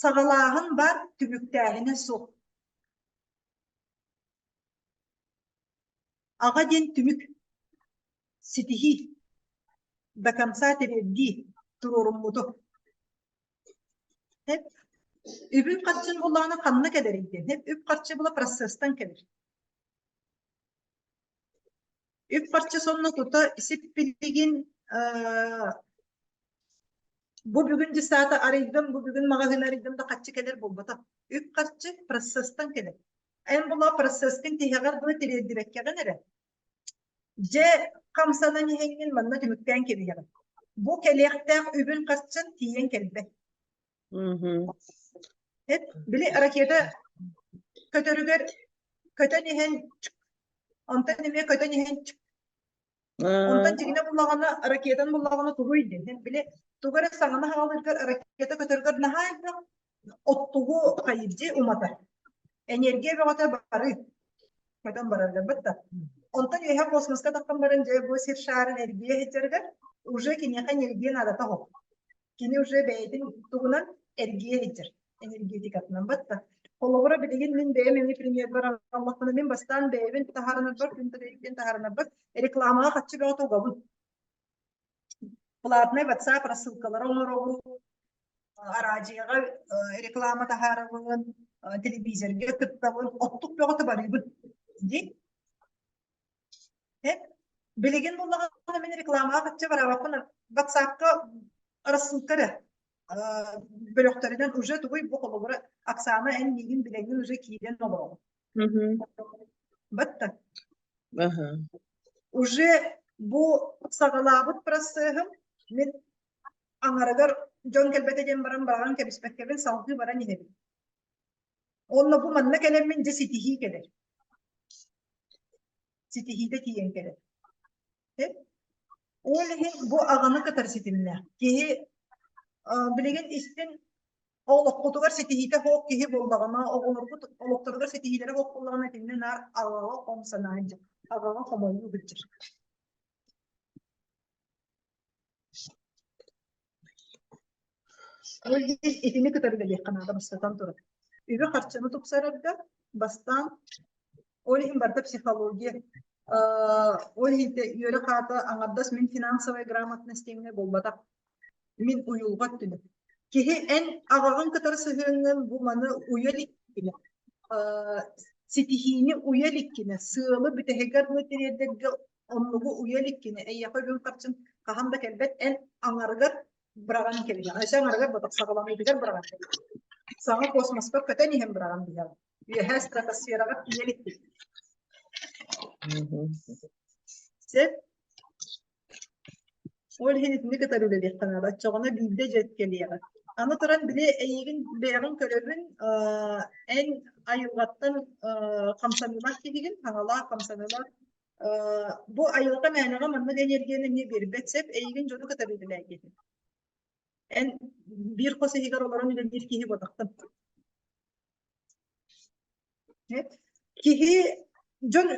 саҕалааһын баар, түмүктээһинэ суох. Аҕа диэн түмүк, ситиһии, до конца тириэрдии, туруоруммуту. Эп үбүн-харчын буллаҕына ханна кэлэрий диэн. Эп үп-харчы була процесстан кэлэр. Үп-харчы сонно тута сиппилигин бу бүгүн десята арыйдым, бу бүгүн маҕаһыын арыйдым да харчы кэлэр буолбатах. Үп-харчы процесстан кэлэр. Эн була процесскын тиһэҕэр дылы тириэрдибэккэҕин эрэ Дьэ, хамсанан иһэҥҥин манна түмүктээн кэбиһэҕин. Бу кэлиэхтээх үбүн-харчын тиийэн кэлбэт. Эт, били ракета көтөрүгэр көтөн иһэн онтон эмиэ көтөн иһэн онтон дьиҥинэ буллаҕына ракетан буллаҕына тугуй диэн били тугу эрэ саҥаны хаалыыргар ракета көтөргөр наһаа элбэх оттугу хайдьи уматар. Энергия бөҕөтө бары көтөн барарга бытта. Онтон үөһэ космоска тахсан баран дьэ бу сир шаарын эргийэ сылдьарыгар уже киниэхэ энергия наадата суох. Кини уже бэйэтин тугунан эргийэ сылдьар энергетикатынан батта. Холобура билигин мин бэйэм эмиэ премьербар аҕаллахпына мин бастаан бэйэбин таһаарынарбар күн тыгыйбын таһаарынарбар рекламаҕа хаччы бөҕөтө угабын. Платный WhatsApp рассылкалары оҥоробун, араадьыйаҕа реклама таһаарабын, телевизорга кыттабын, оттук бөҕөтө барыыбын дии. Билигин буллаҕына мин рекламаҕа хаччы бараабаппын WhatsApp-ка рассылка эрэ бөлөхтөрүнэн уже тугуй бу холобура Оксана эн миигин билэҥҥин уже киирэн олороҕун. Батта. Уже бу саҕалаабыт процеһым мин аҥарыгар дьон кэлбэтэ диэн баран быраҕан кэбиспэккэбин салгыы баран иһэбин. Онно бу манна кэлэммин дьэ ситиһии кэлэр. Ситиһиитэ тиийэн кэлэр. Ол иһин бу аҕаны кытары ситимнээх. Киһи билигин истин олоххутугар ситиһиитэ суох киһи буоллаҕына, оҕолоргут олохторугар ситиһиилэрэ суох буоллаҕына итиннэ наар аҕаҕа хом санаа аҕаҕа хомойуу сылдьар. Ол иһин итини кытары үлэлиэххэ наада бастатан туран. Үбү-харчыны тупсарарга бастаан ол иһин барыта психология. Ол иһин үөрэх аата аҥардас мин финансовая грамотность диэҥҥэ буолбатах. Мин уйулҕа өттүнэн. Киһи эн аҕаҕын кытары сыһыаҥҥын бу маны уйа иликкинэ, ситиһиини уйа иликкинэ, сыалы бүтэһигэр дылы тириэрдэргэ оннугу уйа иликкинэ, эйиэхэ үбүн-харчын хаһан да кэлбэт, эн аҥарыгар быраҕан кэбиһэҕин. Өссө аҥарыгар ботох саҕаланыытыгар быраҕан кэбиһэҕин. Саҥа космоска көтөн иһэн быраҕан биһэҕин. Үөһээ стратосфераҕа тиийэ иликкин. Сөп. Ол иһин итини кытары үлэлиэххэ наада. Оччоҕуна биирдэ дьэ кэлиэҕэ. Аны туран били эйигин бэйэҕин көрөбүн, эн айылҕаттан хамсаныылаах киһигин, хаҥалаах хамсаныылаах. Бу айылҕа мээнэҕэ маннык энергияны эмиэ биэрбэт сөп, эйигин дьону кытары үлэлээйгин. Эн биир хос иһигэр олорон үлэлиир киһи буолбатаххын. Киһи дьон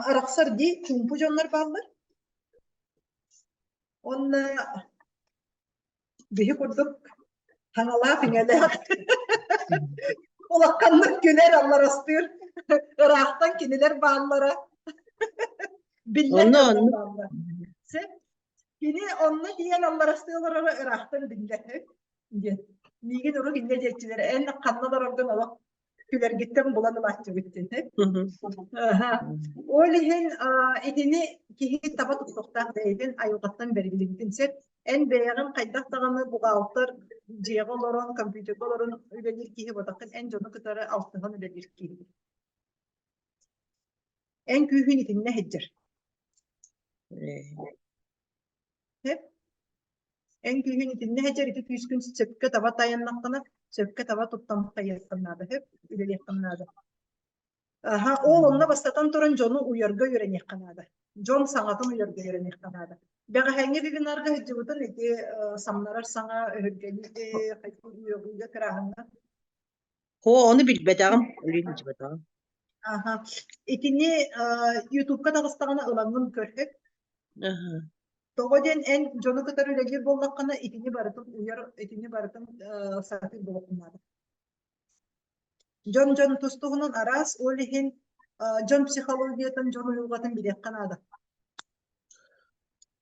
арахсар дии, чуумпу дьоннор бааллар. Уонна биһи курдук хаҥалаах-иҥэлээх улаханнык күлэр алларастыыр ыраахтан кинилэр бааллара биллэр Онно дьоннор оннук. бааллар. Сөп. Кини онно тиийэн алларастыы олороро ыраахтан биллэр диэн. Миигин урук инньэ диэччилэр эн ханна олороргун олох. Күлэргиттэн булан ылааччыбыт дии. Ол иһин итини киһи таба туттуохтаах бэйэтин айылҕаттан бэриллибитин сөп. Эн бэйэҕин хайдах даҕаны бухгалтер дьиэҕэ олорон, компьютерга олорон үлэлиир киһи буолбатаххын, эн дьону кытары алтыһан үлэлиир киһи. Эн күүһүн итиннэ сылдьар. Сөп? Эн күүһүн итиннэ сылдьар, ити күүскүн сөпкө таба тайаннаххына, сөпкө таба туттан хайыаххын наада, сөп? Үлэлиэххин наада. Аха, ол онно бастатан туран дьону уйарга үөрэниэххэ наада. Дьон саҥатын уйарга үөрэниэххэ наада. Бэҕэһээҥҥи вебинарга сылдьыбытын ити самнарар саҥа өһүргэнии үөҕүүгэ кырааһыҥҥа Һоо, ону билбэтэҕим, өлүүн илдьибэтэҕим. Аха. Итини Ютубка таҕыстаҕына ылаҥҥын көрһүк. Аха. Тоҕо диэн эн дьону кытары үлэлиир буоллаххына итини барытын уйар, итини барытын сатыыр буолуоххун наада. Дьон-дьон тус-туһунан араас, ол иһин дьон психологиятын, дьон уйулҕатын билиэххэ наада.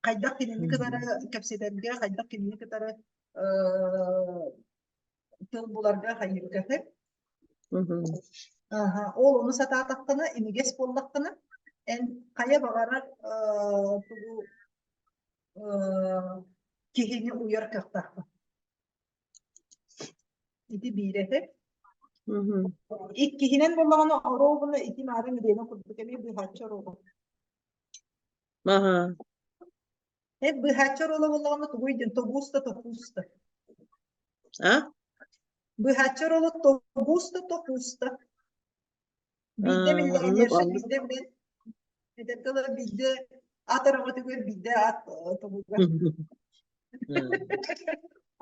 Хайдах кинини кытары кэпсэтэргэ, хайдах кинини кытары тыл буларга хайыырга сөп. Аха, ол ону сатаатаххына, имигэс буоллаххына, эн хайа баҕарар тугу киһини уйар кыахтааххын. Ити биир этэ. Иккиһинэн буоллаҕына оруобуна ити маарын Елена курдук эмиэ быыһааччы оруола. Аха. Эт быыһааччы оруола буоллаҕына тугуй диэн тобуус да топуус да. А? Быыһааччы оруола тобуус да топуус да. Биирдэ Оннук миллионерша, оннук. биирдэ билэн этэр тыла биирдэ ат ороҕотугар, биирдэ ат тобугар. Оннук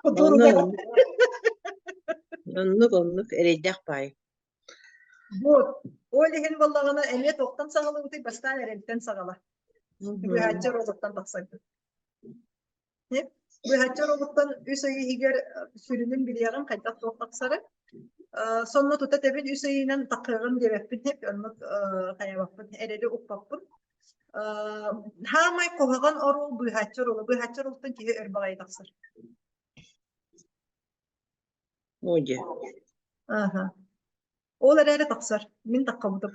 Хотууругар. оннук. Оннук оннук эрэйдээх баай. Вот. Ол иһин буоллаҕына эмиэ туохтан саҕалыыбытый бастаан эрэлтэн саҕала. Быыһааччы оруолуттан тахсарбыт. Быыһааччы оруолуттан үс ый иһигэр сүрүнүн билиэҕин хайдах туох тахсары. Сонно тута тэбин үс ыйынан тахыаҕын диэбэппин эп, оннук хайабаппын, эрэли укпаппын. Хаамай куһаҕан оруол быыһааччы оруола. Быыһааччы оруолуттан киһи өр баҕайы тахсар. Оо дьэ. Аха. Ол эрээри тахсар. Мин таххабытым.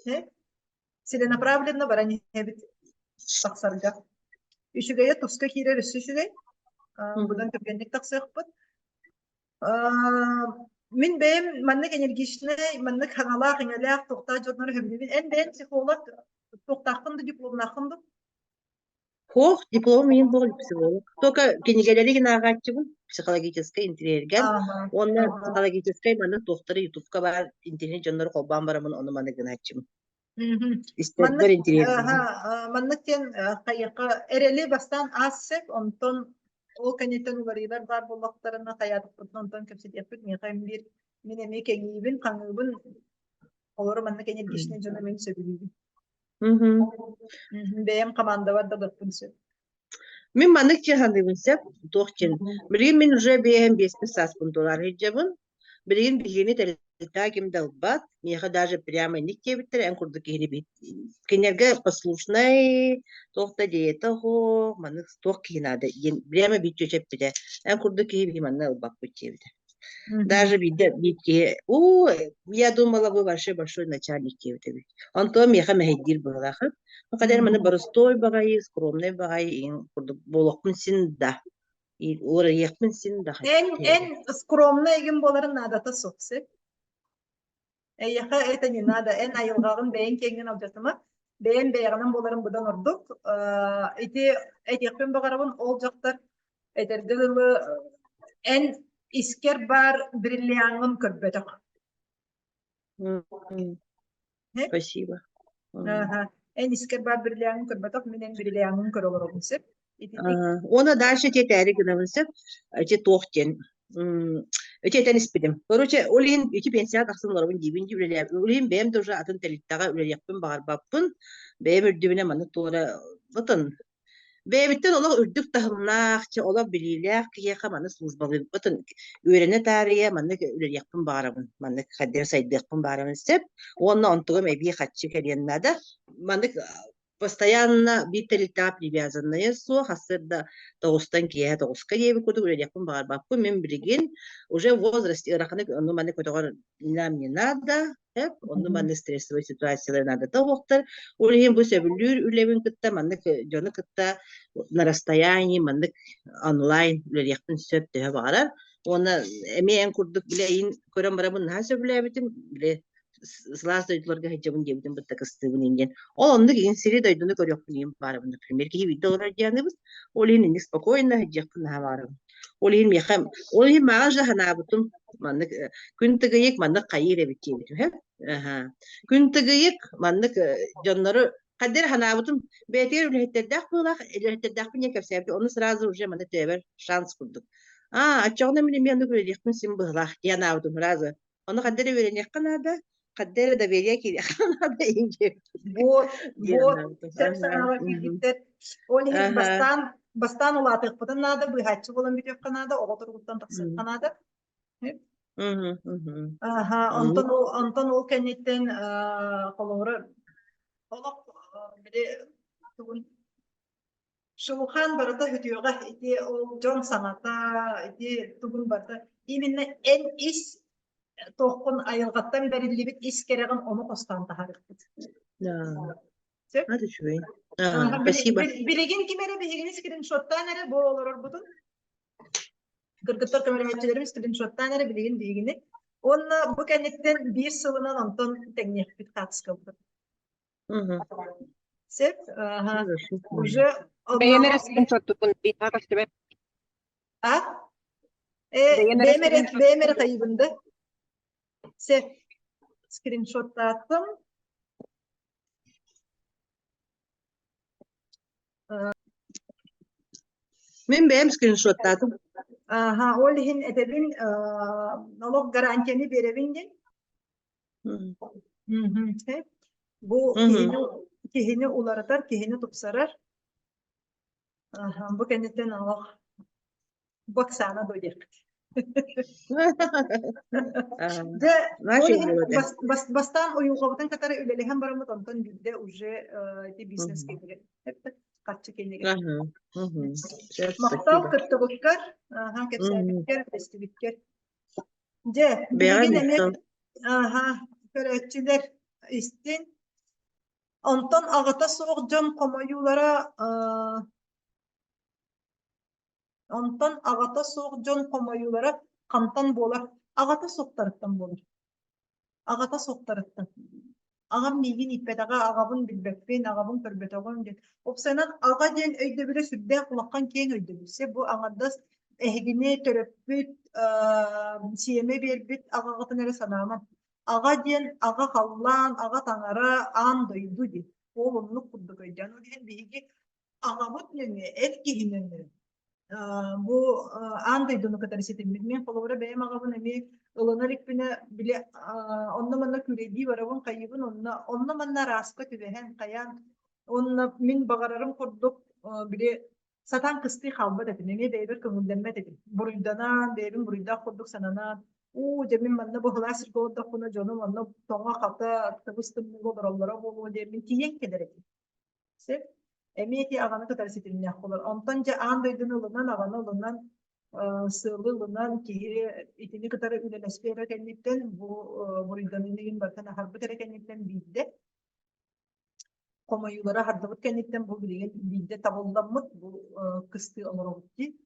Э? Целенаправленно баран иһэбит тахсарга. Үчүгэйэ туска киирэр өссө үчүгэй. Быдан түргэнник тахсыахпыт. Мин бэйэм маннык энергичнэй, маннык хаҥалаах-иҥэлээх туохтаах дьоннору сөбүлүүбүн. Эн бэйэҥ психолог туохтааххын да дипломнааххын да? Суох, диплом иһин буол психолог. Только кинигэлэри гин ааҕааччыбын, психологическай интириэргэн уонна психологическай манна туохтары ютубка баар интириэһинэй дьоннору холбоон бараммын ону маны гынааччыбын. Маннык Истэрбэр интириэһиргиибин. маннык диэн хайыахха эрэли бастаан аас сөп, онтон ол кэнниттэн уларыйыылар баар буоллахтарына хайаатахпытына онтон кэпсэтиэхпит. Миэхэ биир мин эмиэ кэҥиибин, хаҥыыбын, олору маннык энергичнэй дьону мин сөбүлүүбүн. Бэйэм командабар да ылыахпын сөп. Мин маннык дьаһаныыбын сөп, туох диэн. Билигин мин уже биэһэн биэспин сааспын туолаары сылдьабын. Билигин биһигини тэрилтэ ким да ылбат. Миэхэ даже прямо инник диэбиттэр, эн курдук киһини кинилэргэ послушнай, туох да диета оһох, маннык туох киһи наада диэн прямо биир чүөчэ эппитэ. Эн курдук киһи биһи манна ылбаппыт диэбитэ. Даже биирдэ биир киһи уу я думала вы вообще большой начальник диэбит эбит. Онтон миэхэ мэһэйдиир быһыылаах. Хадэр маны боростуой баҕайы, скромный баҕайы иҥ курдук буолуохпун син да. Уурайыахпын син да Эн эн скромный игин буоларын наадата суох сөп. Эйиэхэ это не надо. Эн айылҕаҕын бэйэҥ киэҥҥин алдьатыма. Бэйэҥ бэйэҕинэн буоларын быдан ордук. Ити этиэхпин баҕарабын, ол дьахтар этэргэ дылы эн искэр баар бриллиаҥҥын көрбөтөх. Спасибо. Эн искэр баар бриллиаҥҥын көрбөтөх, мин эн бриллиаҥҥын көрө олоробун сөп. Уонна дальше тиэтээри гынабын сөп. Ити туох диэн ити этэн испитим. Короче, ол иһин ити пенсияҕа тахсан олоробун диибин дии үлэлээбин. Ол иһин бэйэм да уже атын тэрилтэҕэ үлэлиэхпин баҕарбаппын. Бэйэм үрдүбүнэ маннык туора отон бэйэбиттэн олох үрдүк таһымнаах, чэ олох билиилээх киһиэхэ маны службалыырбытын үөрэнэ таарыйа маннык үлэлиэхпин баҕарабын. Маннык хайдах сайдыахпын баҕарабын сөп. Уонна онтугум эбии хаччы кэлиэн наада. Маннык. Постоянно биир тэрилтэҕэ привязанная суох, сарсыарда 9-тан киэһэ 9-ка диэбит курдук үлэлиэхпин баҕарбаппын. Мин билигин уже в возрасте ыараханнык онну-манны көтөҕөр нам не надо, эп, онну-манны стрессовой ситуациялар наадата суохтар. Ол иһин бу сөбүлүүр үлэбин кытта маннык дьону кытта на расстоянии маннык онлайн үлэлиэхпин сөп төһө баҕарар. Уонна эмиэ эн курдук бile эйин көрөн барабын наһаа сөбүлээбитим, бile сылаас дойдуларга сылдьабын диэбитин бытта кыстыыбын иҥ диэн. Ол оннук иҥин сири дойдуну көрүөхпүн иһин баарыбын, например, киһи биирдэ олорор дианыбыт, ол иһин инник спокойно сылдьыахпын наһаа баарыбын. Ол иһин миэхэ, ол иһин мааҕа же санаабытым, маннык күн тыгыйык маннык хайыыр эбит диэбитим, һэ? Аха. Күн тыгыйык маннык дьоннору хайда эрэ санаабытым, бэйэтигэр үлэһиттэрдээх быылаах, үлэһиттэрдээхпин диэн кэпсээбитим, ону сразу уже манна төбөр шанс курдук. Аа, оччоҕуна мин эмиэ оннук үлэлиэхпин син быһылаах диэн анаабытым сразу. Ону ханна эрэ үөрэниэххэ наада, ханна эрэ доверие киириэххэ наада Вот, вот, сөп санаалар киирбиттэр. Ол иһин бастаан бастаан улаатыахпытын наада, быыһааччы буолан бүтүөххэ наада, оҕо туругуттан тахсыахха наада. Аха, онтон ол онтон ол кэнниттэн холобура олох били тугун Шелухан барыта үтүөҕэ ити ол дьон саҥата ити тугун барыта именно эн ис туоххун айылҕаттан бэриллибит ис кэрэҕин ону хостоон таһаарыахпыт. Да. Сөп? Это үчүгэй. Спасибо. Билигин ким эрэ биһигини скриншоттаан эрэ бу олорорбутун кыргыттар көмөлөһөөччүлэрим скриншоттаан эрэ билигин биһигини уонна бу кэнниттэн биир сылынан онтон тэҥниэхпит хаатыскабытын. Сөп. Ага. Уже Бэйэм эрэ скриншоттуппун биһиэхэ көстүбэт. А? Э, бэйэм эрэ бэйэм эрэ хайыбын да. Сөп. Скриншоттааттым. Мин бэйэм скриншоттаатым. Аха, ол иһин этэбин, налог гарантияны биэрэбин диэн. Бу киһини, киһини уларытар, киһини тупсарар. Бу кэнниттэн олох Оксана дуо диэхпит. Дьэ, ол иһин бастаан уйулҕабытын кытары үлэлэһэн бараммыт, онтон биирдэ уже ити бизнес киһигэ харчы киэнигэр. Махтал кыттыбыккар, кэпсээбиккэр, истибиккэр. Дьэ, билигин эмиэ аха, көрөөччүлэр истин. Онтон аҕата суох дьон хомойуулара онтон аҕата суох дьон хомойуулара хантан буолар? Аҕата суохтарыттан буолар. Аҕата суохтарыттан. Аҕам миигин ииппэтэҕэ, аҕабын билбэппин, аҕабын көрбөтөҕүм диэн. Уопсайынан, аҕа диэн өйдөбүлэ сүрдээх улахан киэҥ өйдөбүл. Сэ бу аҥардас эһигини төрөппүт, сиэмэ биэрбит аҕаҕытын эрэ санааман. Аҕа диэн аҕа халлаан, аҕа таҥара, аан дойду диэн. Ол оннук курдук өйдөөн. Ол иһин биһиги аҕабыт нөҥүө, эр киһи нөҥүө бу аан дойдуну кытары ситиммит. Мин холобура бэйэм аҕабын эмиэ ылына иликпинэ, били онно-манна күүлэйдии барабын, хайыыбын, онно онно-манна арааска түбэһэн, хайаан, уонна мин баҕарарым курдук били сатаан кыстыы хаалбат этим, эмиэ бэйэбэр көҥүллэммэт этим. Буруйданан, бэйэбин буруйдаах курдук сананан, уу, дьэ мин манна быһылаа сиргэ олордохпуна дьонум онно тоҥо-хата, тыбыс-тымныыга олороллоро буолуо диэммин тиийэн кэлэр этим. Сөп. Эмиэ ити аҕаны кытары ситимнээх буолар. Онтон дьэ аан дойдуну ылынан, аҕаны ылынан, сыалы ылынан киһи итини кытары үлэлэспит эрэ кэнниттэн, бу буруйданыыны иһин барытын аһарбыт эрэ кэнниттэн биирдэ хомойуулары аһардыбыт кэнниттэн бу билигин биирдэ табылламмыт бу кыстыы олоробут дии.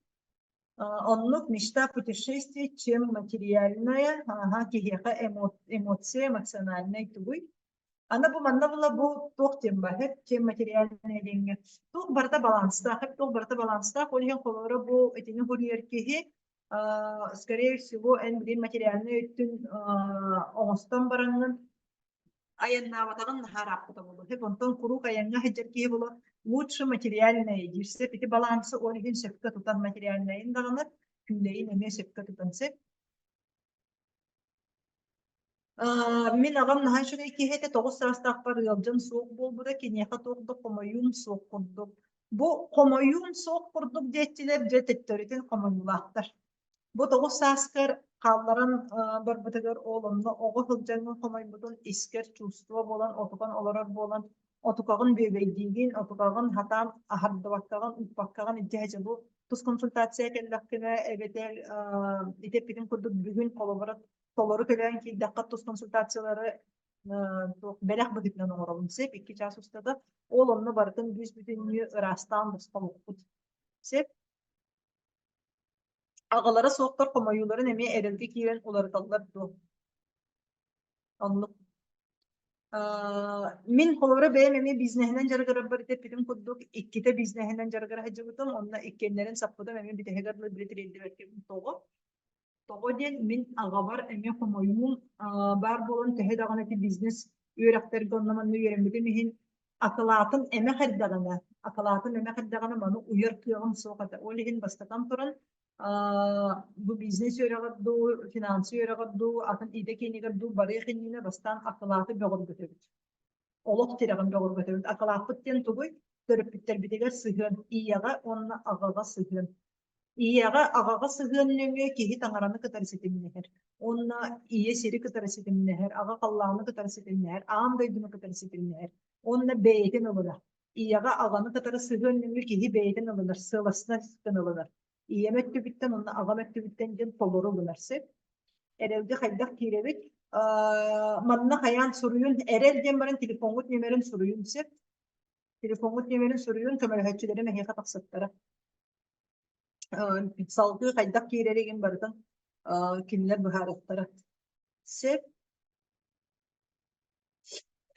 Оннук мечта путешествий, чем материальная, ага, киһиэхэ эмоция, эмоциональнай тугуй? Аны бу манна була бу туох диэн баар, чем материальное диэҥҥэ туох барыта баланстаах, туох барыта баланстаах, ол иһин холобура бу итини суруйар киһи скорее всего эн билин материальнай өттүн оҥостон бараҥҥын айаннаабатаҕын наһаа ырааппыта буолуо. Онтон куруук айаҥҥа сылдьар киһи буолуо лучше материальное диир сөп. Ити балансы ол иһин сөпкө тутан материальнайын даҕаны күүлэйин эмиэ сөпкө тутан сөп. Мин аҕам наһаа үчүгэй киһи этэ, 9 саастаахпар ыалдьан суох буолбута, киниэхэ туох да хомойуум суох курдук. Бу хомойуум суох курдук диэччилэр дьэ төттөрүтүн хомойуулаахтар. Бу 9 сааскар хаалларан барбытыгар ол онно оҕо сылдьаҥҥын хомойбутун искэр чувство буолан отутан олорор буолан. Отукаҕын бүөбэйдиигин, отукаҕын хатаан аһардыбаккаҕын, ыыппаккаҕын илдьэ сылдьа бу тус консультация кэллэххинэ эбэтэр ити эппитим курдук бүгүн холобура толору төлөөн киирдэххэ тус консультациялары туох бэлэх быһыытынан оҥоробун сөп 2 чаас устата ол онно барытын бүүс-бүтүннүү ыраастаан босхолуохпут сөп. Аҕалара суохтар хомойууларын эмиэ эрэлгэ киирэн уларыталлар дуо? Оннук. Мин холобура бэйэм эмиэ бизнеһинэн дьарыгырарбар эппитим курдук иккитэ бизнеһинэн дьарыгыра сылдьыбытым уонна иккиэннэрин саппытым эмиэ бүтэһигэр дылы били тириэрдибэккэбин тоҕо? Тоҕо диэн мин аҕабар эмиэ хомойуум баар буолан төһө даҕаны ити бизнес үөрэхтэргэ онно-манна үөрэммитим иһин акылаатын эмэх эрдэҕинэ, акылаатын эмэх эрдэҕинэ маны уйар кыаҕым суох этэ. Ол иһин бастатан туран бу бизнес үөрэҕэр дуу, финансы үөрэҕэр дуу, атын идэ киинигэр дуу барыах иннинэ бастаан акылааты бөҕөргөтөбүт. Олох тирэҕин бөҕөргөтөбүт. Акылааппыт диэн тугуй? Төрөппүттэрбитигэр сыһыан, ийэҕэ уонна аҕаҕа сыһыан. Ийэҕэ, аҕаҕа сыһыан нөҥүө киһи таҥараны кытары ситимнэһэр. Уонна ийэ сири кытары ситимнэһэр, аҕа халлааны кытары ситимнэһэр, аан дойдуну кытары ситимнэһэр. Уонна бэйэтин ылынар. Ийэҕэ, аҕаны кытары сыһыан нөҥүө киһи бэйэтин ылынар, сыаласынан ылынар. Ийэм өттүбүттэн уонна аҕам өттүбүттэн диэн толору ылынар сөп. Эрэлгэ хайдах киирэбит? Манна хайаан суруйун, эрэл диэн баран телефоҥҥут нүөмэрин суруйун сөп. Телефоҥҥут нүөмэрин суруйун, көмөлөһөөччүлэрим эһиэхэ тахсыттара. Салгыы хайдах киирэригин барытын кинилэр быһаарыахтара. Сөп.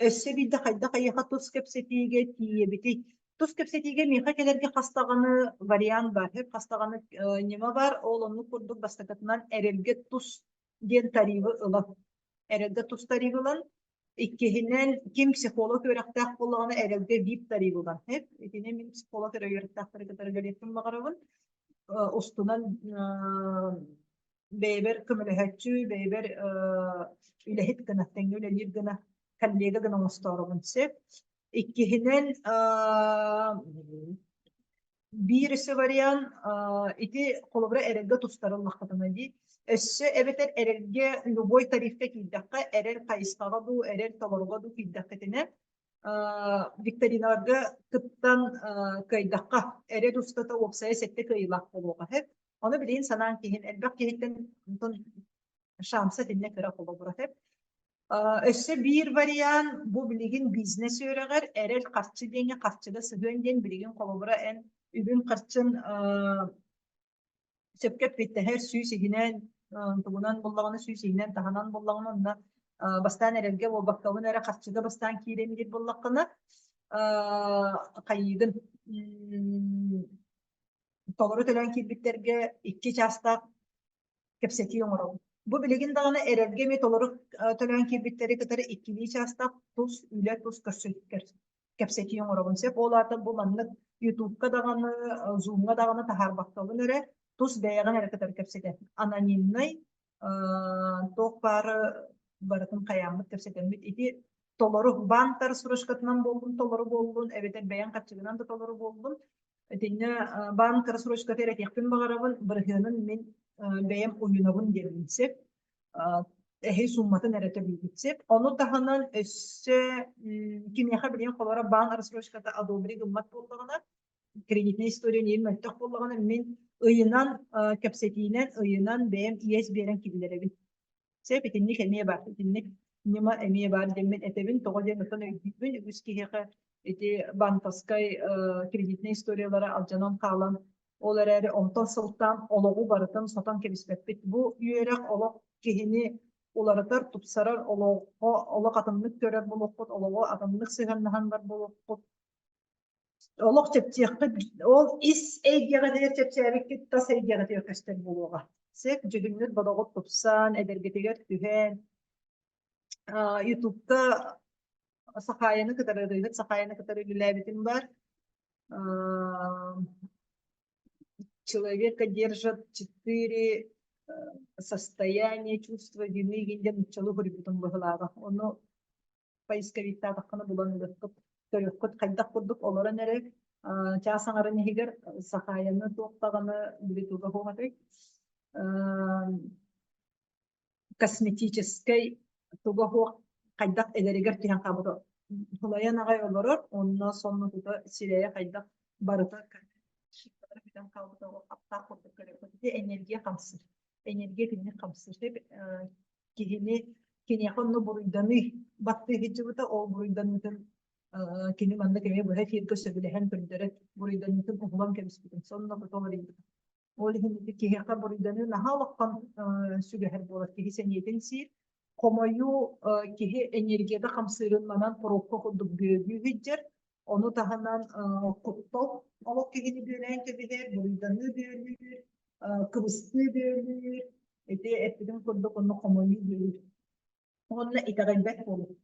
Өссө биирдэ хайдах эйиэхэ тус кэпсэтиигэ тиийэбитий? Тус кэпсэтиигэ миэхэ кэлэргэ хас даҕаны вариант баар, хас даҕаны ньыма баар. Ол оннук курдук бастакытынан эрэлгэ тус диэн тарифы ылан. Эрэлгэ тус тариф ылан, иккиһинэн ким психолог үөрэхтээх буоллаҕына эрэлгэ VIP тариф ылан. Итини мин психолог эрэ үөрэхтээхтэри кытары үлэлиэхпин баҕарабын. Устунан бэйэбэр көмөлөһөөччү, бэйэбэр үлэһит гына, тэҥҥэ үлэлиир гына, коллега гына оҥостооробун сөп. Иккиһинэн, биир өссө вариант ити холобура эрэлгэ тустарыллаххытына дии. Өссө эбэтэр эрэлгэ любой тарифка киирдэххэ, эрэл хайысхаҕа дуу, эрэл толоруга дуу киирдэххитинэ, викториналарга кыттан кыайдахха, эрэл устата уопсайа сэттэ кыайыылаах буолуоҕа сөп. Ону билигин санаан киһин элбэх киһиттэн онтон шанса итиннэ кыра холобура сөп. Өссө биир вариант бу билигин бизнес үөрэҕэр эрэл харчы диэҥҥэ харчыга сыһыан диэн билигин холобура эн үбүн харчын сөпкө эппиэттэһэр 100 иһинэн тугунан буллаҕына 100 иһинэн таһынан буллаҕына онно бастаан эрэлгэ буолбаккабын эрэ харчыга бастаан киирэн диир буоллаххына хайыыгын толору төлөөн киирбиттэргэ 2 чаастаах кэпсэтии оҥоробут. Бу билигин даҕаны эрэлгэ эмиэ толору төлөөн киирбиттэри кытары иккилии чаастаах тус үлэ тус кэпсэтии оҥоробун сөп. Ол аата бу маннык Ютубка даҕаны, Зумҥа даҕаны таһаарбаккабын эрэ тус бэйэҕин эрэ кытары кэпсэтэн. Анонимнай туох баары барытын хайааммыт кэпсэтэммит. Ити толору банктар срочкатынан буоллун, толору буоллун, эбэтэр бэйэҥ харчыгынан да толору буоллун. Итиннэ банк рассрочката эрэ этиэхпин баҕарабын, бырыһыанын мин бэйэм уйунабын диэбин сөп. Эһи сумматын эрэ төлүүбүт сөп. Ону таһынан өссө кимиэхэ билигин холобура баан рассрочката одобри гыммат буоллаҕына, кредитнэй история иһин мөлтөх буоллаҕына, мин ыйынан кэпсэтиинэн ыйынан бэйэм иэс биэрэн киллэрэбин. Сөп итинник эмиэ баар, итинник ньыма эмиэ баар диэммин этэбин. Тоҕо диэн оттон өйдүүбүн үгүс киһиэхэ ити банковскай кредитнэй историялара алдьанан хаалан, ол эрээри онтон сылтаан олоҕу барытын сотон кэбиспэппит. Бу үөрэх олох киһини уларытар, тупсарар, олоххо олох атыннык көрөр буолуохпут, олоҕу атыннык сыһыаннаһан бар буолуохпут. Олох чэпчиэххит, ол ис эйгэҕитигэр чэпчээбиккит тас эйгэҕитигэр көстөр буолуоҕа. Сөп, дьүһүҥҥүт бодоҕут тупсан, эдэргитигэр түһэн, Ютубка Сахаайаны кытары ырыаһыт Сахаайаны кытары үлэлээбитим бар. Человека держат четыре состояния чувства вины диэн нууччалыы суруйбутум быһыылааҕа. Ону поисковиктаатаххына булан ылыаххыт, көрүөххүт хайдах курдук олорон эрэ чаас аҥарын иһигэр Сахаайаны туох даҕаны били туга суох косметическай туга суох хайдах эдэригэр түһэн хаалбыта. Сылайан аҕай олорор, онно сонно тута сирэйэ хайдах барыта бүтэн хаалбыта аптаах курдук көрөккө. Ити энергия хамсыыр. Энергия итинник хамсыыр. Киһини киниэхэ онно буруйданыы баттыы сылдьыбыта, ол буруйданыытын кини маннык эмиэ быһа эфиргэ сөбүлэһэн көрдөрөн буруйданыытын уһулан кэбиспитин сонно тута уларыйбыта. Ол иһин ити киһиэхэ буруйданыы наһаа улахан сүгэһэр буолар. Киһи сэниэтин сиир. Хомойуу киһи энергията хамсыырын манан пробка курдук бүөлүү сылдьар. Ону таһынан куттал олох киһини бүөлээн кэбиһэр, буруйданыы бүөлүүр, кыбыстыы бүөлүүр. Ити эппитим курдук онно хомойуу бүөлүүр. Уонна итэҕэйбэт буолуу.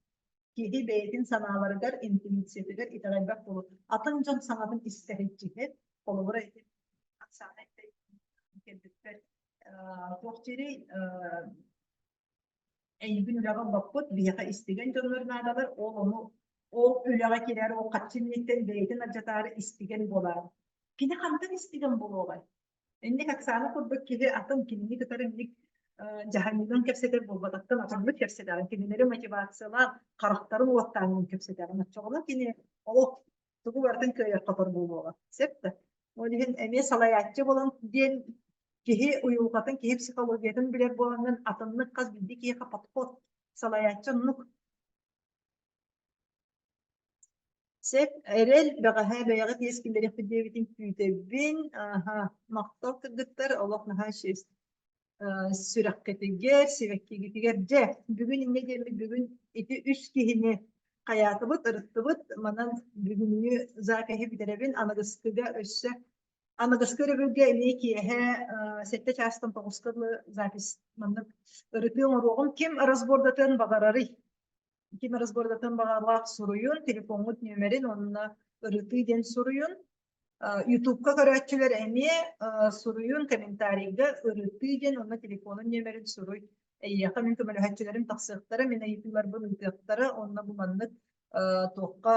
Киһи бэйэтин санааларыгар, интуициятыгар итэҕэйбэт буолуу. Атын дьон саҥатын истэһиччиһит. Холобура, ити Оксана кэлбиппэр туох диирий эйигин үлэҕэ ылбаппыт, биһиэхэ истигэн дьоннор наадалар, ол ону ол үлэҕэ киирэр ол харчы инниттэн бэйэтин алдьатаары истигэн буолаары. Кини хантан истигэн буолуоҕай? Инник Оксана курдук киһи атын кинини кытары инник дьаһайыынан кэпсэтэр буолбатахтан атыннык кэпсэтэҕин, кинилэри мотивациялаан, харахтарын уоттаан кэпсэтэҕин. Оччоҕуна кини олох тугу барытын кыайар-хотор буолуоҕа. Сөп да? Ол иһин эмиэ салайааччы буолан диэн киһи уйулҕатын, киһи психологиятын билэр буолаҥҥын атыннык хас биирдии киһиэхэ подход салайааччы оннук Сөп, эрэл, бэҕэһээ бэйэҕит иэс киллэриэхпит диэбитин күүтэбин. Аһа, махтал кыргыттар, олох наһаа сүрэххитигэр, сибэккигитигэр. Дьэ, бүгүн инньэ диэммит бүгүн ити үс киһини хайаатыбыт, ырыттыбыт. Манан бүгүҥҥү запиһы бүтэрэбин. Аныгыскыга өссө аныгыскы өрөбүлгэ эмиэ киэһэ 7 чаастан 9-ка дылы запись маннык ырытыы оҥоруоҕум. Ким разбордатыан баҕарарый? Ким разбордатан баҕалаах суруйун, телефоҥҥут нүөмэрин уонна ырытыы диэн суруйун. Ютубка көрөөччүлэр эмиэ суруйун, комментарийга ырытыы диэн уонна телефонун нүөмэрин суруй. Эйиэхэ мин көмөлөһөөччүлэрим тахсыахтара, мин ыйытыыларбын ыытыахтара уонна бу маннык туохха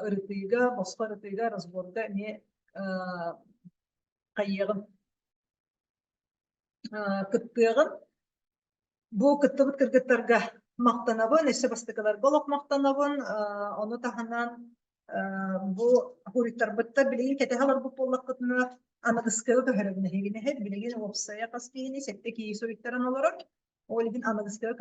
ырытыыга, босхо ырытыыга, разборга эмиэ хайыаҕым, кыттыаҕым. Бу кыттыбыт кыргыттарга махтанабын, өссө бастакыларга олох махтанабын. Ону таһынан бу хуруйтарбыттар билигин кэтэһэ олорбут буоллаххытына аныгыскыга көһөрөбүн эһигини билигин уопсайа хас киһини сэттэ киһи суруйтаран олорор. Ол иһин аныгыскыга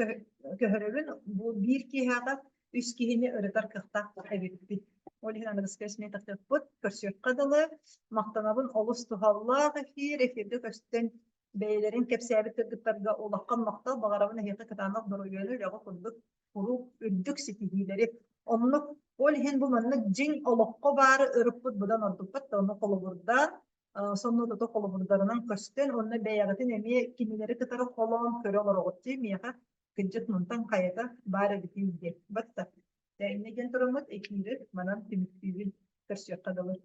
көһөрөбүн. Бу биир киһиэхэ үс киһини ырытар кыахтаах эбиппит. Ол иһин аныгыскыга сметахтыахпыт. Көрсүөххэ дылы. Махтанабын олус туһалаах эфир. Эфиргэ көстөн Бэйэлэрин кэпсээбит кыргыттарга улахан махтал, баҕарабын эһиэхэ кытаанах доруобуйаны, үлэҕэ курдук куруук үрдүк ситиһиилэри. Оннук ол иһин бу маннык дьиҥ олоххо баары ырыппыт быдан ордукпут да ону холобурдаан, сонно тута холобурдарынан көстөн уонна бэйэҕитин эмиэ кинилэри кытары холоон көрө олороҕут дии миэхэ кырдьык мантан хайата баар эбитий диэн. Батта. Иннэ диэн тураммыт эфири манан түмүктүүбүн. Көрсүөххэ дылы.